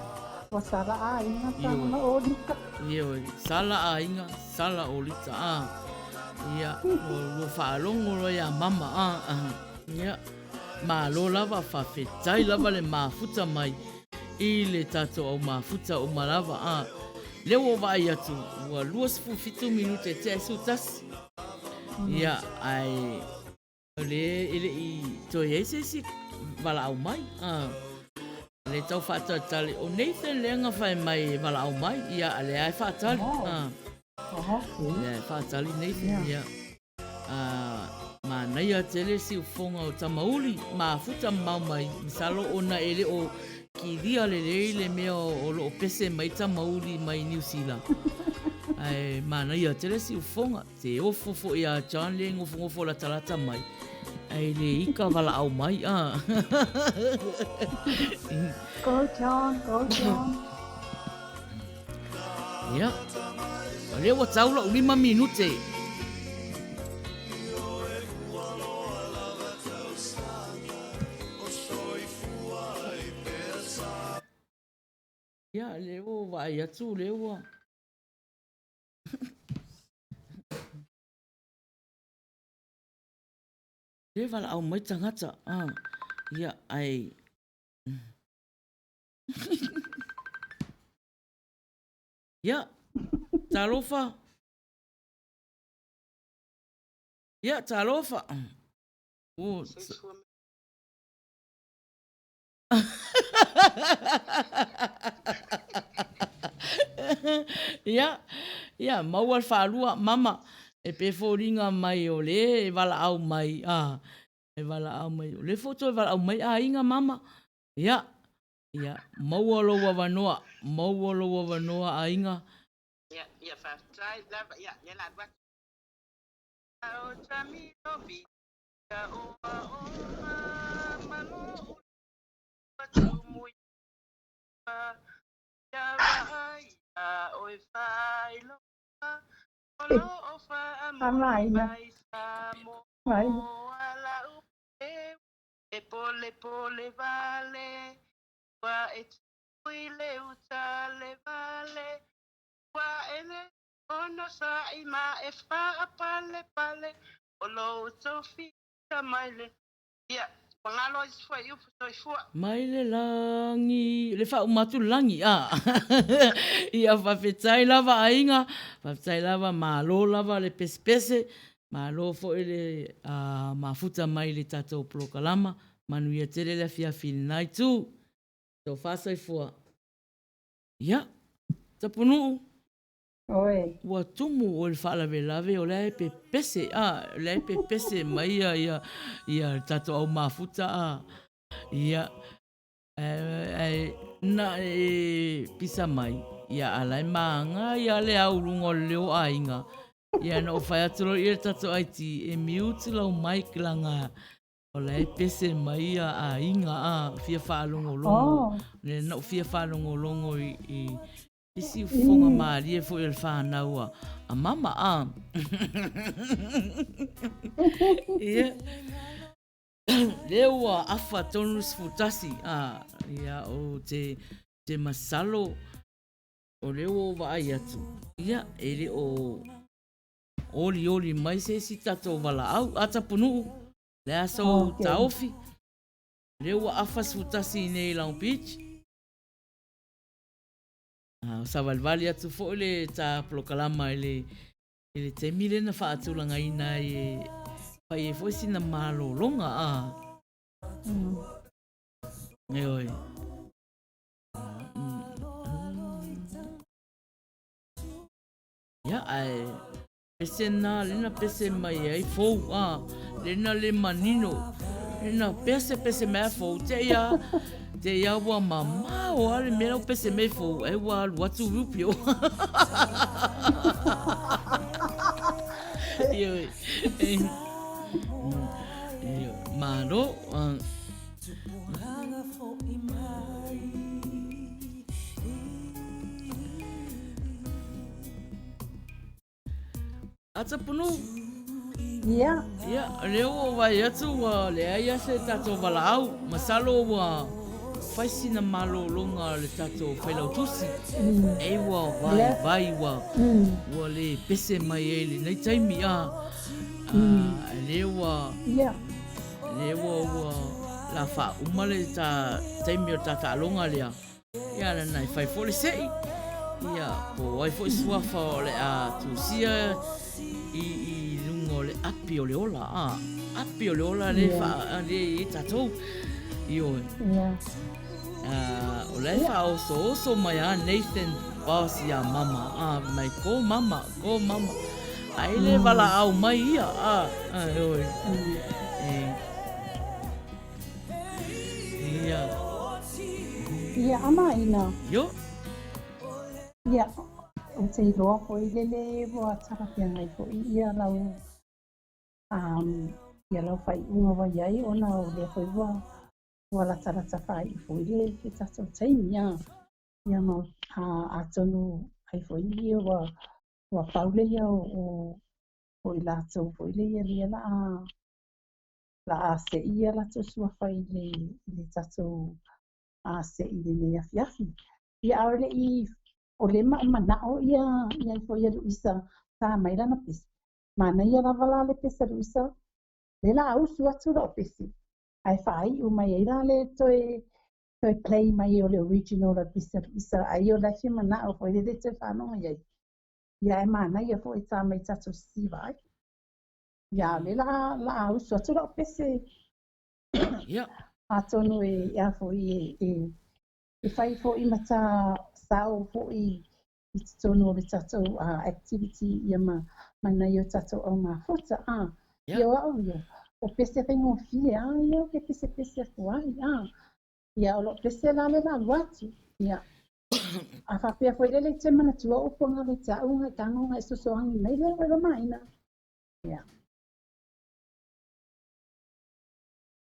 ua sala aiga ta olita. Ioe, sala aiga, sala olita a. Ia, ua ua faalogo loa ia mama a. Ia. Malo lava, faafetai lava le mafuta mai i le tatou au mafuta uma lava a. Lea ua ou vaai atu ua 27 minute e tea ai 11. Ia, ae o lea e le i toe i ai se isi valaau mai. A. Lea e tau faatalitali, o Nathan lea na fai mai e valaau mai, ia a lea e faatali. A. Lea e faatali Nathan, ia. A, manaia tele siufofoga o Tamauli, mafuta mamao mai, masalo ona e le o kilia lelei le mea o lo o pese mai Tamauli mai Niu Sila. Ae manaia tele siufofoga, te ofo foi ia John lea e nofonofo latalata mai, ae le ika valaau mai, a. Go John, go John. Ia. O lea ua tau lau 5 minute. Ia, lea ua vaai atu, lea ua... Lea valaau mai tagata. Ah, ia, ai... Ia, talofa. Ia, talofa. Oh, ia, ia, maua le faalua, mama, e pei e foliga mai o lea e valaau mai, a, e valaau mai, o lea foi toe valaau mai aiga, mama. Ia, ia, maua lou avanoa, maua lou avanoa aiga. Ia, ia faafetai lava, ia, ia la alu atu. O tamilo mi ia oa o ma malo ua tumu ia ia vaai ia oe faailoa o lo o faamuli mai Samoa lau peu E polepole vale, ua e tu i le uta le vale, ua e le onosai ma e faapalepale, o lo outou fita mai le, ia, ua galo ai fua i upu soifua. Mai le lagi, le faauma atu le lagi, a. Ia faafetai lava aiga, faafetai lava, malo lava le pesepese, Malo foi le mafuta mai i le tatou polokalama. Manuia tele le afiafi i lena itu. Tofa soifua. Ia, Tapunuu. Oi. Ua tumu oe i le faalavelave o la e pepese, a, o la e pepese mai ia, ia, ia le tatou au mafuta, a. Ia, Ae na e pisa mai, ia a la e māga ia le au luga o le leo aiga. Ia na ou fai atu loa ia le tatou IT, e mute lau mic laga o la e pese mai ia aiga a, fia faalogologo. Oh. Le na ou fia faalogologo i, i i siufofoga mālie foi o le fanau a, a mama a. Ia. Lea ua afa 31, a, ia, o te, te masalo, o lea ua ou vaai atu, ia, e le o olioli mai se isi tatou valaau. A Tapunuu, le a sou okay. taofi? Lea ua afa 11 i nei i Long Beach. A, o savalivali atu foi le ta polokalama i le, i le taimi lea na faatulagaina ai e fai ai foi sina malologa. A. Ioe. Ia, ae pese nā lena pese mai ai fou, a, lena le manino, lena pese pese mai a fou, te ia, te ia ua mamao a le mea lau pese mai fou, ai ua alu atu Rupio. Ioe. Ioe. Malo. Ata punu. Ia. Ia, lea ua vaai atu ua leai a se tatou valaau. Masalo ua fai sina malologa a le tatou failautusi. Ei ua vaivai ua ua le pese mai ai i lenei taimi a a lea ua Ia. Lea ua ua la faauma le ta taimi o le ta taaloga lea. Ia lana e fai foi le se'i. Ia po o ai foi suafa o le a tusia i i luga o le api o le ola. A, api o le ola le fa le i tatou. Ioe. Ia. O la e faaosooso mai a Nathan Boss iā mama, a mai ko mama, ko mama. Ai le valaau mai ia, a, ioe. E. Ia. Ia, ama ina. Io. Ia, ou te iloa foi le le ua talafeagai foi ia lau ia lau faaiuga ua i ai ona o lea foi ua ua latalata faaiu foi le le tatou taimi a. Ia ma atonu ai foi ia ua ua pau le ia o o o i latou foi le ia lea la a la a se'i ia latou suafa i le i le tatou a se'i i lenei afiafi. Ia a o le i o le mana'o ia ia ifo ia Luisa tā mai lana pese. Manaia lava la le pese a Luisa, le la usu atu la'u pese, ae faai'u mai ai la le toe toe play mai o le original a pese a Luisa, ai o la e fia mana'o foi le le toe faalogo i ai. Ia ae manaia foi tā mai tatou sisiva ai. Ia le la la usu atu la'u pese. Ia. Atonu e a foi e e e fai foi ma tā sao foi i totonu o le tatou activity ia ma ma nai o tatou au mafuta a ia o a'u ia o pese faigofie a ia ou te pesepese atu ai a ia o lo'u pese la le la alu atu ia a faapea foi lele i te manatua upu anga le te a'u ngai tago ngai sosoagi mai lea ua maina ia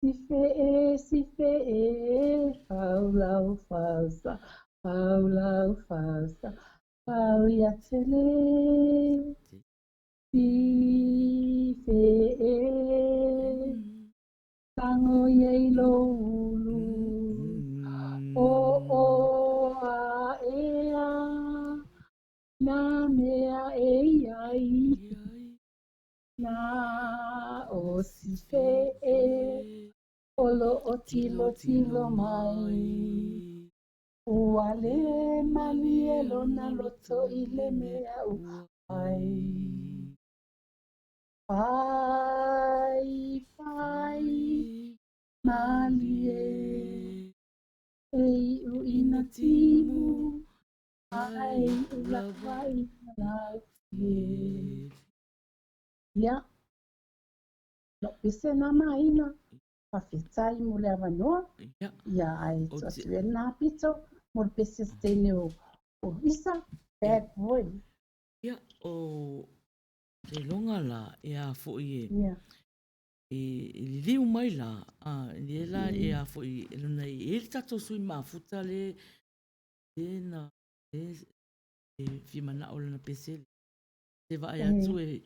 Sife e, sife e, fau lau fausa, fau lau fausa, fau ia tele. Sife e, tango ia i lou ulu, o o a e a, nā mea e i ai. Na o sife e, o lo'o tilotilo mai. Ua le malie lona loto i le mea ua fai. Fai, fai, malie, e iu ina timu, ai iu lava ina laufie. Ia, lo'u pese na maina, faafetai mo le avanoa. Ia, ae tuu atu ia lena pito mo le pese se teine o o Luisa, bad boy. Ia, o te iloga la e a foi e, Ia. e, e liliu mai la, a, lea la e a foi, e lona e i ai le tatou sui mafuta le, le na, le e fia mana'o i lana pese. Te vaai atu e,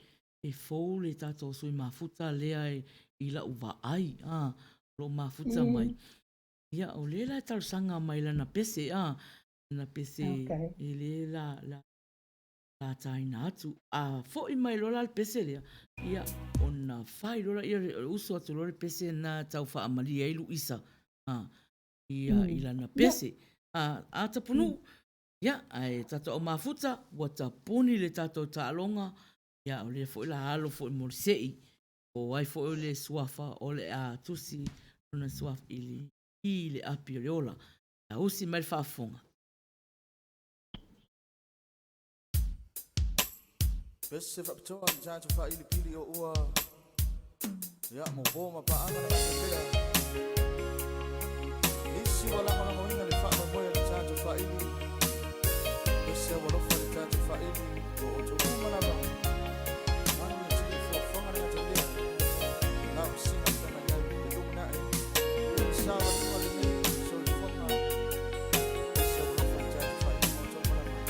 e fou le tatou sui mafuta lea i, i la'u vaai, a. lo o mafuta mai. Ia, o lea la e talosaga mai lana pese, a, lana pese e le la, la, lataina atu. A foi mai loa la le pese lea, ia, ona fai loa lea, uso atu loa le pese lena e tau faamalie ai Luisa, a, ia, i lana pese. A, a Tapunuu, ia, ae tatou au mafuta, ua tapuni le tatou taaloga, ia, o lea foi la alo foi mo le se'i, po o ai foi o le suafa o le a tusi lona suafa i le, i le api o le ola. Ia usi mai le faafofoga. Pese faapitoa le tatou faailipili o ua ia mo po ma paaga na pea. Nisi ua lagolagoina le faamoemoe o le tatou faaili. Pese ua alofa le tatou faaili ua outou uma lava. Manu ia tili fuafuaga le gata lea. La o sina feagai ai le lumanai. Le savaliga o lenei soifuaga. Pese ua alofa le tatou faaili mo outou uma lava.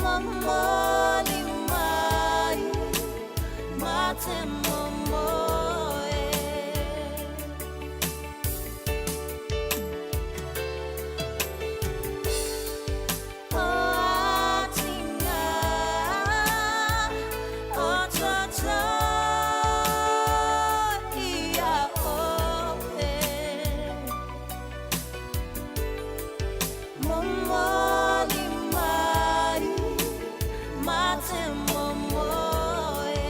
Momoli mai ma te momoe. O atinga o toto ia oe. Momoli mai ma te momoe.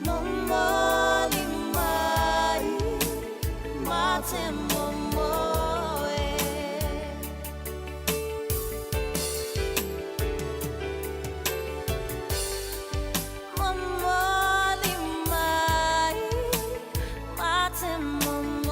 Momoli mai ma te momoe. Momoli mai ma te momoe.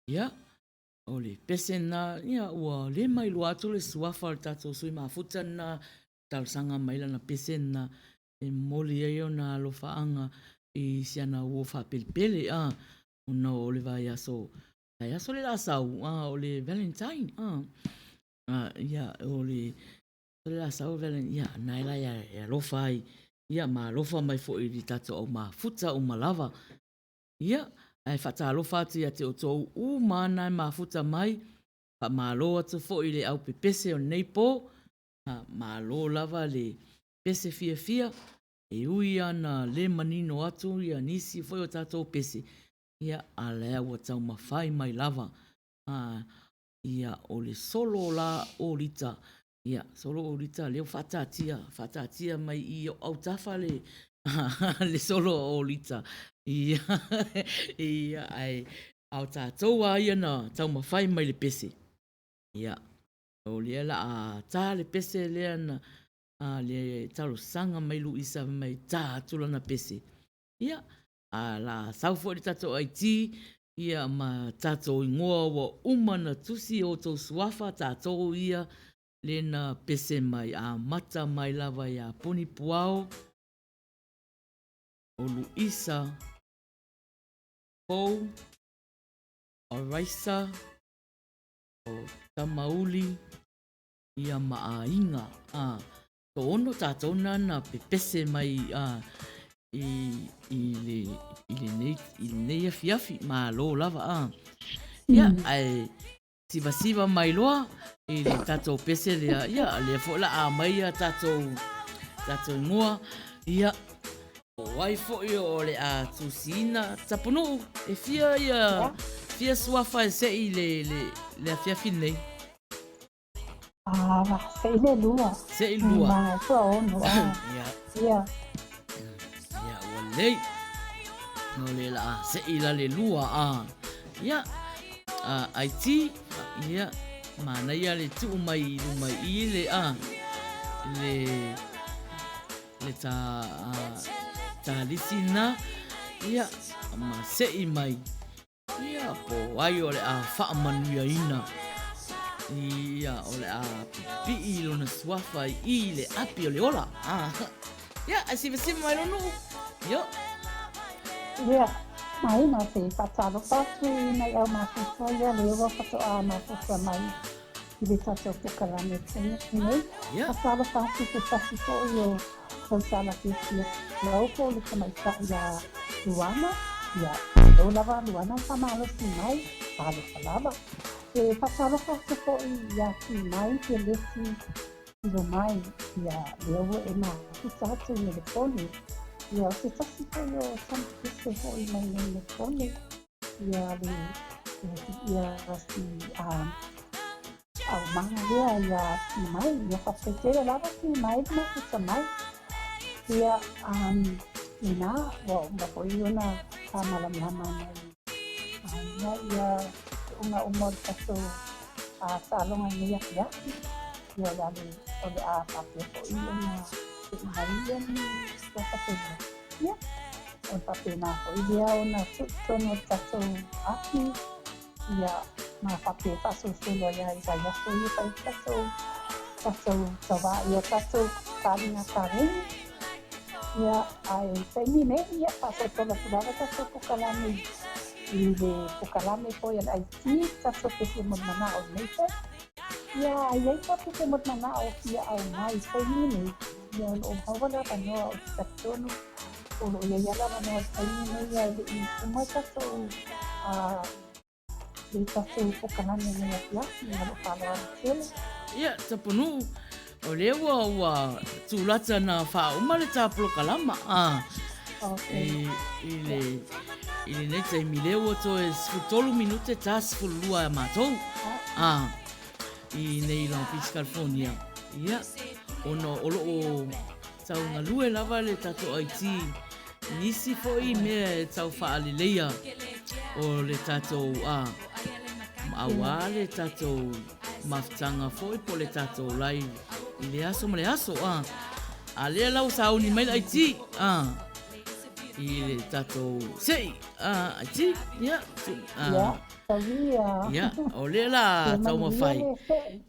Ia, o le pese lena, ia, ua le mailoa atu le suafa o le tatou sui mafuta lena, talosaga mai lana pese lena e momoli ai ona alofaaga i si ana uo faapelepele, a, ona o le vaiaso, vaiaso le la sau, a, o le Valentine, a, a, ia, o le, o le la sau Valentine, ia, na e la e alofa ai, ia, ma alofa mai foi i le tatou au mafuta uma lava. Ia, ae faatalofa atu ia te outou uma ana e mafuta mai, faamalo atu foi i le au pepese o lenei po, malo lava le pese fiafia, e ui lava ina le manino atu ia nisi foi o tatou pese, ia, a lea ua taumafai mai lava. Ia, o le solo la o Lita, ia, solo o Lita, lea ua faataatia, faataatia mai i ou autafa le, le solo o Lita. Ia, ia, ae, a o tatou lava ia na taumafai mai i le pese. Ia, o lea la a ta le pese lea na, a le talosaga mai Luisa mai ta atu lana pese. Ia, a la sau foi le tatou IT, ia ma tatou igoa ua uma na tusi o outou suafa, tatou ia le na pese mai, amata mai lava ia Poni Puao, o Luisa, Pou, o Raisa, o Tamauli, ia ma aiga, a. Toaono tatou na na pepese mai a i i le i lenei i lenei afiafi malo lava a. Ia ae sivasiva mai loa i le tatou pese lea ia lea foi la a mai ia tatou tatou igoa ia o ai foi o le a tusiina Tapunuu e fia ia fia suafa e se'i i le le le afiafi lenei. Ah, se'i le lua. Se'i lua. Ma tuaono. Ah. Ia. Ia. Ia, ua lelei. O le la a se'i la le lua. Ah. Ia. Ah, IT. Ia. Manaia le tuu mai i luma i le a. Le le ta ah, ta lisi na. Ia, ma se'i mai. Ia, po o ai o le a faamanuiaina. Ia, o le a pipi'i lona suafa i i le api o le ola. Ah. Ia, ae sivasiva mai lou nuu. Io. Ia, maina se faatalofa atu i nai au mafuta ia lea ua faatoa mafuta mai i le tatou polokalame i le taimi nei. Ia. Faatalofa atu i se tasi foi o Tausala fiafia lau po o le tamaitai ia Luana, ia, lou lava Luana e faamalosi mai, talofa lava. E faatalofa atu foi ia Timai Peleti Tilomai, ia, lea ua e mafuta atu i Melepone, ia, o se tasi foi o tamapese foi mai nei Melepone, ia le, ia si, a, aumaga lea ia Timai, ia faafetai tele lava Timai le mafuta mai. Ia, um, Lena ua uma foi ona faamalamalama mai aiga ia tuuga uma o le tatou taaloga i lenei afiafi. Ia o le a faapea foi ona tuu mai ia ni suafa se lua. Ia, ona faapena foi lea ona tuu i totonu o le tatou api, ia ma faapea e faasolosolo ai lava i vaiaso ia e fai ai le tatou tauvaai o tatou faaaliga kaleni. Ia, ae i le taimi nei, ia, faasolosolo atu lava tatou polokalame i le polokalame foi a le IT, tatou pese mo le manao i lenei taimi. Ia, a i ai tatou pese mo le manao o fia aumai i le taimi lenei, ia o lo o maua le avanoa ou te talitonu o lo o i ai lava le avanoa i le taimi lenei ae le i uma tatou le tatou polokalame i lenei afiafi ma lou faaaloalo tele. Ia, Tapunuu, o lea ua, ua tulata na faauma le ta polokalama, a, okay. i, i le, i lenei taimi lea ua toe 13 minute ta 12 a matou, a, i nei Long Beach, California. Ia, ona o lo o tau galue lava le tatou IT i nisi foi mea e tau faaleleia o le tatou a, auā le tatou mafutaga foi po o le tatou live i le aso ma le aso a. A lea la ua sauni mai le IT a, i le tatou sei a, IT, ia, a, Ia, o lea la taumafai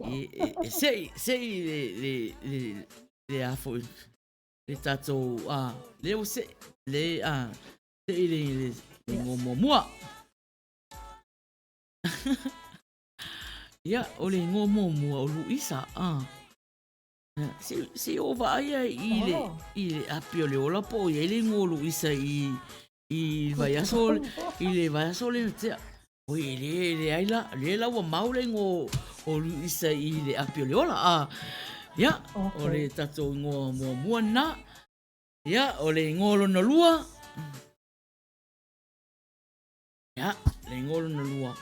e sei, sei le, le, le, le a foi, le tatou, a, le ua sei, le, a, sei le, le, le igoa muamua. Ia, o le igoa muamua o Luisa, a. Se, se o vaaia i le, i le api o le ola po o i ai le igoa o Luisa i, i le vaiaso, i le vaiaso lea na tea. Oi, e le, e leai la, lea la ua mau le igoa o Luisa i le api o le ola. A, ia, o le tatou igoa muamua lena. Ia, o le igoa lona lua. Ia, le igoa lona lua.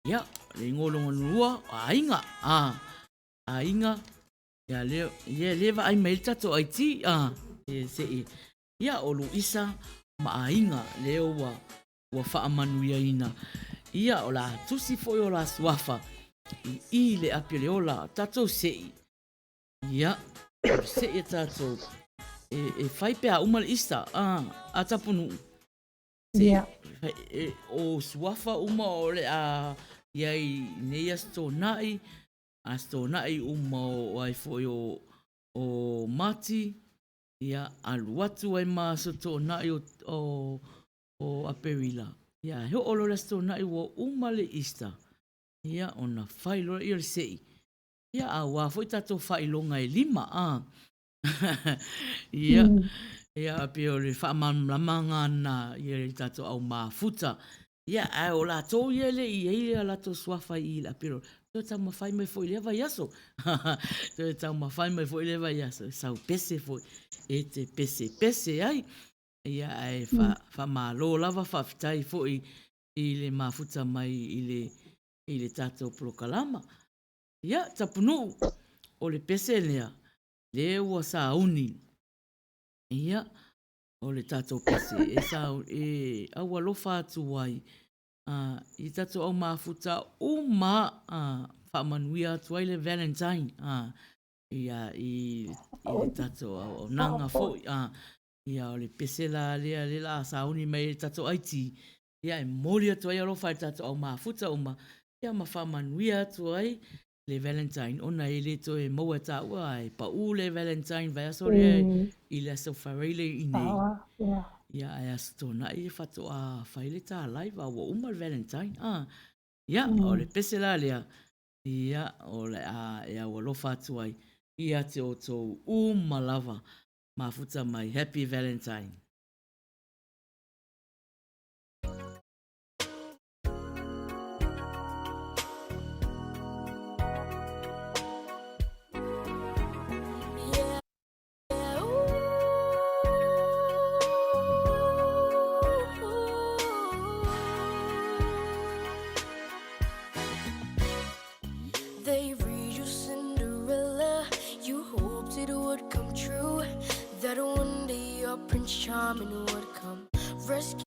Ia, le igoa lona lua, o Aiga. A, Aiga. Ia, lea, ia, lea vaai mai le tatou IT. A, e, se i. Ia, o Luisa ma Aiga, lea ua, ua faamanuiaina. Ia, o la tusi foi o la suafa i i le api o le ola, tatou sei. Ia, o le sei a tatou, e, e fai pe a uma le Easter, a, a Tapunuu. Ia. E, o suafa uma o le a iai i nei Aso Toonai, Aso Toonai uma o ai foi o, o Mati, ia, alu atu ai ma Aso Toonai o, o, o Aperila. Ia, he oo loa le Aso Toonai ua uma le Easter. Ia, ona fai loa lea o le sei. Ia, auā foi tatou faailoga e lima, a. Ia, ia, pei o le faamalamalamaga lena i le tatou au mafuta. Ia, ae o latou ia e le i i ai a latou suafa i le apelo, toe taumafai mai foi i lea vaiaso. Toe taumafai mai foi i lea vaiaso, e sau pese foi, e te pesepese ai. Ia, ae faamalo lava, faafetai foi i le mafuta mai i le, i le tatou polokalama. Ia, Tapunuu, o le pese lea, lea ua sauni. Ia, o le tatou pese e sauni, e aualofa atu ai a, i tatou au mafuta uma a, faamanuia atu ai le Valentine a, ia, i, i le tatou auaunaga foi a, ia, o le pese la lea, lea la a sauni mai e le tatou IT, ia, e momoli atu ai alofa i le tatou au mafuta uma, ia ma faamanuia atu ai le Valentine ona e le toe maua e tāua ae paʻū le Valentine vaiaso lea i le aso Faraile i inei. Ia ae Aso Toonai e faatoa fai le ta live a ua uma le Valentine. Ah, ia, o le pese la lea, ia, o le a e aualofa atu ai ia te outou uma lava mafuta mai. Happy Valentine. They read you Cinderella. You hoped it would come true. That one day your Prince Charming would come rescue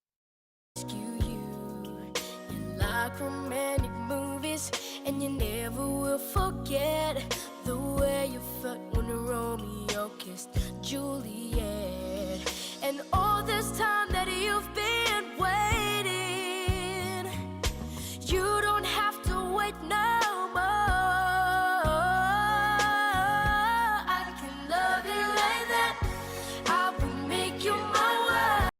you. You like romantic movies, and you never will forget the way you felt when Romeo kissed Juliet. And all this time that you've been waiting, you don't have to wait no more. I can love you like that. I will make you my world.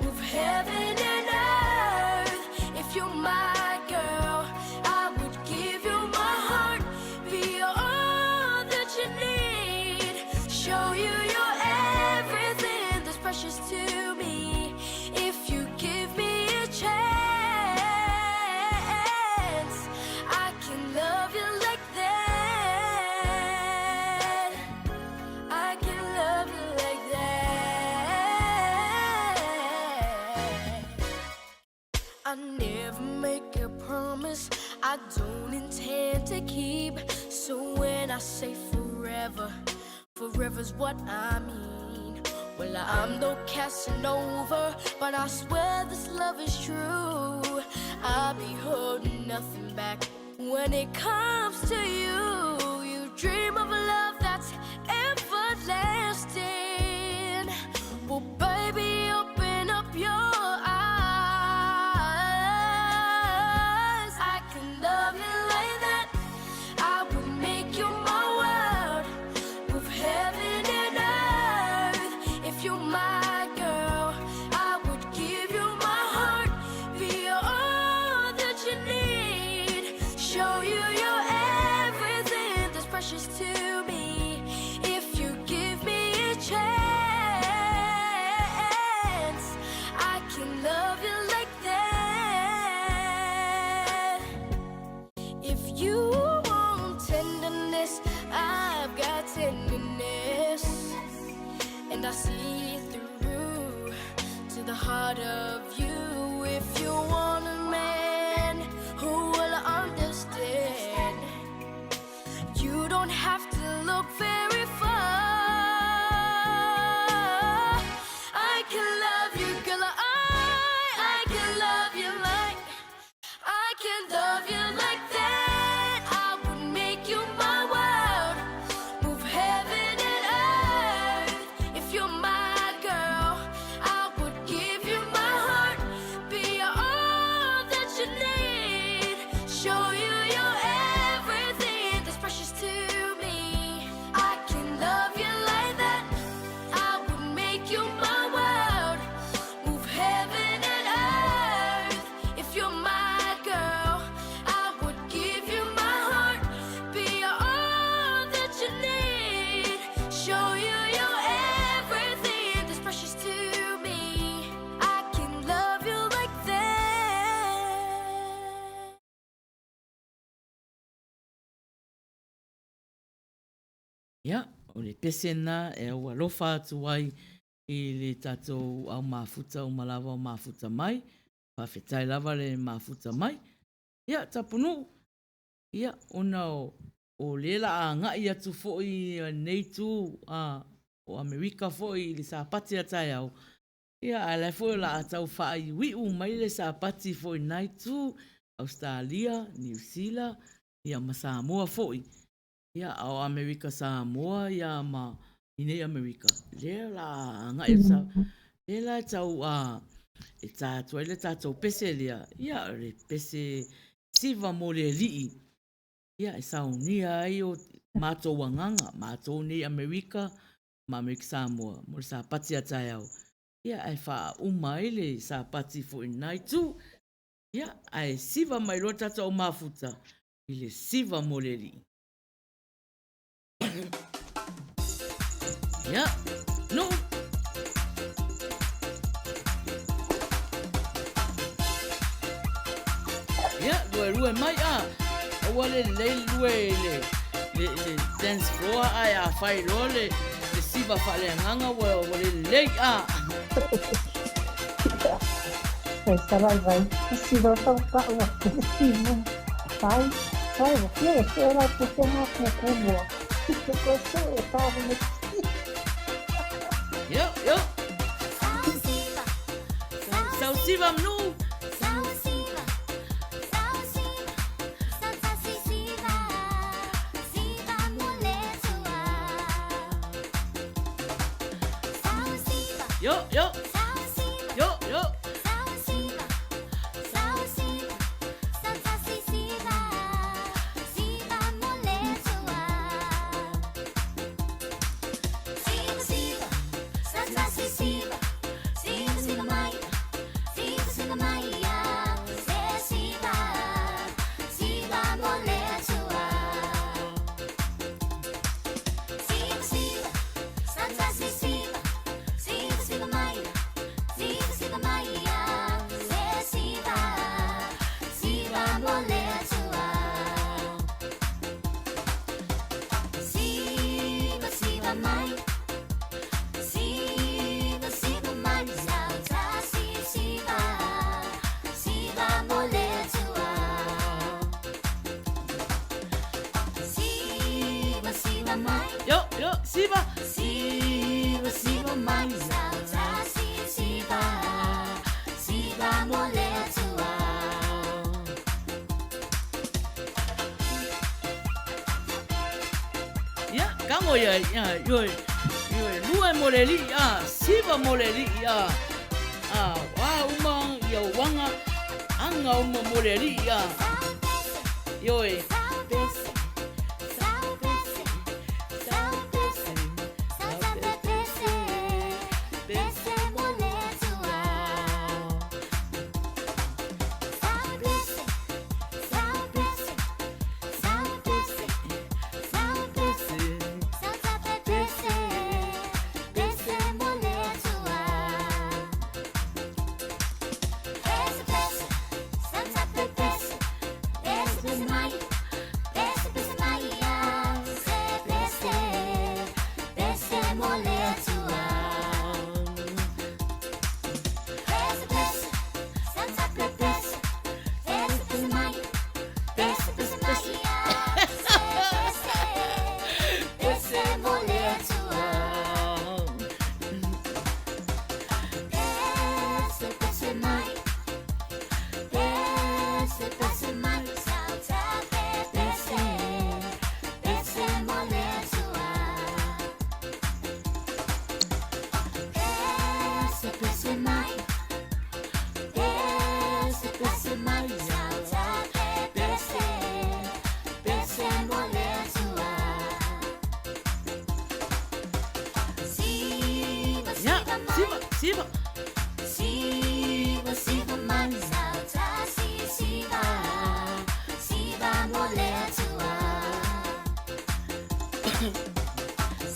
Move heaven and earth. If you're my girl, I would give you my heart. Be all that you need. Show you your everything that's precious to me. If you give me a chance, I can love you like that. I can love you like that. I never make a promise I don't intend to keep. So when I say forever, forever's what I mean. Well, I'm no Casanova, but I swear this love is true. I'll be holding nothing back when it comes to you. You dream of a love that's everlasting. Well, baby, open up your eyes. I can love you like that. I would make you my world. Move heaven and earth. If you're my girl, I would give you my heart. Be all that you need. Show you your everything that's precious to me. If you give me a chance, I can love you like that. If you want tenderness, I've got tenderness. And I see through to the heart of you. If you want a man who will understand, you don't have to look very far. I can love you, girl. I can love you like I can love you like that. I would make you my world, move heaven and earth. If you're my girl, I would give you my heart, be all that you need, show you your everything that's precious to me. I can love you like that. I would make you my world, move heaven and earth. If you're my girl, I would give you my heart, be all that you need, show you your everything that's precious to me. I can love you like that. Ia, o le pese lena e au alofa atu ai i le tatou au mafuta uma lava o mafuta mai. Faafetai lava le mafuta mai. Ia, Tapunuu, ia, ona o, o lea la a agai atu foi i lenei itu a, o Amerika foi i le Sapati a taeao, ia, ae la e foi o le a tau faaiuiu mai le Sapati foi i lena itu, Ausetalia, Niu Sila, ia ma Samoa foi. Ia, a o Amerika Samoa ia ma inei Amerika, lea la agai atu sa, lea la e tau a, e tā atu ai le tātou pese lea, ia, o le pese siva mo le alii, ia, e saunia ai o mātou agaga, mātou nei Amerika ma Amerika Samoa, mo le Sapati a taeao, ia, ae faauma ai le Sapati foi i lena itu, ia, ae siva mai loa tātou au mafuta i le siva mo le alii. Ia, Nuu. Ia, lue lue mai a. Aua le lelei le lue i le, le, le dance floor ae a fai loa le, le siva faaleagaga ua, ua le lelei a. Vai vai. Siva faupau siva. Vai, vai, fia, fia, fia, Sau siva manu. Yo, yo. Yo, yo. Yo, yo, siva. Siva, siva mai. Ya, kango ya, ya, yo, yo, lua mo le li, ah, siva mo le li, ah, ah, wa uma, ya wanga, anga uma mo le li, ah, yo, e, pese, ya, siva, siva. Siva, siva mai, siva, siva mo le atua.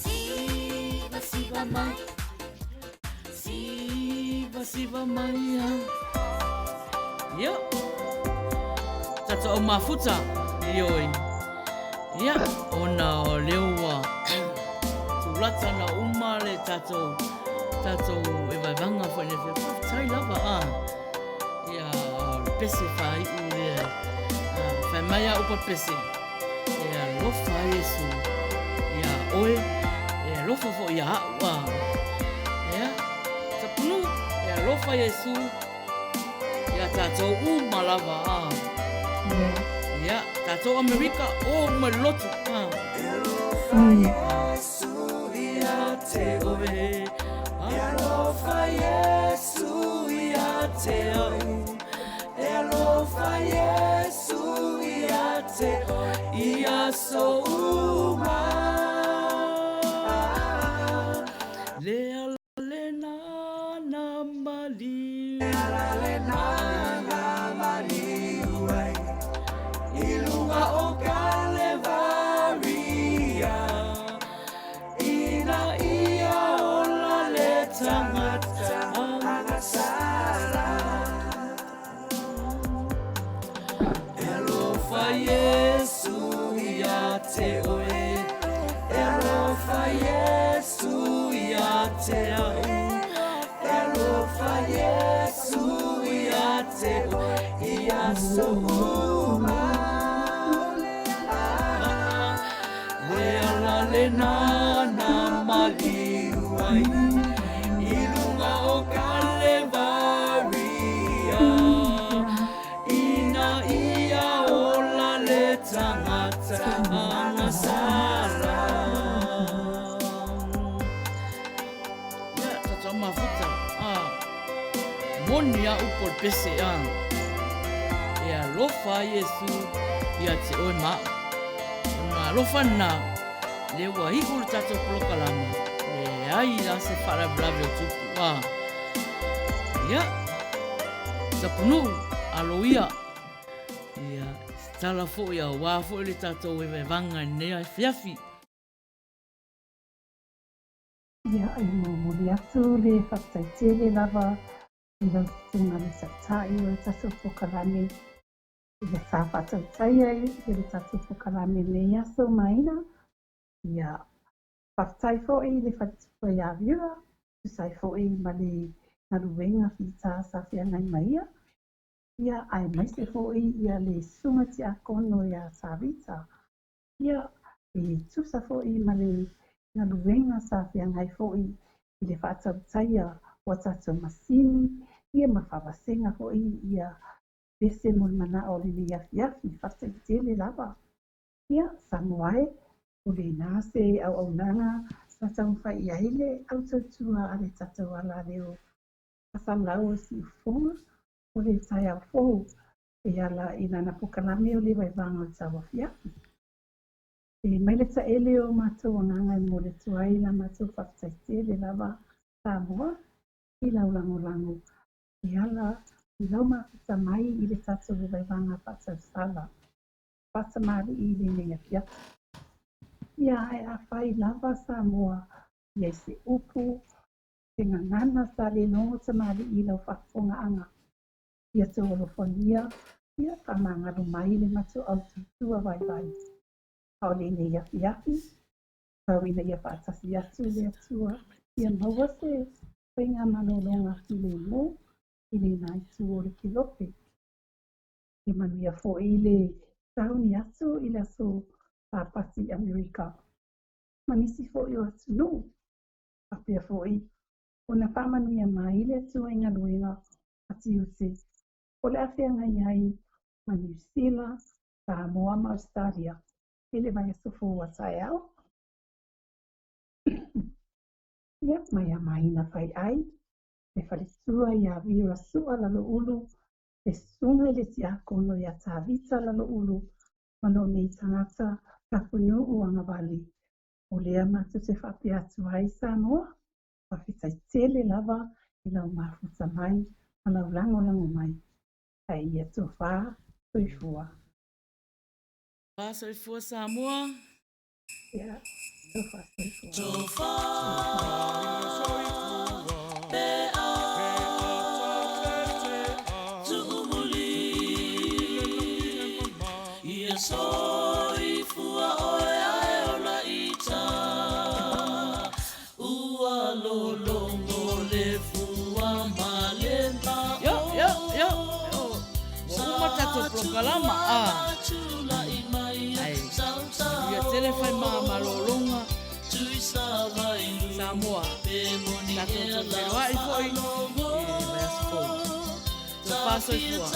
Siva, siva mai. Siva, siva mai. Yo. Tata o mafuta. Ioi. Ia, ona o leo ua tulata na uma le tatou tatou e vaevaga foi le fia faafetai lava a ia o le pese faaiʻu lea fai mai a upa pese e alofa Iesu ia oe e alofa foʻi ia aʻu a ia tapunu e alofa Iesu ia tatou uma lava a ia tatou Amerika o uma le lotu a e alofa Iesu ia te oe e alofa Iesu ia te oe e alofa Iesu ia te oe ia so uma le ala le na na mali le ala le na na mali uai i lunga o Kalevaria ina ia ola le tangata agasala e alofa Iesu ia te oe e alofa Iesu ia te oe e alofa Iesu ia te oe ia so uma le ala le na na maliu ai i lunga o Kalevaria Moni a upu o le pese a. E alofa ai Iesu ia te oe ma a'u. O lona alofa lena, lea ua iu le tatou polokalama, leai la se faalavelave o tupu a. Ia, Tapunuu, alo ia. Ia, se tala foi auā foi le tatou evaevaga i lenei afiafi. Ia, e momoli atu le faafetai tele lava i lau susuga le Taitai o le tatou polokalame i le sa faatautaia i le tatou polokalame i lenei aso maina. Ia, faafetai foi i le faletupe ia Vera, tusa ai foi ma le galuega fita sa feagai ma ia. Ia, aemaise foi ia le susuga tiakono ia Sarita. Ia, e tusa foi ma le galuega sa feagai foi i le faatautaia o a tatou masini, ia ma faavasega foi ia pese mo le manao o lenei afiafi. Faafetai tele lava. Ia, Samoa e, o lena se auaunaga sa taumafai i ai le au tautua a le tatou alaleo fasalau o Siufofoga o le taeao fou e ala i lana polokalame o le Vaevaega o le Tauafiafi. E mai le taele o matou agaga e momoli atu ai la matou faafetai tele lava Samoa i lau lagolago e ala i lau mafuta mai i le tatou Vaevaega faatausala faatamalii i lenei afiafi. Ia, ae afai lava Samoa i ai se upu, se gagana sa le logo tamalii i lau faafofogaaga, ia tou alofagia, ia faamagalo mai le matou au tautua vaivai. A o lenei afiafi, tau ina ia faatasi atu le Atua ia maua se faiga malologa filemu i lena itu o le kelope. Ia manuia foi le sauni atu i le aso Sapati i Amerika ma nisi foi o atunuu. Faapea foi ona faamanuia mai le Atua i galuega a tiute o le a feagai ai ma Niu Sila, Samoa ma Ausetalia i le vaiaso fou a taeao. Ia, mai a mahina fai ai, le faletua ia Vera Sua Laloulu, le susuga i le tiakono ia Tavita Laloulu ma lou nei tagata Tapunuu Agavale. O lea matou te faapea atu ai Samoa, faafetai tele lava i lau mafuta mai ma lau lagolago mai. Ae ia tofa soifua. Tofa soifua Samoa. Ia, tofa soifua. Tofa pe a tuumuli ia soifua oe ae ola ita ua lologo le fua ma le Yo, yo, yo, yo. Ua uma tatou polokalama, a. Ai, manuia tele whai mā malōlōga Samoa. Tatou toe feiloai foi i le vaiaso fou. Tofa soifua.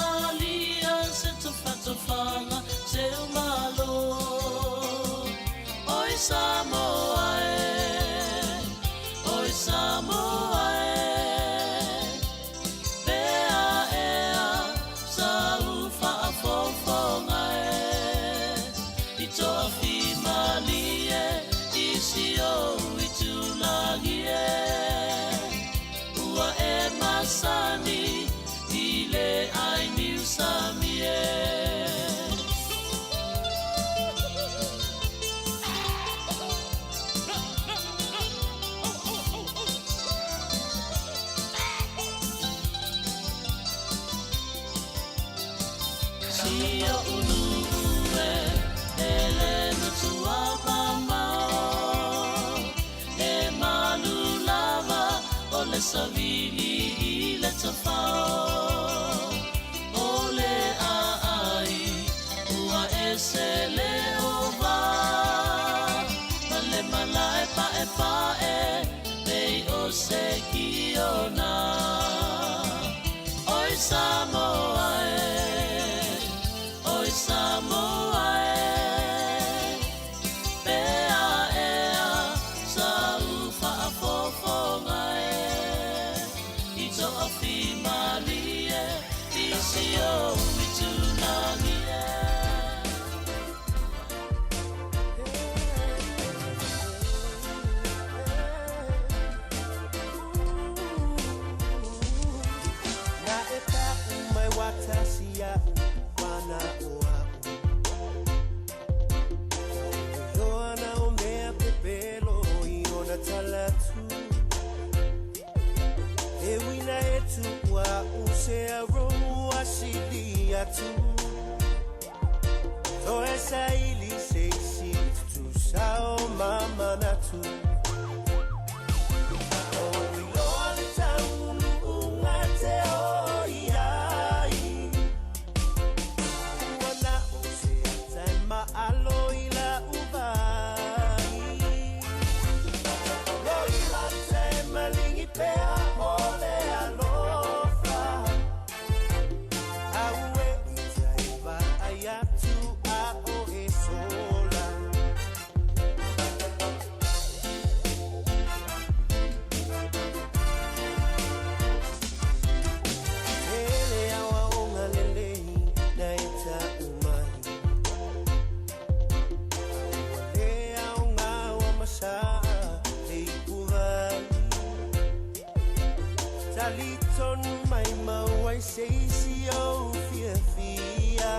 Samoa e, oi Samoa e, pe a ea sa u faafofoga e, i toafimalie i si ou itulagi e, ua e masani i le ai niusami e. Si oʻu nuu e, e le matua mamao, e malu lava o le savili i le tafao. O le aai ua ese le ova, ma le malae paepae pei o se kiona. Oi Samoa e, oi Samoa e, pe a ea sa u faafofoga e, i toafimalie. se aroa sili atu Toe saili se isi tutusa o mamanatu O iloa le taunuuga te o iai Ua na o se ata e maalo i lau vai Loimata e maligi pea o le alofa Aue i tai vaai atu a o e sola. Tele aoaoga lelei na e ta'u mai Ua le aoga ua masa'a le ipuvai Talitonu mai mau ai se isi ou fiafia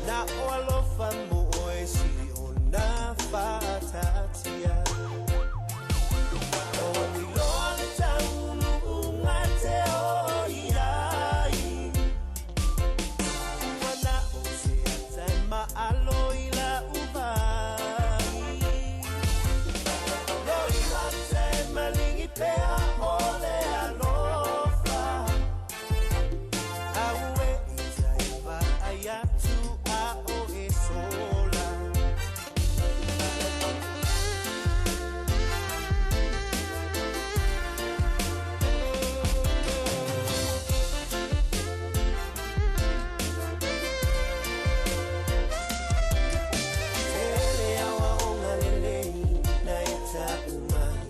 Na o alofa mo oe sili ona fa'atatia O iloa le taunuuga te o iai Ua na o se ata e maalo i lau vai Loimata e maligi pea o le alofa Aue i tai vaai atu a o e sola. Tele aoaoga lelei na e ta'u mai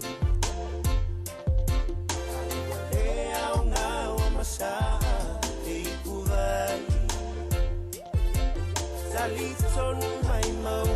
Ua le aoga ua masa'a le ipuvai Talitonu mai mau